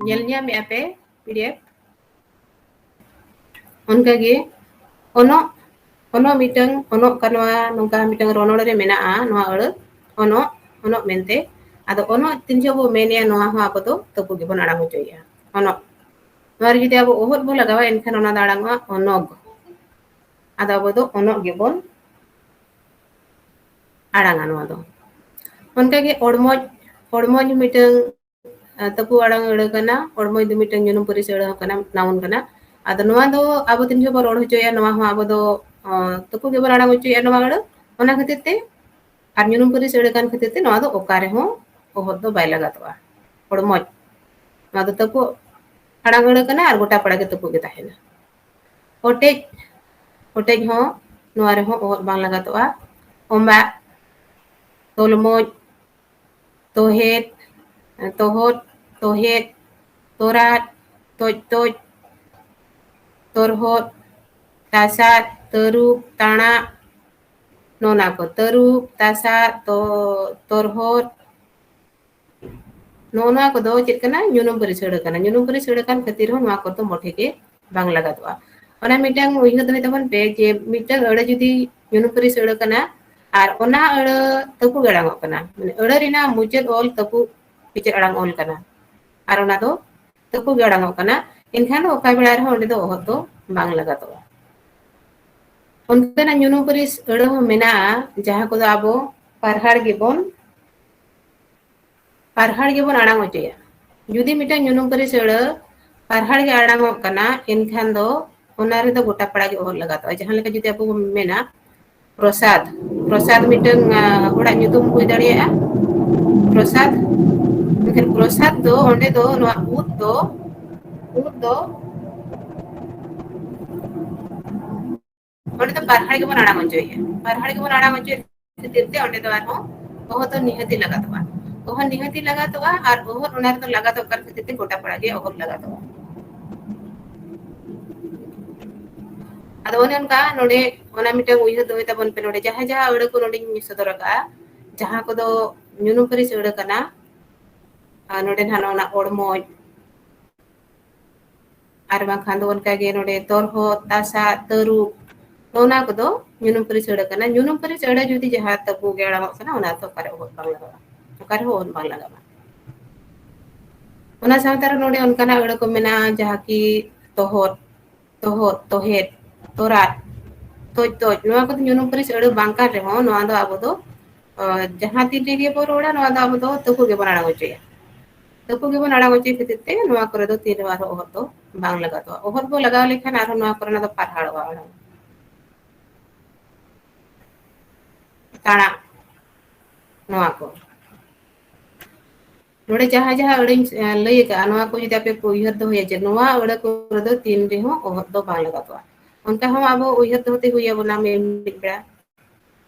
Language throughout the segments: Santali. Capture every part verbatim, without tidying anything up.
ᱧᱮᱞ ᱧᱟᱢᱮᱫᱼᱟ ᱯᱮ ᱯᱤᱰᱤᱮᱯᱷ? ᱚᱱᱠᱟᱜᱮ ᱚᱱᱚᱜ, ᱚᱱᱚᱜ ᱢᱤᱫᱴᱟᱝ, ᱚᱱᱚᱜ ᱠᱟ ᱱᱚᱣᱟ ᱱᱚᱝᱠᱟ ᱢᱤᱫᱴᱟᱝ ᱨᱚᱱᱚᱲ ᱨᱮ ᱢᱮᱱᱟᱜᱼᱟ ᱱᱚᱣᱟ ᱟᱹᱲᱟᱹ, ᱚᱱᱚᱜ, ᱚᱱᱚᱜ ᱢᱮᱱᱛᱮ᱾ ᱟᱫᱚ ᱚᱱᱚᱜ ᱛᱤᱱ ᱡᱚᱦᱚᱜ ᱵᱚ ᱢᱮᱱᱮᱜᱼᱟ, ᱱᱚᱣᱟ ᱦᱚᱸ ᱟᱵᱚ ᱫᱚ ᱛᱟᱹᱯᱩ ᱜᱮᱵᱚᱱ ᱟᱲᱟᱝ ᱦᱚᱪᱚᱭᱮᱜᱼᱟ, ᱚᱱᱚᱜ᱾ ᱱᱚᱣᱟ ᱨᱮ ᱡᱩᱫᱤ ᱟᱵᱚ ᱚᱦᱚᱫ ᱵᱚ ᱞᱟᱜᱟᱣᱟ, ᱮᱱᱠᱷᱟᱱ ᱚᱱᱟ ᱫᱚ ᱟᱲᱟᱝᱚᱜᱼᱟ ᱚᱱᱚᱜ᱾ ᱟᱫᱚ ᱟᱵᱚ ᱫᱚ ᱚᱱᱚᱜ ᱜᱮᱵᱚᱱ ᱟᱲᱟᱝᱟ ᱱᱚᱣᱟ ᱫᱚ᱾ ᱚᱱᱠᱟᱜᱮ ᱚᱲᱢᱚᱡ, ᱚᱲᱢᱚᱡ ᱢᱤᱫᱴᱟᱝ, ᱟᱸ, ᱛᱟᱹᱯᱩ ᱟᱲᱟᱝ ᱟᱹᱲᱟᱹ ᱠᱟᱱᱟ, ᱚᱲᱢᱚᱡ ᱫᱚ ᱢᱤᱫᱴᱟᱝ ᱧᱩᱱᱩᱢ ᱯᱟᱹᱨᱤᱥ ᱟᱹᱲᱟᱹ ᱠᱟᱱᱟ, ᱱᱟᱣᱩᱱ ᱠᱟᱱᱟ᱾ ᱟᱫᱚ ᱱᱚᱣᱟ ᱫᱚ ᱟᱵᱚ ᱛᱤᱱ ᱡᱚᱦᱚᱜ ᱵᱚᱱ ᱨᱚᱲ ᱦᱚᱪᱚᱭᱮᱜᱼᱟ, ᱱᱚᱣᱟ ᱦᱚᱸ ᱟᱵᱚ ᱫᱚ, ᱟᱸ, ᱛᱟᱹᱯᱩ ᱜᱮᱵᱚᱱ ᱟᱲᱟᱝ ᱦᱚᱪᱚᱭᱮᱜᱼᱟ ᱱᱚᱣᱟ ᱟᱹᱲᱟᱹ᱾ ᱚᱱᱟ ᱠᱷᱟᱹᱛᱤᱨ ᱛᱮ ᱟᱨ ᱧᱩᱱᱩᱢ ᱯᱟᱹᱨᱤᱥ ᱟᱹᱲᱟᱹ ᱠᱟᱱ ᱠᱷᱟᱹᱛᱤᱨ ᱛᱮ ᱱᱚᱣᱟ ᱫᱚ ᱚᱠᱟ ᱨᱮᱦᱚᱸ ᱚᱦᱚᱫ ᱫᱚ ᱵᱟᱭ ᱞᱟᱜᱟᱛᱚᱜᱼᱟ᱾ ᱦᱚᱲᱢᱚᱡ, ᱱᱚᱣᱟ ᱫᱚ ᱛᱟᱹᱯᱩ ᱟᱲᱟᱝ ᱟᱹᱲᱟᱹ ᱠᱟᱱᱟ ᱟᱨ ᱜᱚᱴᱟ ᱯᱟᱲᱟ ᱜᱮ ᱛᱟᱹᱯᱩ ᱜᱮ ᱛᱟᱦᱮᱱᱟ᱾ ᱚᱴᱮᱡ, ᱚᱴᱮᱡ ᱦᱚᱸ ᱱᱚᱣᱟ ᱨᱮᱦᱚᱸ ᱚᱦᱚᱫ ᱵᱟᱝ ᱞᱟᱜᱟᱛᱚᱜᱼᱟ᱾ ᱚᱢᱵᱟᱜ, ᱛᱚᱞᱢᱚᱡ, ᱛᱚᱦᱮᱫ, ᱛᱚᱦᱚᱫ, ᱛᱚᱦᱮᱫ, ᱛᱚᱨᱟᱫ, ᱛᱚᱡ ᱛᱚᱡ, ᱛᱚᱨᱦᱚᱫ, ᱛᱟᱥᱟᱫ, ᱛᱟᱹᱨᱩᱵ, ᱛᱟᱬᱟᱜ, ᱱᱚᱜᱼᱱᱟ ᱠᱚ, ᱛᱟᱹᱨᱩᱵ, ᱛᱟᱥᱟᱫ, ᱛᱚ-, ᱛᱚᱨᱦᱚᱫ, ᱱᱚᱜᱼᱚ ᱱᱚᱣᱟ ᱠᱚᱫᱚ ᱪᱮᱫ ᱠᱟᱱᱟ? ᱧᱩᱱᱩᱢ ᱯᱟᱹᱨᱤᱥ ᱟᱹᱲᱟᱹ ᱠᱟᱱᱟ᱾ ᱧᱩᱱᱩᱢ ᱯᱟᱹᱨᱤᱥ ᱟᱹᱲᱟᱹ ᱠᱟᱱ ᱠᱷᱟᱹᱛᱤᱨ ᱦᱚᱸ ᱱᱚᱣᱟ ᱠᱚᱫᱚ ᱢᱚᱴᱷᱮ ᱜᱮ ᱵᱟᱝ ᱞᱟᱜᱟᱛᱚᱜᱼᱟ᱾ ᱚᱱᱟ ᱢᱤᱫᱴᱟᱝ ᱩᱭᱦᱟᱹᱨ ᱫᱚᱦᱚᱭ ᱛᱟᱵᱚᱱ ᱯᱮ ᱡᱮ ᱢᱤᱫᱴᱟᱝ ᱟᱹᱲᱟᱹ ᱡᱩᱫᱤ ᱧᱩᱱᱩᱢ ᱯᱟᱹᱨᱤᱥ ᱟᱹᱲᱟᱹ ᱠᱟᱱᱟ ᱟᱨ ᱚᱱᱟ ᱟᱹᱲᱟᱹ ᱛᱟᱹᱯᱩ ᱜᱮ ᱟᱲᱟᱝᱚᱜ ᱠᱟᱱᱟ, ᱢᱟᱱᱮ ᱟᱹᱲᱟᱹ ᱨᱮᱱᱟᱜ ᱢᱩᱪᱟᱹᱫ ᱚᱞ ᱛᱟᱹᱯᱩ ᱵᱤᱪᱟᱹᱨ ᱟᱲᱟᱝ ᱚᱞ ᱠᱟᱱᱟ, ᱟᱨ ᱚᱱᱟ ᱫᱚ ᱛᱟᱹᱯᱩ ᱜᱮ ᱟᱲᱟᱝᱚᱜ ᱠᱟᱱᱟ, ᱮᱱᱠᱷᱟᱱ ᱫᱚ ᱚᱠᱟ ᱵᱮᱲᱟ ᱨᱮᱦᱚᱸ ᱚᱸᱰᱮ ᱫᱚ ᱚᱦᱚᱫ ᱫᱚ ᱵᱟᱝ ᱞᱟᱜᱟᱛᱚᱜᱼᱟ᱾ ᱚᱱᱠᱟᱱᱟᱜ ᱧᱩᱱᱩᱢ ᱯᱟᱹᱨᱤᱥ ᱟᱹᱲᱟᱹ ᱦᱚᱸ ᱢᱮᱱᱟᱜᱼᱟ, ᱡᱟᱦᱟᱸ ᱠᱚᱫᱚ ᱟᱵᱚ ᱯᱟᱨᱦᱟᱲ ᱜᱮᱵᱚᱱ, ᱯᱟᱨᱦᱟᱲ ᱜᱮᱵᱚᱱ ᱟᱲᱟᱝ ᱦᱚᱪᱚᱭᱟ᱾ ᱡᱩᱫᱤ ᱢᱤᱫᱴᱟᱝ ᱧᱩᱱᱩᱢ ᱯᱟᱹᱨᱤᱥ ᱟᱹᱲᱟᱹ ᱯᱟᱨᱦᱟᱲ ᱜᱮ ᱟᱲᱟᱝᱚᱜ ᱠᱟᱱᱟ, ᱮᱱᱠᱷᱟᱱ ᱫᱚ ᱚᱱᱟ ᱨᱮᱫᱚ ᱜᱚᱴᱟ ᱯᱟᱲᱟ ᱜᱮ ᱚᱦᱚᱫ ᱞᱟᱜᱟᱛᱚᱜᱼᱟ᱾ ᱡᱟᱦᱟᱸ ᱞᱮᱠᱟ ᱡᱩᱫᱤ ᱟᱵᱚ ᱵᱚᱱ ᱢᱮᱱᱟ ᱯᱨᱚᱥᱟᱫᱽ, ᱯᱨᱚᱥᱟᱫᱽ ᱢᱤᱫᱴᱟᱝ, ᱟᱸ, ᱦᱚᱲᱟᱜ ᱧᱩᱛᱩᱢ ᱦᱩᱭ ᱫᱟᱲᱮᱭᱟᱜᱼᱟ, ᱯᱨᱚᱥᱟᱫᱽ᱾ ᱢᱮᱱᱠᱷᱟᱱ ᱯᱨᱚᱥᱟᱫᱽ ᱫᱚ ᱚᱸᱰᱮ ᱫᱚ ᱱᱚᱣᱟ ᱩᱫ ᱫᱚ, ᱩᱫ ᱫᱚ ᱚᱸᱰᱮ ᱫᱚ ᱯᱟᱨᱦᱟᱲ ᱜᱮᱵᱚᱱ ᱟᱲᱟᱝ ᱦᱚᱪᱚᱭᱮᱫᱼᱟ, ᱯᱟᱨᱦᱟᱲ ᱜᱮᱵᱚᱱ ᱟᱲᱟᱝ ᱦᱚᱪᱚᱭᱮᱫ ᱠᱷᱟᱹᱛᱤᱨ ᱛᱮ ᱚᱸᱰᱮ ᱫᱚ ᱟᱨᱦᱚᱸ ᱚᱦᱚᱫ ᱫᱚ ᱱᱤᱦᱟᱹᱛᱤ ᱞᱟᱜᱟᱛᱚᱜᱼᱟ, ᱚᱦᱚᱫ ᱱᱤᱦᱟᱹᱛᱤ ᱞᱟᱜᱟᱛᱚᱜᱼᱟ᱾ ᱟᱨ ᱚᱦᱚᱫ ᱚᱱᱟ ᱨᱮᱫᱚ ᱞᱟᱜᱟᱛᱚᱜ ᱠᱟᱱ ᱠᱷᱟᱹᱛᱤᱨ ᱛᱮ ᱜᱚᱴᱟ ᱯᱟᱲᱟ ᱜᱮ ᱚᱦᱚᱫ ᱞᱟᱜᱟᱛᱚᱜᱼᱟ᱾ ᱟᱫᱚ ᱚᱱᱮ ᱚᱱᱠᱟ ᱱᱚᱰᱮ ᱚᱱᱟ ᱢᱤᱫᱴᱟᱝ ᱩᱭᱦᱟᱹᱨ ᱫᱚᱦᱚᱭ ᱛᱟᱵᱚᱱ ᱯᱮ, ᱱᱚᱰᱮ ᱡᱟᱦᱟᱸ ᱡᱟᱦᱟᱸ ᱟᱹᱲᱟᱹ ᱠᱚ ᱱᱚᱰᱮᱧ ᱥᱚᱫᱚᱨ ᱟᱠᱟᱫᱼᱟ, ᱡᱟᱦᱟᱸ ᱠᱚᱫᱚ ᱧᱩᱱᱩᱢ ᱯᱟᱹᱨᱤᱥ ᱟᱹᱲᱟᱹ ᱠᱟᱱᱟ, ᱟᱨ ᱱᱚᱰᱮ ᱱᱟᱦᱟᱜ ᱱᱚᱜᱼᱚ ᱱᱟ ᱚᱲᱢᱚᱡ, ᱟᱨ ᱵᱟᱝᱠᱷᱟᱱ ᱫᱚ ᱚᱱᱠᱟᱜᱮ ᱱᱚᱰᱮ ᱛᱚᱨᱦᱚᱫ, ᱛᱟᱥᱟᱫ, ᱛᱟᱹᱨᱩᱵ, ᱱᱚᱜᱼᱚ ᱱᱚᱣᱟ ᱠᱚᱫᱚ ᱧᱩᱱᱩᱢ ᱯᱟᱹᱨᱤᱥ ᱟᱹᱲᱟᱹ ᱠᱟᱱᱟ᱾ ᱧᱩᱱᱩᱢ ᱯᱟᱹᱨᱤᱥ ᱟᱹᱲᱟᱹ ᱡᱩᱫᱤ ᱡᱟᱦᱟᱸ ᱛᱟᱹᱯᱩ ᱜᱮ ᱟᱲᱟᱝᱚᱜ ᱠᱟᱱᱟ, ᱚᱱᱟ ᱫᱚ ᱚᱠᱟᱨᱮ ᱚᱦᱚᱫ ᱵᱟᱝ ᱞᱟᱜᱟᱜᱼᱟ, ᱚᱠᱟ ᱨᱮᱦᱚᱸ ᱚᱦᱚᱫ ᱵᱟᱝ ᱞᱟᱜᱟᱜᱼᱟ᱾ ᱚᱱᱟ ᱥᱟᱶᱛᱮ ᱟᱨᱦᱚᱸ ᱱᱚᱰᱮ ᱚᱱᱠᱟᱱᱟᱜ ᱟᱹᱲᱟᱹ ᱠᱚ ᱢᱮᱱᱟᱜᱼᱟ, ᱡᱟᱦᱟᱸ ᱠᱤ ᱛᱚᱦᱚᱫ, ᱛᱚᱦᱚᱫ, ᱛᱚᱦᱮᱫ, ᱛᱚᱨᱟᱫ, ᱛᱚᱡ, ᱛᱚᱡ, ᱱᱚᱣᱟ ᱠᱚᱫᱚ ᱧᱩᱱᱩᱢ ᱯᱟᱹᱨᱤᱥ ᱟᱹᱲᱟᱹ ᱵᱟᱝ ᱠᱟᱱ ᱨᱮᱦᱚᱸ, ᱱᱚᱣᱟ ᱫᱚ ᱟᱵᱚ ᱫᱚ, ᱟᱸ, ᱡᱟᱦᱟᱸ ᱛᱤᱱ ᱨᱮᱜᱮ ᱵᱚᱱ ᱨᱚᱲᱟ, ᱱᱚᱣᱟ ᱫᱚ ᱟᱵᱚ ᱫᱚ ᱛᱟᱹᱯᱩ ᱜᱮᱵᱚᱱ ᱟᱲᱟᱝ ᱦᱚᱪᱚᱭᱟ᱾ ᱛᱟᱹᱯᱩ ᱜᱮᱵᱚᱱ ᱟᱲᱟᱝ ᱦᱚᱪᱚᱭ ᱠᱷᱟᱹᱛᱤᱨ ᱛᱮ ᱱᱚᱣᱟ ᱠᱚᱨᱮ ᱫᱚ ᱛᱤᱱ ᱨᱮᱦᱚᱸ ᱟᱨᱦᱚᱸ ᱚᱦᱚᱫ ᱫᱚ ᱵᱟᱝ ᱞᱟᱜᱟᱫᱚᱜᱼᱟ᱾ ᱚᱦᱚᱫ ᱵᱚ ᱞᱟᱜᱟᱣ ᱞᱮᱠᱷᱟᱱ ᱟᱨᱦᱚᱸ ᱱᱚᱣᱟ ᱠᱚᱨᱮᱱᱟᱜ ᱫᱚ ᱯᱟᱨᱦᱟᱲᱚᱜᱼᱟ ᱟᱲᱟᱝ᱾ ᱛᱟᱲᱟᱜ, ᱱᱚᱣᱟ ᱠᱚ᱾ ᱱᱚᱰᱮ ᱡᱟᱦᱟᱸ ᱡᱟᱦᱟᱸ ᱟᱹᱲᱟᱹᱧ, ᱮ, ᱞᱟᱹᱭ ᱟᱠᱟᱫᱼᱟ, ᱱᱚᱣᱟ ᱠᱚ ᱡᱩᱫᱤ ᱟᱯᱮ ᱯᱮ ᱩᱭᱦᱟᱹᱨ ᱫᱚᱦᱚᱭᱟ ᱡᱮ ᱱᱚᱣᱟ ᱟᱹᱲᱟᱹ ᱠᱚᱨᱮ ᱫᱚ ᱛᱤᱱ ᱨᱮᱦᱚᱸ ᱚᱦᱚᱫ ᱫᱚ ᱵᱟᱝ ᱞᱟᱜᱟᱫᱚᱜᱼᱟ, ᱚᱱᱠᱟ ᱦᱚᱸ ᱟᱵᱚ ᱩᱭᱦᱟᱹᱨ ᱫᱚᱦᱚ ᱛᱮ ᱦᱩᱭ ᱟᱵᱚᱱᱟ ᱢᱤᱫ ᱢᱤᱫ ᱵᱮᱲᱟ᱾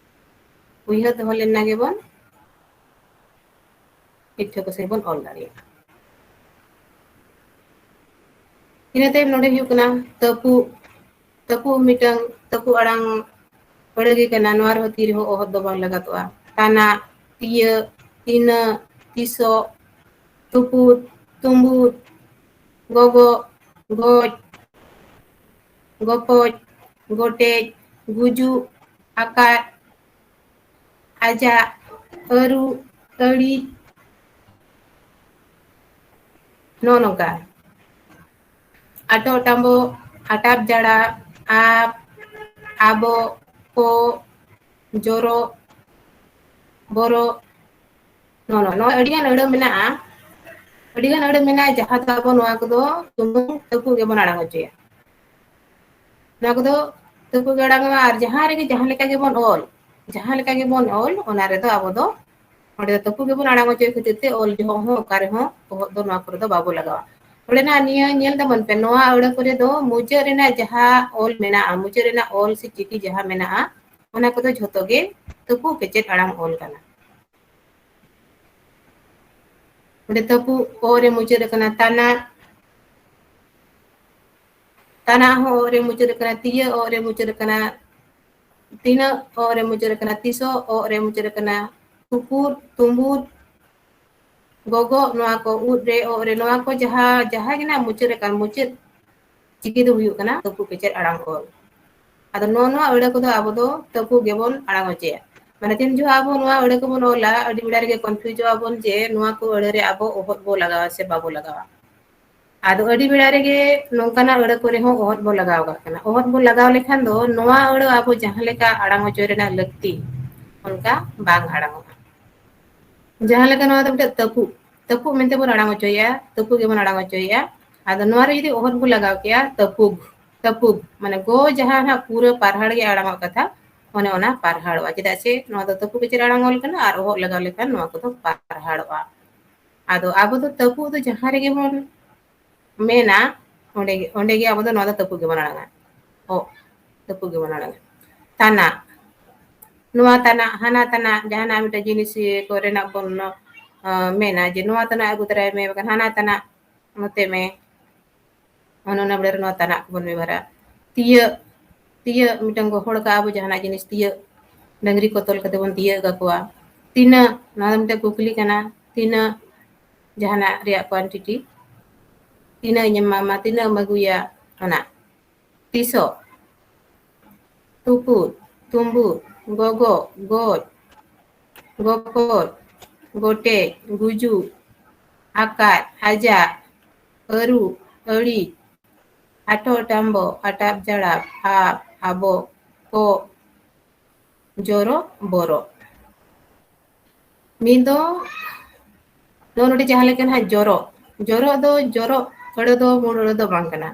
ᱩᱭᱦᱟᱹᱨ ᱫᱚᱦᱚ ᱞᱮᱱᱟ ᱜᱮᱵᱚᱱ, ᱯᱤᱴᱷᱟᱹ ᱠᱚ ᱥᱮ ᱵᱚᱱ ᱚᱞ ᱫᱟᱲᱮᱭᱟᱜᱼᱟ᱾ ᱤᱱᱟᱹ ᱛᱟᱭᱚᱢ ᱱᱚᱰᱮ ᱦᱩᱭᱩᱜ ᱠᱟᱱᱟ ᱛᱟᱹᱯᱩᱜ᱾ ᱛᱟᱹᱯᱩᱜ ᱢᱤᱫᱴᱟᱝ ᱛᱟᱹᱯᱩᱜ ᱟᱲᱟᱝ ᱟᱹᱲᱟᱹ ᱜᱮ ᱠᱟᱱᱟ᱾ ᱱᱚᱣᱟ ᱨᱮᱦᱚᱸ ᱛᱤ ᱨᱮᱦᱚᱸ ᱚᱦᱚᱫ ᱫᱚ ᱵᱟᱝ ᱞᱟᱜᱟᱛᱚᱜᱼᱟ᱾ ᱛᱟᱱᱟᱜ, ᱛᱤᱭᱟᱹᱜ, ᱛᱤᱱᱟᱹᱜ, ᱛᱤᱥᱚᱜ, ᱛᱩᱯᱩᱫ, ᱛᱩᱸᱵᱩᱫ, ᱜᱚᱜᱚᱜ, ᱜᱚᱡ, ᱜᱚᱯᱚᱡ, ᱜᱚᱴᱮᱡ, ᱜᱩᱡᱩᱜ, ᱟᱠᱟᱫ, ᱟᱡᱟᱜ, ᱟᱹᱨᱩ, ᱟᱹᱲᱤᱡ, ᱱᱚᱜᱼᱚ ᱱᱚᱝᱠᱟ᱾ ᱟᱴᱚᱜ ᱴᱟᱢᱵᱚᱜ, ᱟᱴᱟᱯ ᱡᱟᱲᱟᱜ, ᱟᱯ, ᱟᱵᱚᱜ, ᱠᱚᱜ, ᱡᱚᱨᱚᱜ, ᱵᱚᱨᱚᱜ, ᱱᱚᱜᱼᱚ ᱱᱚᱣᱟ, ᱱᱚᱣᱟ ᱟᱹᱰᱤᱜᱟᱱ ᱟᱹᱲᱟᱹ ᱢᱮᱱᱟᱜᱼᱟ᱾ ᱟᱹᱰᱤᱜᱟᱱ ᱟᱹᱲᱟᱹ ᱢᱮᱱᱟᱜᱼᱟ, ᱡᱟᱦᱟᱸ ᱫᱚ ᱟᱵᱚ ᱱᱚᱣᱟ ᱠᱚᱫᱚ ᱥᱩᱢᱩᱝ ᱛᱟᱹᱯᱩ ᱜᱮᱵᱚᱱ ᱟᱲᱟᱝ ᱦᱚᱪᱚᱭᱟ᱾ ᱱᱚᱣᱟ ᱠᱚᱫᱚ ᱛᱟᱹᱯᱩ ᱜᱮ ᱟᱲᱟᱝᱚᱜᱼᱟ, ᱟᱨ ᱡᱟᱦᱟᱸ ᱨᱮᱜᱮ ᱡᱟᱦᱟᱸ ᱞᱮᱠᱟ ᱜᱮᱵᱚᱱ ᱚᱞ, ᱡᱟᱦᱟᱸ ᱞᱮᱠᱟ ᱜᱮᱵᱚᱱ ᱚᱞ, ᱚᱱᱟ ᱨᱮᱫᱚ ᱟᱵᱚ ᱫᱚ ᱚᱸᱰᱮ ᱫᱚ ᱛᱟᱹᱯᱩ ᱜᱮᱵᱚᱱ ᱟᱲᱟᱝ ᱦᱚᱪᱚᱭ ᱠᱷᱟᱹᱛᱤᱨ ᱛᱮ ᱚᱞ ᱡᱚᱦᱚᱜ ᱦᱚᱸ ᱚᱠᱟ ᱨᱮᱦᱚᱸ ᱚᱦᱚᱫ ᱫᱚ ᱱᱚᱣᱟ ᱠᱚᱨᱮ ᱫᱚ ᱵᱟᱵᱚ ᱞᱟᱜᱟᱣᱟ᱾ ᱚᱸᱰᱮᱱᱟᱜ ᱱᱤᱭᱟᱹ ᱧᱮᱞ ᱛᱟᱵᱚᱱ ᱯᱮ, ᱱᱚᱣᱟ ᱟᱹᱲᱟᱹ ᱠᱚᱨᱮ ᱫᱚ ᱢᱩᱪᱟᱹᱫ ᱨᱮᱱᱟᱜ ᱡᱟᱦᱟᱸ ᱚᱞ ᱢᱮᱱᱟᱜᱼᱟ, ᱢᱩᱪᱟᱹᱫ ᱨᱮᱱᱟᱜ ᱚᱞ ᱥᱮ ᱪᱤᱠᱤ ᱡᱟᱦᱟᱸ ᱢᱮᱱᱟᱜᱼᱟ, ᱚᱱᱟ ᱠᱚᱫᱚ ᱡᱷᱚᱛᱚ ᱜᱮ ᱛᱟᱹᱯᱩ ᱠᱮᱪᱮᱫ ᱟᱲᱟᱝ ᱚᱞ ᱠᱟᱱᱟ᱾ ᱚᱸᱰᱮ ᱛᱟᱹᱯᱩ ᱚ ᱨᱮ ᱢᱩᱪᱟᱹᱫ ᱟᱠᱟᱱᱟ, ᱛᱟᱱᱟ, ᱛᱟᱱᱟ ᱦᱚᱸ ᱚ ᱨᱮ ᱢᱩᱪᱟᱹᱫ ᱟᱠᱟᱱᱟ, ᱛᱤᱭᱟᱹ ᱚ ᱨᱮ ᱢᱩᱪᱟᱹᱫ ᱟᱠᱟᱱᱟ, ᱛᱤᱱᱟᱹᱜ ᱚ ᱨᱮ ᱢᱩᱪᱟᱹᱫ ᱟᱠᱟᱱᱟ, ᱛᱤᱥᱚᱜ ᱚ ᱨᱮ ᱢᱩᱪᱟᱹᱫ ᱟᱠᱟᱱᱟ, ᱛᱩᱯᱩᱫ, ᱛᱩᱸᱵᱩᱫ, ᱜᱚᱜᱚᱜ, ᱱᱚᱣᱟ ᱠᱚ ᱩᱫ ᱨᱮ, ᱚᱜ ᱨᱮ, ᱱᱚᱣᱟ ᱠᱚ ᱡᱟᱦᱟᱸ, ᱡᱟᱦᱟᱸ ᱜᱮ ᱱᱟᱜ ᱢᱩᱪᱟᱹᱫ ᱟᱠᱟᱱ, ᱢᱩᱪᱟᱹᱫ ᱪᱤᱠᱤ ᱫᱚ ᱦᱩᱭᱩᱜ ᱠᱟᱱᱟ ᱛᱟᱹᱯᱩ ᱠᱮᱪᱮᱫ ᱟᱲᱟᱝ ᱚᱞ᱾ ᱟᱫᱚ ᱱᱚᱣᱟ, ᱱᱚᱣᱟ ᱟᱹᱲᱟᱹ ᱠᱚᱫᱚ ᱟᱵᱚ ᱫᱚ ᱛᱟᱹᱯᱩ ᱜᱮᱵᱚᱱ ᱟᱲᱟᱝ ᱦᱚᱪᱚᱭᱟ᱾ ᱢᱟᱱᱮ ᱛᱤᱱ ᱡᱚᱦᱚᱜ ᱟᱵᱚ ᱱᱚᱣᱟ ᱟᱹᱲᱟᱹ ᱠᱚᱵᱚᱱ ᱚᱞᱟ, ᱟᱹᱰᱤ ᱵᱮᱲᱟ ᱨᱮᱜᱮ confuse ᱟᱵᱚᱱ ᱡᱮ ᱱᱚᱣᱟ ᱠᱚ ᱟᱹᱲᱟᱹ ᱨᱮ ᱟᱵᱚ ᱚᱦᱚᱫ ᱵᱚ ᱞᱟᱜᱟᱣᱟ ᱥᱮ ᱵᱟᱵᱚ ᱞᱟᱜᱟᱣᱟ᱾ ᱟᱫᱚ ᱟᱹᱰᱤ ᱵᱮᱲᱟ ᱨᱮᱜᱮ ᱱᱚᱝᱠᱟᱱᱟᱜ ᱟᱹᱲᱟᱹ ᱠᱚᱨᱮ ᱦᱚᱸ ᱚᱦᱚᱫ ᱵᱚ ᱞᱟᱜᱟᱣ ᱠᱟᱜ ᱠᱟᱱᱟ᱾ ᱚᱦᱚᱫ ᱵᱚ ᱞᱟᱜᱟᱣ ᱞᱮᱠᱷᱟᱱ ᱫᱚ ᱱᱚᱣᱟ ᱟᱹᱲᱟᱹ ᱟᱵᱚ ᱡᱟᱦᱟᱸ ᱞᱮᱠᱟ ᱟᱲᱟᱝ ᱦᱚᱪᱚᱭ ᱨᱮᱱᱟᱜ ᱞᱟᱹᱠᱛᱤ, ᱚᱱᱠᱟ ᱵᱟᱝ ᱟᱲᱟᱝᱚᱜᱼᱟ᱾ ᱡᱟᱦᱟᱸ ᱞᱮᱠᱟ ᱱᱚᱣᱟ ᱫᱚ ᱢᱤᱫᱴᱮᱱ ᱛᱟᱹᱯᱩᱜ, ᱛᱟᱹᱯᱩᱜ ᱢᱮᱱᱛᱮ ᱵᱚᱱ ᱟᱲᱟᱝ ᱦᱚᱪᱚᱭᱟ, ᱛᱟᱹᱯᱩᱜ ᱜᱮᱵᱚᱱ ᱟᱲᱟᱝ ᱦᱚᱪᱚᱭᱟ᱾ ᱟᱫᱚ ᱱᱚᱣᱟ ᱨᱮ ᱡᱩᱫᱤ ᱚᱦᱚᱫ ᱵᱚ ᱞᱟᱜᱟᱣ ᱠᱮᱭᱟ, ᱛᱟᱹᱯᱩᱜ, ᱛᱟᱹᱯᱩᱜ, ᱢᱟᱱᱮ ᱜᱚ ᱡᱟᱦᱟᱸ ᱱᱟᱜ ᱯᱩᱨᱟᱹ ᱯᱟᱨᱦᱟᱲ ᱜᱮ ᱟᱲᱟᱝᱚᱜ ᱠᱟᱛᱷᱟ, ᱚᱱᱮ ᱚᱱᱟ ᱯᱟᱨᱦᱟᱲᱚᱜᱼᱟ᱾ ᱪᱮᱫᱟᱜ ᱥᱮ ᱱᱚᱣᱟ ᱫᱚ ᱛᱟᱹᱯᱩᱜ ᱠᱮᱪᱮᱫ ᱟᱲᱟᱝ ᱚᱞ ᱠᱟᱱᱟ ᱟᱨ ᱚᱦᱚᱫ ᱞᱟᱜᱟᱣ ᱞᱮᱠᱷᱟᱱ ᱱᱚᱣᱟ ᱠᱚᱫᱚ ᱯᱟᱨᱦᱟᱲᱚᱜᱼᱟ᱾ ᱟᱫᱚ ᱟᱵᱚ ᱫᱚ ᱛᱟᱹᱯᱩᱜ ᱫᱚ ᱡᱟᱦᱟᱸ ᱨᱮᱜᱮ ᱵᱚᱱ ᱢᱮᱱᱟ, ᱚᱸᱰᱮ ᱜᱮ, ᱚᱸᱰᱮ ᱜᱮ ᱟᱵᱚ ᱫᱚ ᱱᱚᱣᱟ ᱫᱚ ᱛᱟᱹᱯᱩᱜ ᱜᱮᱵᱚᱱ ᱟᱲᱟᱝᱟ᱾ ᱚ, ᱛᱟᱹᱯᱩᱜ ᱜᱮᱵᱚᱱ ᱟᱲᱟᱝᱟ᱾ ᱛᱟᱱᱟᱜ, ᱱᱚᱣᱟ ᱛᱟᱱᱟᱜ, ᱦᱟᱱᱟ ᱛᱟᱱᱟᱜ, ᱡᱟᱦᱟᱱᱟᱜ ᱢᱤᱫᱴᱮᱱ ᱡᱤᱱᱤᱥ ᱤᱭᱟᱹ ᱠᱚᱨᱮᱱᱟᱜ ᱵᱚᱱ, ᱟᱸ, ᱢᱮᱱᱟ ᱡᱮ ᱱᱚᱣᱟ ᱛᱟᱱᱟᱜ ᱟᱹᱜᱩ ᱛᱚᱨᱟᱭ ᱢᱮ, ᱵᱟᱠᱷᱟᱱ ᱦᱟᱱᱟ ᱛᱟᱱᱟᱜ ᱱᱚᱛᱮ ᱢᱮ᱾ ᱚᱱᱮ ᱚᱱᱟ ᱵᱮᱲᱟ ᱨᱮ ᱱᱚᱣᱟ ᱛᱟᱱᱟᱜ ᱠᱚᱵᱚᱱ ᱵᱮᱵᱚᱦᱟᱨᱟ᱾ ᱛᱤᱭᱟᱹᱜ, ᱛᱤᱭᱟᱹᱜ ᱢᱤᱫᱴᱟᱝ ᱜᱚᱦᱚᱲ ᱠᱟᱜᱼᱟ ᱵᱚ ᱡᱟᱦᱟᱱᱟᱜ ᱡᱤᱱᱤᱥ ᱛᱤᱭᱟᱹᱜ, ᱰᱟᱹᱝᱨᱤ ᱠᱚ ᱛᱚᱞ ᱠᱟᱛᱮ ᱵᱚᱱ ᱛᱤᱭᱟᱹᱜ ᱠᱟᱠᱚᱣᱟ᱾ ᱛᱤᱱᱟᱹᱜ, ᱱᱚᱣᱟ ᱫᱚ ᱢᱤᱫᱴᱟᱝ ᱠᱩᱠᱞᱤ ᱠᱟᱱᱟ, ᱛᱤᱱᱟᱹᱜ ᱡᱟᱦᱟᱱᱟᱜ ᱨᱮᱭᱟᱜ quantity, ᱛᱤᱱᱟᱹᱜ ᱤᱧ ᱮᱢᱟᱢᱟ, ᱛᱤᱱᱟᱹᱜ ᱮᱢ ᱟᱹᱜᱩᱭᱟ, ᱚᱱᱟ᱾ ᱛᱤᱥᱚᱜ, ᱛᱩᱯᱩᱫ, ᱛᱩᱢᱵᱩᱫ, ᱜᱚᱜᱚᱜ, ᱜᱚᱡ, ᱜᱚᱯᱚᱡ, ᱜᱚᱴᱮᱡ, ᱜᱩᱡᱩᱜ, ᱟᱠᱟᱫ, ᱟᱡᱟᱜ, ᱟᱹᱨᱩᱵ, ᱟᱹᱲᱤᱡ, ᱟᱴᱚᱜ, ᱰᱟᱢᱵᱚᱜ, ᱟᱴᱟᱵ, ᱡᱟᱲᱟᱵ, ᱟᱵ, ᱟᱵᱚᱜ, ᱠᱚᱜ, ᱡᱚᱨᱚᱜ, ᱵᱚᱨᱚᱜ᱾ ᱢᱤᱫ ᱫᱚ ᱱᱚᱜᱼᱚ ᱱᱚᱰᱮ ᱡᱟᱦᱟᱸ ᱞᱮᱠᱟ ᱱᱟᱦᱟᱜ ᱡᱚᱨᱚᱜ, ᱡᱚᱨᱚᱜ ᱫᱚ, ᱡᱚᱨᱚᱜ ᱟᱹᱲᱟᱹ ᱫᱚ ᱢᱩᱞ ᱟᱹᱲᱟᱹ ᱫᱚ ᱵᱟᱝ ᱠᱟᱱᱟ᱾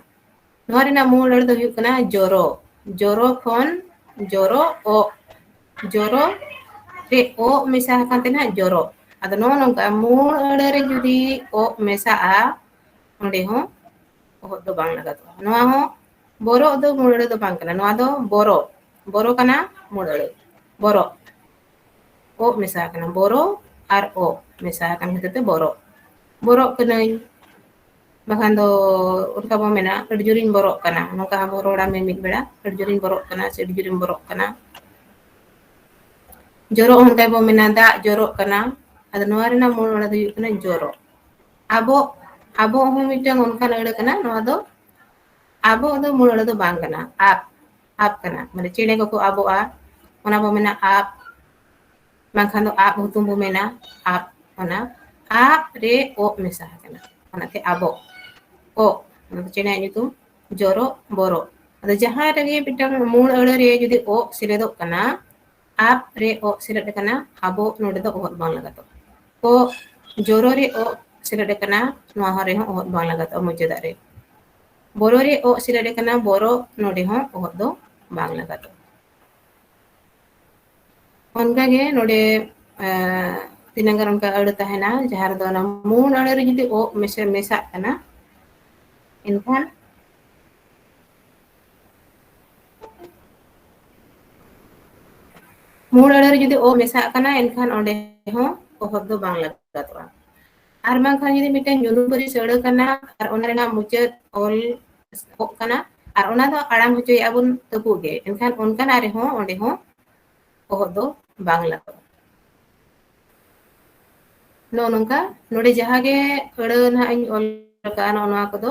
ᱱᱚᱣᱟ ᱨᱮᱱᱟᱜ ᱢᱩᱞ ᱟᱹᱲᱟᱹ ᱫᱚ ᱦᱩᱭᱩᱜ ᱠᱟᱱᱟ ᱡᱚᱨᱚ᱾ ᱡᱚᱨᱚ ᱠᱷᱚᱱ ᱡᱚᱨᱚ ᱚᱜ᱾ ᱡᱚᱨᱚ ᱨᱮ ᱚᱜ ᱢᱮᱥᱟ ᱟᱠᱟᱱ ᱛᱮ ᱱᱟᱦᱟᱜ ᱡᱚᱨᱚᱜ᱾ ᱟᱫᱚ ᱱᱚᱜᱼᱚ ᱱᱚᱝᱠᱟ ᱢᱩᱞ ᱟᱹᱲᱟᱹ ᱨᱮ ᱡᱩᱫᱤ ᱚᱜ ᱢᱮᱥᱟᱜᱼᱟ, ᱚᱸᱰᱮ ᱦᱚᱸ ᱚᱦᱚᱫ ᱫᱚ ᱵᱟᱝ ᱞᱟᱜᱟᱫᱚᱜᱼᱟ᱾ ᱱᱚᱣᱟ ᱦᱚᱸ ᱵᱚᱨᱚᱜ ᱫᱚ ᱢᱩᱞ ᱟᱹᱲᱟᱹ ᱫᱚ ᱵᱟᱝ ᱠᱟᱱᱟ᱾ ᱱᱚᱣᱟ ᱫᱚ ᱵᱚᱨᱚ, ᱵᱚᱨᱚ ᱠᱟᱱᱟ ᱢᱩᱞ ᱟᱹᱲᱟᱹ᱾ ᱵᱚᱨᱚᱜ᱾ ᱚᱜ ᱢᱮᱥᱟ ᱟᱠᱟᱱᱟ᱾ ᱵᱚᱨᱚ ᱟᱨ ᱚᱜ ᱢᱮᱥᱟ ᱟᱠᱟᱱ ᱠᱷᱟᱹᱛᱤᱨ ᱛᱮ ᱵᱚᱨᱚᱜ᱾ ᱵᱚᱨᱚᱜ ᱠᱟᱹᱱᱟᱹᱧ᱾ ᱵᱟᱠᱷᱟᱱ ᱫᱚ ᱚᱱᱠᱟ ᱵᱚ ᱢᱮᱱᱟ, "ᱟᱹᱰᱤ ᱡᱳᱨᱤᱧ ᱵᱚᱨᱚᱜ ᱠᱟᱱᱟ", ᱱᱚᱝᱠᱟ ᱦᱚᱸ ᱵᱚ ᱨᱚᱲᱟ ᱢᱤᱢᱤᱫ ᱵᱮᱲᱟ, "ᱟᱹᱰᱤ ᱡᱳᱨᱤᱧ ᱵᱚᱨᱚᱜ ᱠᱟᱱᱟ" ᱥᱮ "ᱟᱹᱰᱤ ᱡᱳᱨᱤᱧ ᱵᱚᱨᱚᱜ ᱠᱟᱱᱟ"᱾ ᱡᱚᱨᱚᱜ ᱦᱚᱸ ᱚᱱᱠᱟ ᱵᱚ ᱢᱮᱱᱟ, "ᱫᱟᱜ ᱡᱚᱨᱚᱜ ᱠᱟᱱᱟ", ᱟᱫᱚ ᱱᱚᱣᱟ ᱨᱮᱱᱟᱜ ᱢᱩᱞ ᱟᱹᱲᱟᱹ ᱫᱚ ᱦᱩᱭᱩᱜ ᱠᱟᱱᱟ ᱡᱚᱨᱚᱜ᱾ ᱟᱵᱚ, ᱟᱵᱚ ᱦᱚᱸ ᱢᱤᱫᱴᱟᱝ ᱚᱱᱠᱟᱱ ᱟᱹᱲᱟᱹ ᱠᱟᱱᱟ, ᱱᱚᱣᱟ ᱫᱚ ᱟᱵᱚᱜ ᱫᱚ ᱢᱩᱞ ᱟᱹᱲᱟᱹ ᱫᱚ ᱵᱟᱝ ᱠᱟᱱᱟ, ᱟᱵ, ᱟᱵ ᱠᱟᱱᱟ᱾ ᱢᱟᱱᱮ ᱪᱮᱬᱮ ᱠᱚᱠᱚ ᱟᱵᱚᱜᱼᱟ, ᱚᱱᱟ ᱵᱚ ᱢᱮᱱᱟ ᱟᱵ, ᱵᱟᱝᱠᱷᱟᱱ ᱫᱚ ᱟᱵ ᱦᱩᱛᱩᱢ ᱵᱚ ᱢᱮᱱᱟ, ᱟᱵ᱾ ᱚᱱᱟ ᱟᱵ ᱨᱮ ᱚᱜ ᱢᱮᱥᱟ ᱟᱠᱟᱱᱟ, ᱚᱱᱟᱛᱮ ᱟᱵᱚᱜ, ᱚᱜ, ᱚᱱᱟ ᱫᱚ ᱪᱮᱬᱮᱭᱟᱜ ᱧᱩᱛᱩᱢ, ᱡᱚᱨᱚᱜ, ᱵᱚᱨᱚᱜ᱾ ᱟᱫᱚ ᱡᱟᱦᱟᱸ ᱨᱮᱜᱮ ᱢᱤᱫᱴᱟᱝ ᱢᱩᱞ ᱟᱹᱲᱟᱹ ᱨᱮ ᱡᱩᱫᱤ ᱚᱜ ᱥᱮᱞᱮᱫᱚᱜ ᱠᱟᱱᱟ, ᱟᱵ ᱨᱮ ᱚᱜ ᱥᱮᱞᱮᱫ ᱟᱠᱟᱱᱟ, ᱟᱵᱚᱜ, ᱱᱚᱰᱮ ᱫᱚ ᱚᱦᱚᱫ ᱵᱟᱝ ᱞᱟᱜᱟᱛᱚᱜᱼᱟ᱾ ᱚᱜ, ᱡᱚᱨᱚ ᱨᱮ ᱚᱜ ᱥᱮᱞᱮᱫ ᱟᱠᱟᱱᱟ, ᱱᱚᱣᱟ ᱦᱚᱸ ᱨᱮᱦᱚᱸ ᱚᱦᱚᱫ ᱵᱟᱝ ᱞᱟᱜᱟᱛᱚᱜᱼᱟ ᱢᱩᱪᱟᱹᱫᱟᱜ ᱨᱮ᱾ ᱵᱚᱨᱚ ᱨᱮ ᱚᱜ ᱥᱮᱞᱮᱫ ᱟᱠᱟᱱᱟ, ᱵᱚᱨᱚᱜ, ᱱᱚᱰᱮ ᱦᱚᱸ ᱚᱦᱚᱫ ᱫᱚ ᱵᱟᱝ ᱞᱟᱜᱟᱛᱚᱜᱼᱟ᱾ ᱚᱱᱠᱟᱜᱮ ᱱᱚᱰᱮ, ᱮᱸ, ᱛᱤᱱᱟᱹᱜ ᱜᱟᱱ ᱚᱱᱠᱟ ᱟᱹᱲᱟᱹ ᱛᱟᱦᱮᱱᱟ, ᱡᱟᱦᱟᱸ ᱨᱮᱫᱚ ᱚᱱᱟ ᱢᱩᱞ ᱟᱹᱲᱟᱹ ᱨᱮ ᱡᱩᱫᱤ ᱚᱜ ᱢᱮᱥᱟ, ᱢᱮᱥᱟᱜ ᱠᱟᱱᱟ, ᱮᱱᱠᱷᱟᱱ ᱢᱩᱞ ᱟᱹᱲᱟᱹ ᱨᱮ ᱡᱩᱫᱤ ᱚ ᱢᱮᱥᱟᱜ ᱠᱟᱱᱟ, ᱮᱱᱠᱷᱟᱱ ᱚᱸᱰᱮ ᱦᱚᱸ ᱚᱦᱚᱫ ᱫᱚ ᱵᱟᱝ ᱞᱟᱜᱟᱛᱚᱜᱼᱟ᱾ ᱟᱨ ᱵᱟᱝᱠᱷᱟᱱ ᱡᱩᱫᱤ ᱢᱤᱫᱴᱮᱱ ᱧᱩᱛᱩᱢ ᱯᱟᱹᱨᱤᱥ ᱟᱹᱲᱟᱹ ᱠᱟᱱᱟ ᱟᱨ ᱚᱱᱟ ᱨᱮᱱᱟᱜ ᱢᱩᱪᱟᱹᱫ ᱚᱞ ᱚᱜ ᱠᱟᱱᱟ ᱟᱨ ᱚᱱᱟ ᱫᱚ ᱟᱲᱟᱝ ᱦᱚᱪᱚᱭᱮᱫᱼᱟ ᱵᱚᱱ ᱛᱟᱹᱯᱩᱜ ᱜᱮ, ᱮᱱᱠᱷᱟᱱ ᱚᱱᱠᱟᱱᱟᱜ ᱨᱮᱦᱚᱸ ᱚᱸᱰᱮ ᱦᱚᱸ ᱚᱦᱚᱫ ᱫᱚ ᱵᱟᱝ ᱞᱟᱜᱟᱜᱼᱟ᱾ ᱱᱚᱜᱼᱚ ᱱᱚᱝᱠᱟ ᱱᱚᱰᱮ ᱡᱟᱦᱟᱸ ᱜᱮ ᱟᱹᱲᱟᱹ ᱱᱟᱦᱟᱜ ᱤᱧ ᱚᱞ ᱟᱠᱟᱫᱼᱟ, ᱱᱚᱜᱼᱚ ᱱᱚᱣᱟ ᱠᱚᱫᱚ,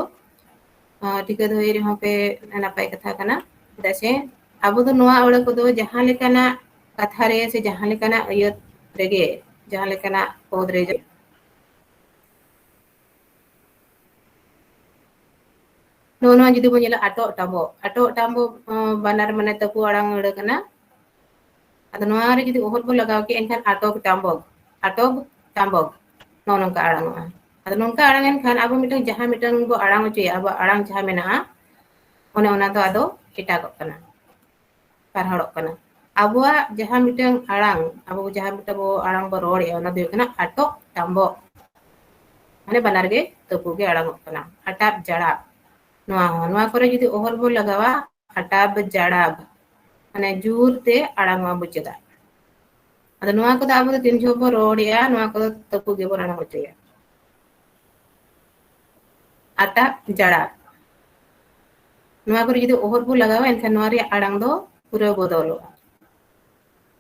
ᱟᱸ, ᱴᱷᱤᱠᱟᱹ ᱫᱚᱦᱚᱭ ᱨᱮᱦᱚᱸ ᱯᱮ ᱱᱟᱯᱟᱭ ᱠᱟᱛᱷᱟ ᱠᱟᱱᱟ, ᱪᱮᱫᱟᱜ ᱥᱮ ᱟᱵᱚ ᱫᱚ ᱱᱚᱣᱟ ᱟᱹᱲᱟᱹ ᱠᱚᱫᱚ ᱡᱟᱦᱟᱸ ᱞᱮᱠᱟᱱᱟᱜ ᱠᱟᱛᱷᱟ ᱨᱮ ᱥᱮ ᱡᱟᱦᱟᱸ ᱞᱮᱠᱟᱱᱟᱜ ᱟᱹᱭᱟᱹᱛ ᱨᱮᱜᱮ, ᱡᱟᱦᱟᱸ ᱞᱮᱠᱟᱱᱟᱜ ᱯᱚᱫ ᱨᱮ, ᱱᱚᱜᱼᱚ ᱱᱚᱣᱟ ᱡᱩᱫᱤ ᱵᱚᱱ ᱧᱮᱞᱟ, ᱟᱴᱚᱜ ᱴᱟᱢᱵᱚᱜ, ᱟᱴᱚᱜ ᱴᱟᱢᱵᱚᱜ, ᱟᱸ, ᱵᱟᱱᱟᱨ ᱢᱟᱱᱮ ᱛᱟᱹᱯᱩ ᱟᱲᱟᱝ ᱟᱹᱲᱟᱹ ᱠᱟᱱᱟ᱾ ᱟᱫᱚ ᱱᱚᱣᱟ ᱨᱮ ᱡᱩᱫᱤ ᱚᱦᱚᱫ ᱵᱚᱱ ᱞᱟᱜᱟᱣ ᱠᱮᱭᱟ, ᱮᱱᱠᱷᱟᱱ ᱟᱴᱚᱜ ᱴᱟᱢᱵᱚᱜ, ᱟᱴᱚᱜ ᱴᱟᱢᱵᱚᱜ, ᱱᱚᱜᱼᱚ ᱱᱚᱝᱠᱟ ᱟᱲᱟᱝᱚᱜᱼᱟ᱾ ᱟᱫᱚ ᱱᱚᱝᱠᱟ ᱟᱲᱟᱝ ᱮᱱ ᱠᱷᱟᱱ ᱟᱵᱚ ᱢᱤᱫᱴᱟᱝ, ᱡᱟᱦᱟᱸ ᱢᱤᱫᱴᱟᱝ ᱵᱚ ᱟᱲᱟᱝ ᱦᱚᱪᱚᱭᱟ, ᱟᱵᱚᱣᱟᱜ ᱟᱲᱟᱝ ᱡᱟᱦᱟᱸ ᱢᱮᱱᱟᱜᱼᱟ, ᱚᱱᱮ ᱚᱱᱟ ᱫᱚ ᱟᱫᱚ ᱮᱴᱟᱜᱚᱜ ᱠᱟᱱᱟ, ᱯᱟᱨᱦᱟᱲᱚᱜ ᱠᱟᱱᱟ᱾ ᱟᱵᱚᱣᱟᱜ ᱡᱟᱦᱟᱸ ᱢᱤᱫᱴᱟᱝ ᱟᱲᱟᱝ, ᱟᱵᱚ ᱡᱟᱦᱟᱸ ᱢᱤᱫᱴᱟᱝ ᱵᱚ ᱟᱲᱟᱝ ᱵᱚ ᱨᱚᱲᱮᱫᱼᱟ, ᱚᱱᱟ ᱫᱚ ᱦᱩᱭᱩᱜ ᱠᱟᱱᱟ ᱟᱴᱚᱜ ᱴᱟᱢᱵᱚᱜ, ᱢᱟᱱᱮ ᱵᱟᱱᱟᱨ ᱜᱮ ᱛᱟᱹᱯᱩ ᱜᱮ ᱟᱲᱟᱝᱚᱜ ᱠᱟᱱᱟ᱾ ᱟᱴᱟᱵ ᱡᱟᱲᱟᱵ, ᱱᱚᱣᱟ ᱦᱚᱸ, ᱱᱚᱣᱟ ᱠᱚᱨᱮ ᱡᱩᱫᱤ ᱚᱦᱚᱨ ᱵᱚ ᱞᱟᱜᱟᱣᱟ, ᱟᱴᱟᱵ ᱡᱟᱲᱟᱵ, ᱢᱟᱱᱮ ᱡᱳᱨ ᱛᱮ ᱟᱲᱟᱝ ᱢᱟ ᱵᱩᱡᱷᱟᱹᱜᱼᱟ᱾ ᱟᱫᱚ ᱱᱚᱣᱟ ᱠᱚᱫᱚ ᱟᱵᱚ ᱫᱚ ᱛᱤᱱ ᱡᱚᱦᱚᱜ ᱵᱚ ᱨᱚᱲᱮᱜᱼᱟ, ᱱᱚᱣᱟ ᱠᱚᱫᱚ ᱛᱟᱹᱯᱩ ᱜᱮᱵᱚᱱ ᱟᱲᱟᱝ ᱦᱚᱪᱚᱭᱟ᱾ ᱟᱴᱟᱵ ᱡᱟᱲᱟᱵ, ᱱᱚᱣᱟ ᱠᱚᱨᱮ ᱡᱩᱫᱤ ᱚᱦᱚᱨ ᱵᱚ ᱞᱟᱜᱟᱣᱟ, ᱮᱱᱠᱷᱟᱱ ᱱᱚᱣᱟ ᱨᱮᱭᱟᱜ ᱟᱲᱟᱝ ᱫᱚ ᱯᱩᱨᱟᱹ ᱵᱚᱫᱚᱞᱚᱜᱼᱟ᱾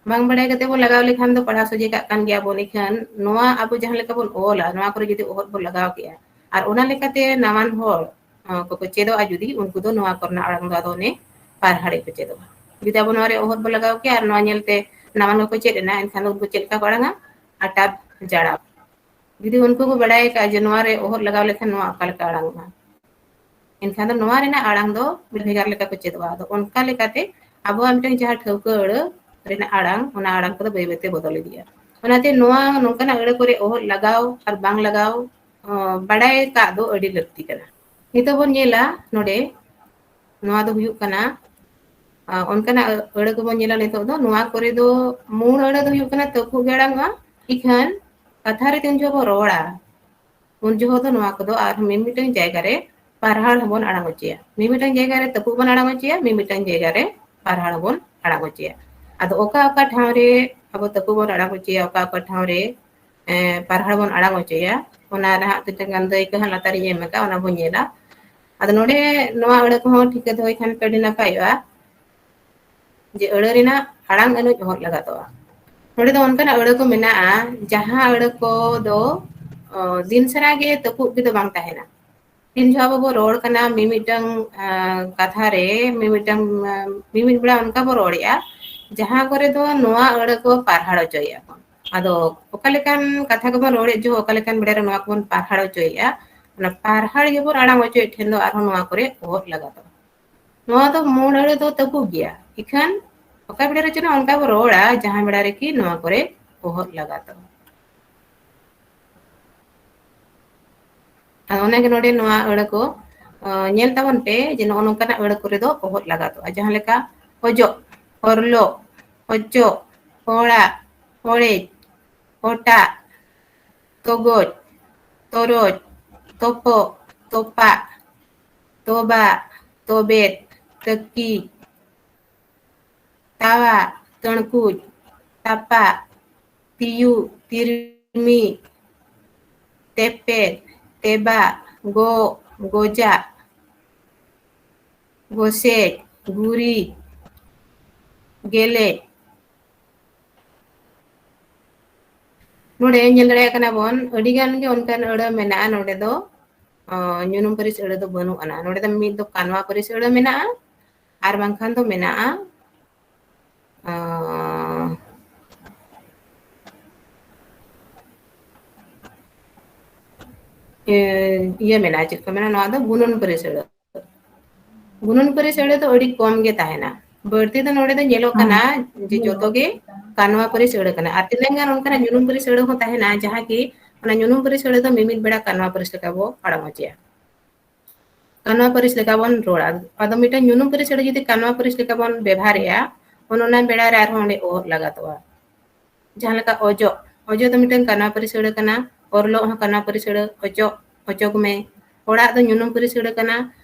ᱵᱟᱝ ᱵᱟᱲᱟᱭ ᱠᱟᱛᱮ ᱵᱚᱱ ᱞᱟᱜᱟᱣ ᱞᱮᱠᱷᱟᱱ ᱫᱚ ᱯᱟᱲᱦᱟᱣ ᱥᱚᱡᱷᱮ ᱠᱟᱜ ᱠᱟᱱ ᱜᱮᱭᱟ ᱵᱚᱱ᱾ ᱤᱠᱷᱟᱹᱱ ᱱᱚᱣᱟ ᱟᱵᱚ ᱡᱟᱦᱟᱸ ᱞᱮᱠᱟ ᱵᱚᱱ ᱚᱞᱟ, ᱱᱚᱣᱟ ᱠᱚᱨᱮ ᱡᱩᱫᱤ ᱚᱦᱚᱫ ᱵᱚᱱ ᱞᱟᱜᱟᱣ ᱠᱮᱜᱼᱟ, ᱟᱨ ᱚᱱᱟ ᱞᱮᱠᱟᱛᱮ ᱱᱟᱣᱟᱱ ᱦᱚᱲ ᱠᱚᱠᱚ ᱪᱮᱫᱚᱜᱼᱟ ᱡᱩᱫᱤ, ᱩᱱᱠᱩ ᱫᱚ ᱱᱚᱣᱟ ᱠᱚᱨᱮᱱᱟᱜ ᱟᱲᱟᱝ ᱫᱚ ᱟᱫᱚ ᱚᱱᱮ ᱯᱟᱨᱦᱟᱲᱮ ᱠᱚ ᱪᱮᱫᱚᱜᱼᱟ᱾ ᱡᱩᱫᱤ ᱟᱵᱚ ᱱᱚᱣᱟ ᱨᱮ ᱚᱦᱚᱫ ᱵᱚ ᱞᱟᱜᱟᱣ ᱠᱮᱭᱟ ᱟᱨ ᱱᱚᱣᱟ ᱧᱮᱞᱛᱮ ᱱᱟᱣᱟᱱ ᱜᱮᱠᱚ ᱪᱮᱫ ᱮᱱᱟ, ᱮᱱᱠᱷᱟᱱ ᱫᱚ ᱩᱱᱠᱩ ᱪᱮᱫ ᱞᱮᱠᱟ ᱠᱚ ᱟᱲᱟᱝᱟ? ᱟᱴᱟᱵ ᱡᱟᱲᱟᱵ᱾ ᱡᱩᱫᱤ ᱩᱱᱠᱩ ᱠᱚ ᱵᱟᱲᱟᱭ ᱟᱠᱟᱫᱼᱟ ᱡᱮ ᱱᱚᱣᱟ ᱨᱮ ᱚᱦᱚᱫ ᱞᱟᱜᱟᱣ ᱞᱮᱠᱷᱟᱱ ᱱᱚᱣᱟ ᱚᱠᱟ ᱞᱮᱠᱟ ᱟᱲᱟᱝᱚᱜᱼᱟ, ᱮᱱᱠᱷᱟᱱ ᱫᱚ ᱱᱚᱣᱟ ᱨᱮᱱᱟᱜ ᱟᱲᱟᱝ ᱫᱚ ᱵᱷᱮᱜᱟᱨ ᱞᱮᱠᱟ ᱠᱚ ᱪᱮᱫᱚᱜᱼᱟ᱾ ᱟᱫᱚ ᱚᱱᱠᱟ ᱞᱮᱠᱟᱛᱮ ᱟᱵᱚᱣᱟᱜ ᱢᱤᱫᱴᱟᱝ ᱡᱟᱦᱟᱸ ᱴᱷᱟᱹᱣᱠᱟᱹ ᱟᱹᱲᱟᱹ ᱨᱮᱱᱟᱜ ᱟᱲᱟᱝ, ᱚᱱᱟ ᱟᱲᱟᱝ ᱠᱚᱫᱚ ᱵᱟᱹᱭ ᱵᱟᱹᱭᱛᱮ ᱵᱚᱫᱚᱞ ᱤᱫᱤᱜᱼᱟ᱾ ᱚᱱᱟᱛᱮ ᱱᱚᱣᱟ ᱱᱚᱝᱠᱟᱱᱟᱜ ᱟᱹᱲᱟᱹ ᱠᱚᱨᱮ ᱚᱦᱚᱫ ᱞᱟᱜᱟᱣ ᱟᱨ ᱵᱟᱝ ᱞᱟᱜᱟᱣ, ᱚ, ᱵᱟᱲᱟᱭ ᱠᱟᱜ ᱫᱚ ᱟᱹᱰᱤ ᱞᱟᱹᱠᱛᱤ ᱠᱟᱱᱟ᱾ ᱱᱤᱛᱚᱜ ᱵᱚᱱ ᱧᱮᱞᱟ ᱱᱚᱰᱮ, ᱱᱚᱣᱟ ᱫᱚ ᱦᱩᱭᱩᱜ ᱠᱟᱱᱟ, ᱟ, ᱚᱱᱠᱟᱱᱟᱜ ᱟᱹ-, ᱟᱹᱲᱟᱹ ᱠᱚᱵᱚᱱ ᱧᱮᱞᱟ ᱱᱤᱛᱚᱜ ᱫᱚ᱾ ᱱᱚᱣᱟ ᱠᱚᱨᱮ ᱫᱚ ᱢᱩᱬ ᱟᱹᱲᱟᱹ ᱫᱚ ᱦᱩᱭᱩᱜ ᱠᱟᱱᱟ ᱛᱟᱹᱯᱩᱜ ᱜᱮ ᱟᱲᱟᱝᱚᱜᱼᱟ, ᱤᱠᱷᱟᱹᱱ ᱠᱟᱛᱷᱟ ᱨᱮ ᱛᱤᱱ ᱡᱚᱦᱚᱜ ᱵᱚ ᱨᱚᱲᱟ, ᱩᱱ ᱡᱚᱦᱚᱜ ᱫᱚ ᱱᱚᱣᱟ ᱠᱚᱫᱚ ᱟᱨᱦᱚᱸ ᱢᱤᱢᱤᱫᱴᱟᱝ ᱡᱟᱭᱜᱟ ᱨᱮ ᱯᱟᱨᱦᱟᱲ ᱦᱚᱸᱵᱚᱱ ᱟᱲᱟᱝ ᱦᱚᱪᱚᱭᱟ᱾ ᱢᱤᱢᱤᱫᱴᱟᱝ ᱡᱟᱭᱜᱟ ᱨᱮ ᱛᱟᱹᱯᱩᱜ ᱵᱚᱱ ᱟᱲᱟᱝ ᱦᱚᱪᱚᱭᱟ, ᱢᱤᱢᱤᱫᱴᱟᱝ ᱡᱟᱭᱜᱟ ᱨᱮ ᱯᱟᱨᱦᱟᱲ ᱦᱚᱸᱵᱚᱱ ᱟᱲᱟᱝ ᱦᱚᱪᱚᱭᱟ᱾ ᱟᱫᱚ ᱚᱠᱟ ᱚᱠᱟ ᱴᱷᱟᱶ ᱨᱮ ᱟᱵᱚ ᱛᱟᱹᱯᱩᱜ ᱵᱚᱱ ᱟᱲᱟᱝ ᱦᱚᱪᱚᱭᱟ, ᱚᱠᱟ ᱚᱠᱟ ᱴᱷᱟᱶ ᱨᱮ, ᱮ, ᱯᱟᱨᱦᱟᱲ ᱵᱚᱱ ᱟᱲᱟᱝ ᱦᱚᱪᱚᱭᱟ, ᱚᱱᱟ ᱨᱮ ᱦᱟᱸᱜ ᱛᱤᱱᱟᱹᱜ ᱜᱟᱱ ᱫᱟᱹᱭᱠᱟᱹ ᱦᱟᱸᱜ ᱞᱟᱛᱟᱨ ᱨᱤᱧ ᱮᱢ ᱟᱠᱟᱫ, ᱚᱱᱟ ᱵᱚᱱ ᱧᱮᱞᱟ᱾ ᱟᱫᱚ ᱱᱚᱰᱮ ᱱᱚᱣᱟ ᱟᱹᱲᱟᱹ ᱠᱚᱦᱚᱸ ᱴᱷᱤᱠᱟᱹ ᱫᱚᱦᱚᱭ ᱠᱷᱟᱱ ᱯᱮ ᱟᱹᱰᱤ ᱱᱟᱯᱟᱭᱚᱜᱼᱟ᱾ ᱡᱮ ᱟᱹᱲᱟᱹ ᱨᱮᱱᱟᱜ ᱟᱲᱟᱝ ᱟᱹᱱᱩᱡ ᱚᱦᱚᱫ ᱞᱟᱜᱟᱛᱚᱜᱼᱟ᱾ ᱱᱚᱰᱮ ᱫᱚ ᱚᱱᱠᱟᱱᱟᱜ ᱟᱹᱲᱟᱹ ᱠᱚ ᱢᱮᱱᱟᱜᱼᱟ, ᱡᱟᱦᱟᱸ ᱟᱹᱲᱟᱹ ᱠᱚᱫᱚ, ᱚ, ᱫᱤᱱ ᱥᱟᱨᱟ ᱜᱮ ᱛᱟᱹᱯᱩᱜ ᱜᱮᱫᱚ ᱵᱟᱝ ᱛᱟᱦᱮᱱᱟ᱾ ᱛᱤᱱ ᱡᱚᱦᱚᱜ ᱟᱵᱚ ᱵᱚ ᱨᱚᱲ ᱠᱟᱱᱟ, ᱢᱤᱢᱤᱫᱴᱟᱝ, ᱟ, ᱠᱟᱛᱷᱟ ᱨᱮ ᱢᱤᱢᱤᱫᱴᱟᱝ, ᱟ, ᱢᱤᱢᱤᱫ ᱵᱮᱲᱟ ᱚᱱᱠᱟ ᱵᱚ ᱨᱚᱲᱮᱜᱼᱟ, ᱡᱟᱦᱟᱸ ᱠᱚᱨᱮ ᱫᱚ ᱱᱚᱣᱟ ᱟᱹᱲᱟᱹ ᱠᱚ ᱯᱟᱨᱦᱟᱲ ᱦᱚᱪᱚᱭᱮᱫᱼᱟ ᱵᱚᱱ᱾ ᱟᱫᱚ ᱚᱠᱟ ᱞᱮᱠᱟᱱ ᱠᱟᱛᱷᱟ ᱠᱚᱵᱚᱱ ᱨᱚᱲᱮᱫ ᱡᱚᱦᱚᱜ, ᱚᱠᱟ ᱞᱮᱠᱟᱱ ᱵᱮᱲᱟ ᱨᱮ ᱱᱚᱣᱟ ᱠᱚᱵᱚᱱ ᱯᱟᱨᱦᱟᱲ ᱦᱚᱪᱚᱭᱮᱫᱼᱟ, ᱚᱱᱟ ᱯᱟᱨᱦᱟᱲ ᱜᱮᱵᱚᱱ ᱟᱲᱟᱝ ᱦᱚᱪᱚᱭᱮᱫ ᱴᱷᱮᱱ ᱫᱚ ᱟᱨᱦᱚᱸ ᱱᱚᱣᱟ ᱠᱚᱨᱮ ᱚᱦᱚᱫ ᱞᱟᱜᱟᱛᱚᱜᱼᱟ᱾ ᱱᱚᱣᱟ ᱫᱚ ᱢᱩᱬ ᱟᱹᱲᱟᱹ ᱫᱚ ᱛᱟᱹᱯᱩᱜ ᱜᱮᱭᱟ, ᱤᱠᱷᱟᱹᱱ ᱚᱠᱟ ᱵᱮᱲᱟ ᱨᱮ ᱪᱚ ᱱᱚᱜᱼᱚ ᱱᱚᱝᱠᱟ ᱵᱚ ᱨᱚᱲᱟ, ᱡᱟᱦᱟᱸ ᱵᱮᱲᱟ ᱨᱮᱠᱤ ᱱᱚᱣᱟ ᱠᱚᱨᱮ ᱚᱦᱚᱫ ᱞᱟᱜᱟᱛᱚᱜᱼᱟ᱾ ᱟᱨ ᱚᱱᱟᱜᱮ ᱱᱚᱰᱮ ᱱᱚᱣᱟ ᱟᱹᱲᱟᱹ ᱠᱚ, ᱚ, ᱧᱮᱞ ᱛᱟᱵᱚᱱ ᱯᱮ ᱡᱮ ᱱᱚᱜᱼᱚ ᱱᱚᱝᱠᱟᱱᱟᱜ ᱟᱹᱲᱟᱹ ᱠᱚᱨᱮ ᱫᱚ ᱚᱦᱚᱫ ᱞᱟᱜᱟᱛᱚᱜᱼᱟ, ᱡᱟᱦᱟᱸ ᱞᱮᱠᱟ ᱚᱡᱚᱜ, ᱚᱨᱞᱚᱜ, ᱚᱪᱚᱜ, ᱚᱲᱟᱜ, ᱚᱲᱮᱡ, ᱚᱴᱟᱜ, ᱛᱚᱜᱚᱡ, ᱛᱚᱨᱚᱡ, ᱛᱚᱯᱚᱜ, ᱛᱚᱯᱟᱜ, ᱛᱚᱵᱟᱜ, ᱛᱚᱵᱮᱫ, ᱛᱟᱹᱠᱤᱡ, ᱛᱟᱣᱟᱜ, ᱛᱟᱹᱬᱠᱩᱡ, ᱛᱟᱯᱟᱜ, ᱛᱤᱭᱩᱜ, ᱛᱤᱨᱢᱤ, ᱛᱮᱯᱮᱫ, ᱛᱮᱵᱟᱜ, ᱜᱚᱜ, ᱜᱚᱡᱟᱜ, ᱜᱚᱥᱮᱡ, ᱜᱩᱨᱤᱡ, ᱜᱮᱞᱮᱡ᱾ ᱱᱚᱰᱮ ᱧᱮᱞ ᱫᱟᱲᱮᱭᱟᱜ ᱠᱟᱱᱟ ᱵᱚᱱ, ᱟᱹᱰᱤ ᱜᱟᱱ ᱜᱮ ᱚᱱᱠᱟᱱ ᱟᱹᱲᱟᱹ ᱢᱮᱱᱟᱜᱼᱟ ᱱᱚᱰᱮ ᱫᱚ᱾ ᱧᱩᱱᱩᱢ ᱯᱟᱹᱨᱤᱥ ᱟᱹᱲᱟᱹ ᱫᱚ ᱵᱟᱹᱱᱩᱜ ᱟᱱᱟ᱾ ᱱᱚᱰᱮ ᱫᱚ ᱢᱤᱫ ᱫᱚ ᱠᱟᱱᱣᱟ ᱯᱟᱹᱨᱤᱥ ᱟᱹᱲᱟᱹ ᱢᱮᱱᱟᱜᱼᱟ, ᱟᱨ ᱵᱟᱝᱠᱷᱟᱱ ᱫᱚ ᱢᱮᱱᱟᱜᱼᱟ ᱤᱭᱟᱹ ᱢᱮᱱᱟᱜᱼᱟ, ᱪᱮᱫ ᱠᱚ ᱢᱮᱱᱟ, ᱱᱚᱣᱟ ᱫᱚ ᱜᱩᱱᱟᱹᱱ ᱯᱟᱹᱨᱤᱥ ᱟᱹᱲᱟᱹ᱾ ᱜᱩᱱᱟᱹᱱ ᱯᱟᱹᱨᱤᱥ ᱟᱹᱲᱟᱹ ᱫᱚ ᱟᱹᱰᱤ ᱠᱚᱢ ᱜᱮ ᱛᱟᱦᱮᱱᱟ᱾ ᱵᱟᱹᱲᱛᱤ ᱫᱚ ᱱᱚᱰᱮ ᱫᱚ ᱧᱮᱞᱚᱜ ᱠᱟᱱᱟ ᱡᱮ ᱡᱚᱛᱚ ᱜᱮ ᱠᱟᱱᱣᱟ ᱯᱟᱹᱨᱤᱥ ᱟᱹᱲᱟᱹ ᱠᱟᱱᱟ, ᱟᱨ ᱛᱤᱱᱟᱹᱜ ᱜᱟᱱ ᱚᱱᱠᱟᱱᱟᱜ ᱧᱩᱱᱩᱢ ᱯᱟᱹᱨᱤᱥ ᱟᱹᱲᱟᱹ ᱦᱚᱸ ᱛᱟᱦᱮᱱᱟ, ᱡᱟᱦᱟᱸ ᱠᱤ ᱚᱱᱟ ᱧᱩᱱᱩᱢ ᱯᱟᱹᱨᱤᱥ ᱟᱹᱲᱟᱹ ᱫᱚ ᱢᱤᱢᱤᱫ ᱵᱮᱲᱟ ᱠᱟᱱᱣᱟ ᱯᱟᱹᱨᱤᱥ ᱞᱮᱠᱟ ᱵᱚ ᱟᱲᱟᱝ ᱦᱚᱪᱚᱭᱟ, ᱠᱟᱱᱣᱟ ᱯᱟᱹᱨᱤᱥ ᱞᱮᱠᱟ ᱵᱚᱱ ᱨᱚᱲᱟ᱾ ᱟᱫᱚ ᱢᱤᱫᱴᱟᱝ ᱧᱩᱱᱩᱢ ᱯᱟᱹᱨᱤᱥ ᱟᱹᱲᱟᱹ ᱡᱩᱫᱤ ᱠᱟᱱᱣᱟ ᱯᱟᱹᱨᱤᱥ ᱞᱮᱠᱟ ᱵᱚᱱ ᱵᱮᱵᱷᱟᱨᱮᱜᱼᱟ, ᱚᱱ ᱚᱱᱟ ᱵᱮᱲᱟ ᱨᱮ ᱟᱨᱦᱚᱸ ᱚᱸᱰᱮ ᱚᱦᱚᱫ ᱞᱟᱜᱟᱛᱚᱜᱼᱟ᱾ ᱡᱟᱦᱟᱸ ᱞᱮᱠᱟ ᱚᱡᱚᱜ, ᱚᱡᱚᱜ ᱫᱚ ᱢᱤᱫᱴᱟᱝ ᱠᱟᱱᱣᱟ ᱯᱟᱹᱨᱤᱥ ᱟᱹᱲᱟᱹ ᱠᱟᱱᱟ, ᱚᱨᱞᱚᱜ ᱦᱚᱸ ᱠᱟᱱᱣᱟ ᱯᱟᱹᱨᱤᱥ ᱟᱹᱲᱟᱹ, ᱚᱪᱚᱜ, ᱚᱪᱚᱜ ᱢᱮ᱾ ᱚᱲᱟᱜ ᱫᱚ ᱧᱩᱱᱩᱢ ᱯᱟᱹᱨᱤᱥ ᱟᱹᱲᱟᱹ ᱠᱟᱱᱟ,